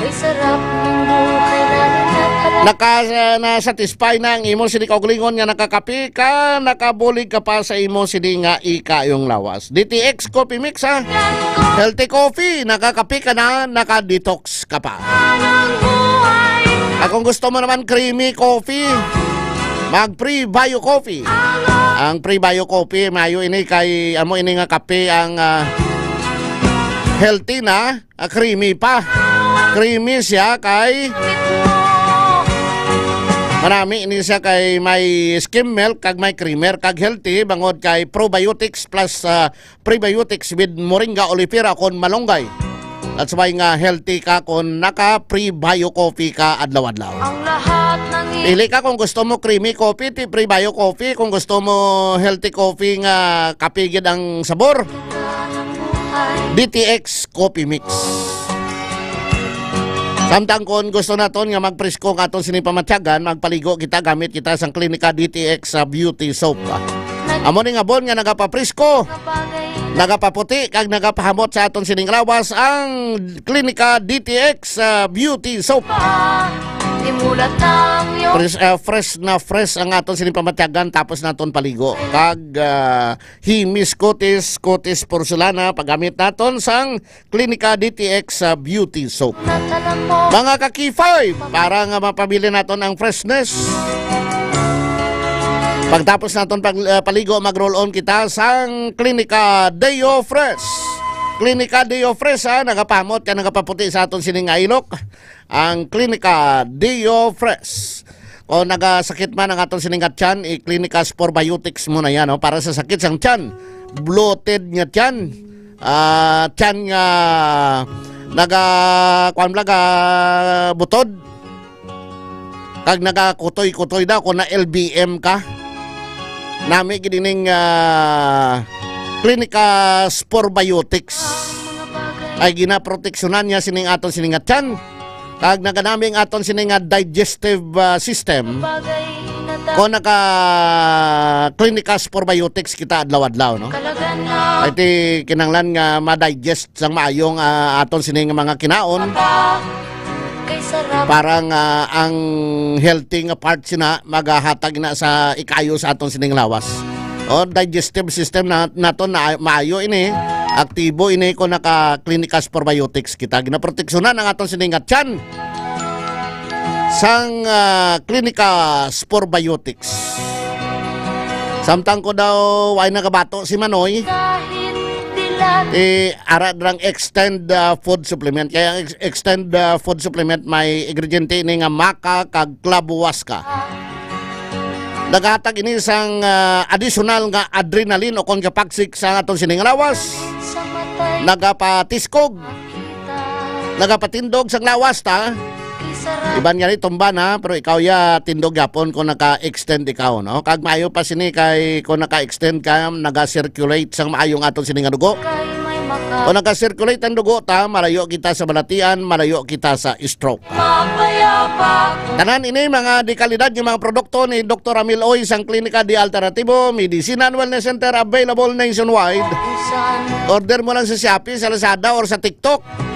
Kay sarap ng buhay namin at alam. Naka, ah, na-satisfy na ang imo sini kaugalingon nga nakakape ka, nakabulig ka pa sa imo sini nga ikayong lawas. D T X Coffee Mix, ha? Healthy coffee, nakakape ka na, naka-detox ka pa. At kung gusto mo naman creamy coffee, mag Prebio Coffee. Ang Prebio Coffee, maayo ini kay amo ini nga kape ang, ah, healthy na, ah, creamy pa. Creamy siya kay marami ini siya kay may skim milk kag may creamer kag healthy bangod kay probiotics plus, ah, prebiotics with moringa oleifera kon malunggay. That's why nga healthy ka kung naka Prebio Coffee ka adlaw-adlaw. Ang lahat ng i- Pili ka kung gusto mo creamy coffee, ti Prebio Coffee. Kung gusto mo healthy coffee nga kape gid ang sabor, D T X Coffee Mix. Samtang kung gusto naton nga magpresko ang aton sining pamatyagan, magpaligo kita gamit kita sang Klinika D T X sa Beauty Soap. Amo ni nga bon nga nagapapresko, nagapaputi, kag nagapahamot sa aton sining lawas ang Klinika D T X, ah, Beauty Soap. Imulat ang iyong Fresh, ah, fresh na fresh ang aton sining pamatyagan tapos naton paligo. Kag, ah, himis kutis, kutis porselana, paggamit naton sang Klinika D T X sa Beauty Soap. Mga ka-K five, para nga mapabilin naton ang freshness. Pagtapos naton pag, ah, paligo, mag-roll on kita sang Klinika Deo Fresh. Klinika Deo Fresh, ha, nagapahamot kag nagapaputi sa aton sining nga ilok. Ang Klinika Deo Fresh. Kung nagasakit man ang aton sining nga tiyan, i-Klinika Spor Biotics mo na yan, no? Para sa sakit sang tiyan, bloated nga tiyan, ah, tiyan nga naga, kuwan, naga butod, kag nagakutoy-kutoy daw kung na L B M ka. Nami gid ining, ah, Klinika Spor Biotics ay ginaproteksyonan niya sining aton sining nga tiyan. Kag naganami ang aton sini nga digestive, ah, system. Kung naka Klinika Spor Biotics kita adlaw-adlaw, no? Ay ti kinahanglan nga ma-digest sang maayo ang, ah, aton sini nga mga kinaon. Para nga ang healthy nga part sina magahatag na sa ikayo sa aton sining lawas. O, digestive system na, naton na maayo ini, aktibo ini kung naka Klinika Spor Biotics kita. Ginaproteksyonan ang aton sini nga tiyan sang, ah, Klinika Spor Biotics. Samtang ko daw ay nagabato si Manoy, eh, ara drang extend, ah, food supplement. Kaya ang ex-, extend, ah, food supplement may ingrediente ini nga maca kag clavo huasca. Naghatag ini sang, ah, additional nga adrenaline o kon kapagsik sa aton sining lawas. Nagapatiskog. Nagapatindog sang lawas ta. Iban nga ni tumba na, pero ikaw ya tindog yapon kung naka-extend ikaw, no? Kag maayo pa sini kay kung naka-extend ka, naga-circulate sang maayo ang aton sini nga dugo. Kung naka-circulate ang dugo ta, malayo kita sa balatian, malayo kita sa stroke. Tanan ini mga dekalidad nga mga produkto ni Doktor Ramil Oy sang Klinika de Alternativo Medicine and Wellness Center, available nationwide. Order mo lang sa Shopee, sa Lazada, or sa TikTok.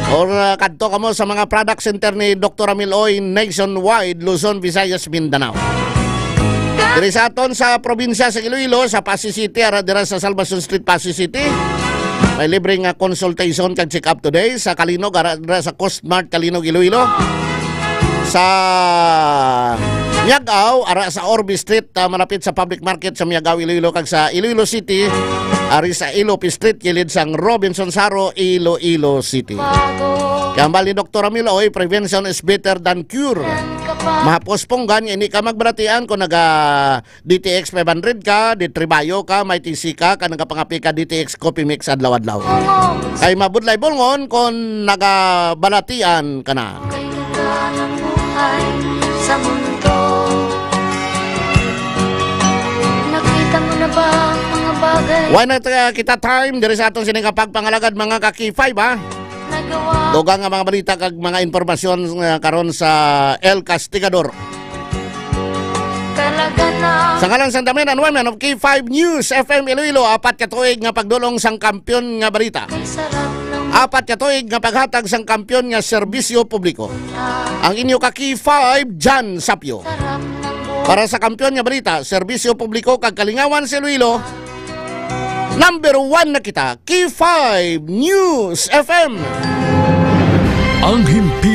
Or, uh, kadto kamo sa mga product center ni Doktor Ramil Oy nationwide, Luzon, Visayas, Mindanao. Diri sa aton sa probinsya sa Iloilo, sa Passi City, ara dira sa Salvacion Street, Passi City. May libre nga consultation kag check-up today sa Calinog, ara dira sa Coast Mart, Calinog, Iloilo. Sa Miagao, ara sa Orbe Street, ah, malapit sa Public Market sa Miagao, Iloilo, kag sa Iloilo City, ari sa Ilope Street, kilid sang Robinson Saro, Iloilo City. Kaya hambal ni Doktor Ramil Oy, "Prevention is better than cure." Mahapos punggan, hindi ka magbalatian kung naga D T X five hundred ka, di tribayo ka, may T C ka, ka nagapangapi ka D T X Coffee Mix adlaw-adlaw. Kay mabudlay bulngon kung nagabalatian ka na. Kay ganda ng buhay, Sa mundo, nakita mo na ba ang mga bagay? Wala na ta-, kita time diri sa aton sini nga pagpangalagad, mga ka-K five, ha? Nagawa. Dugang nga mga balita kag mga impormasyon nga karon sa El Castigador. Talaga na. Sa ngalan sa The Men and Women of K five News F M Iloilo, apat ka tuig nga pagdulong sang kampiyon nga balita. Kay sarap ng Apat ka tuig nga paghatag sang kampiyon nga serbisyo publiko. Ang inyo ka K five, John Sapyo. Para sa kampiyon nga balita, serbisyo publiko kag kalingawan sa Iloilo, number one na kita, K five News F M. Ang himpilan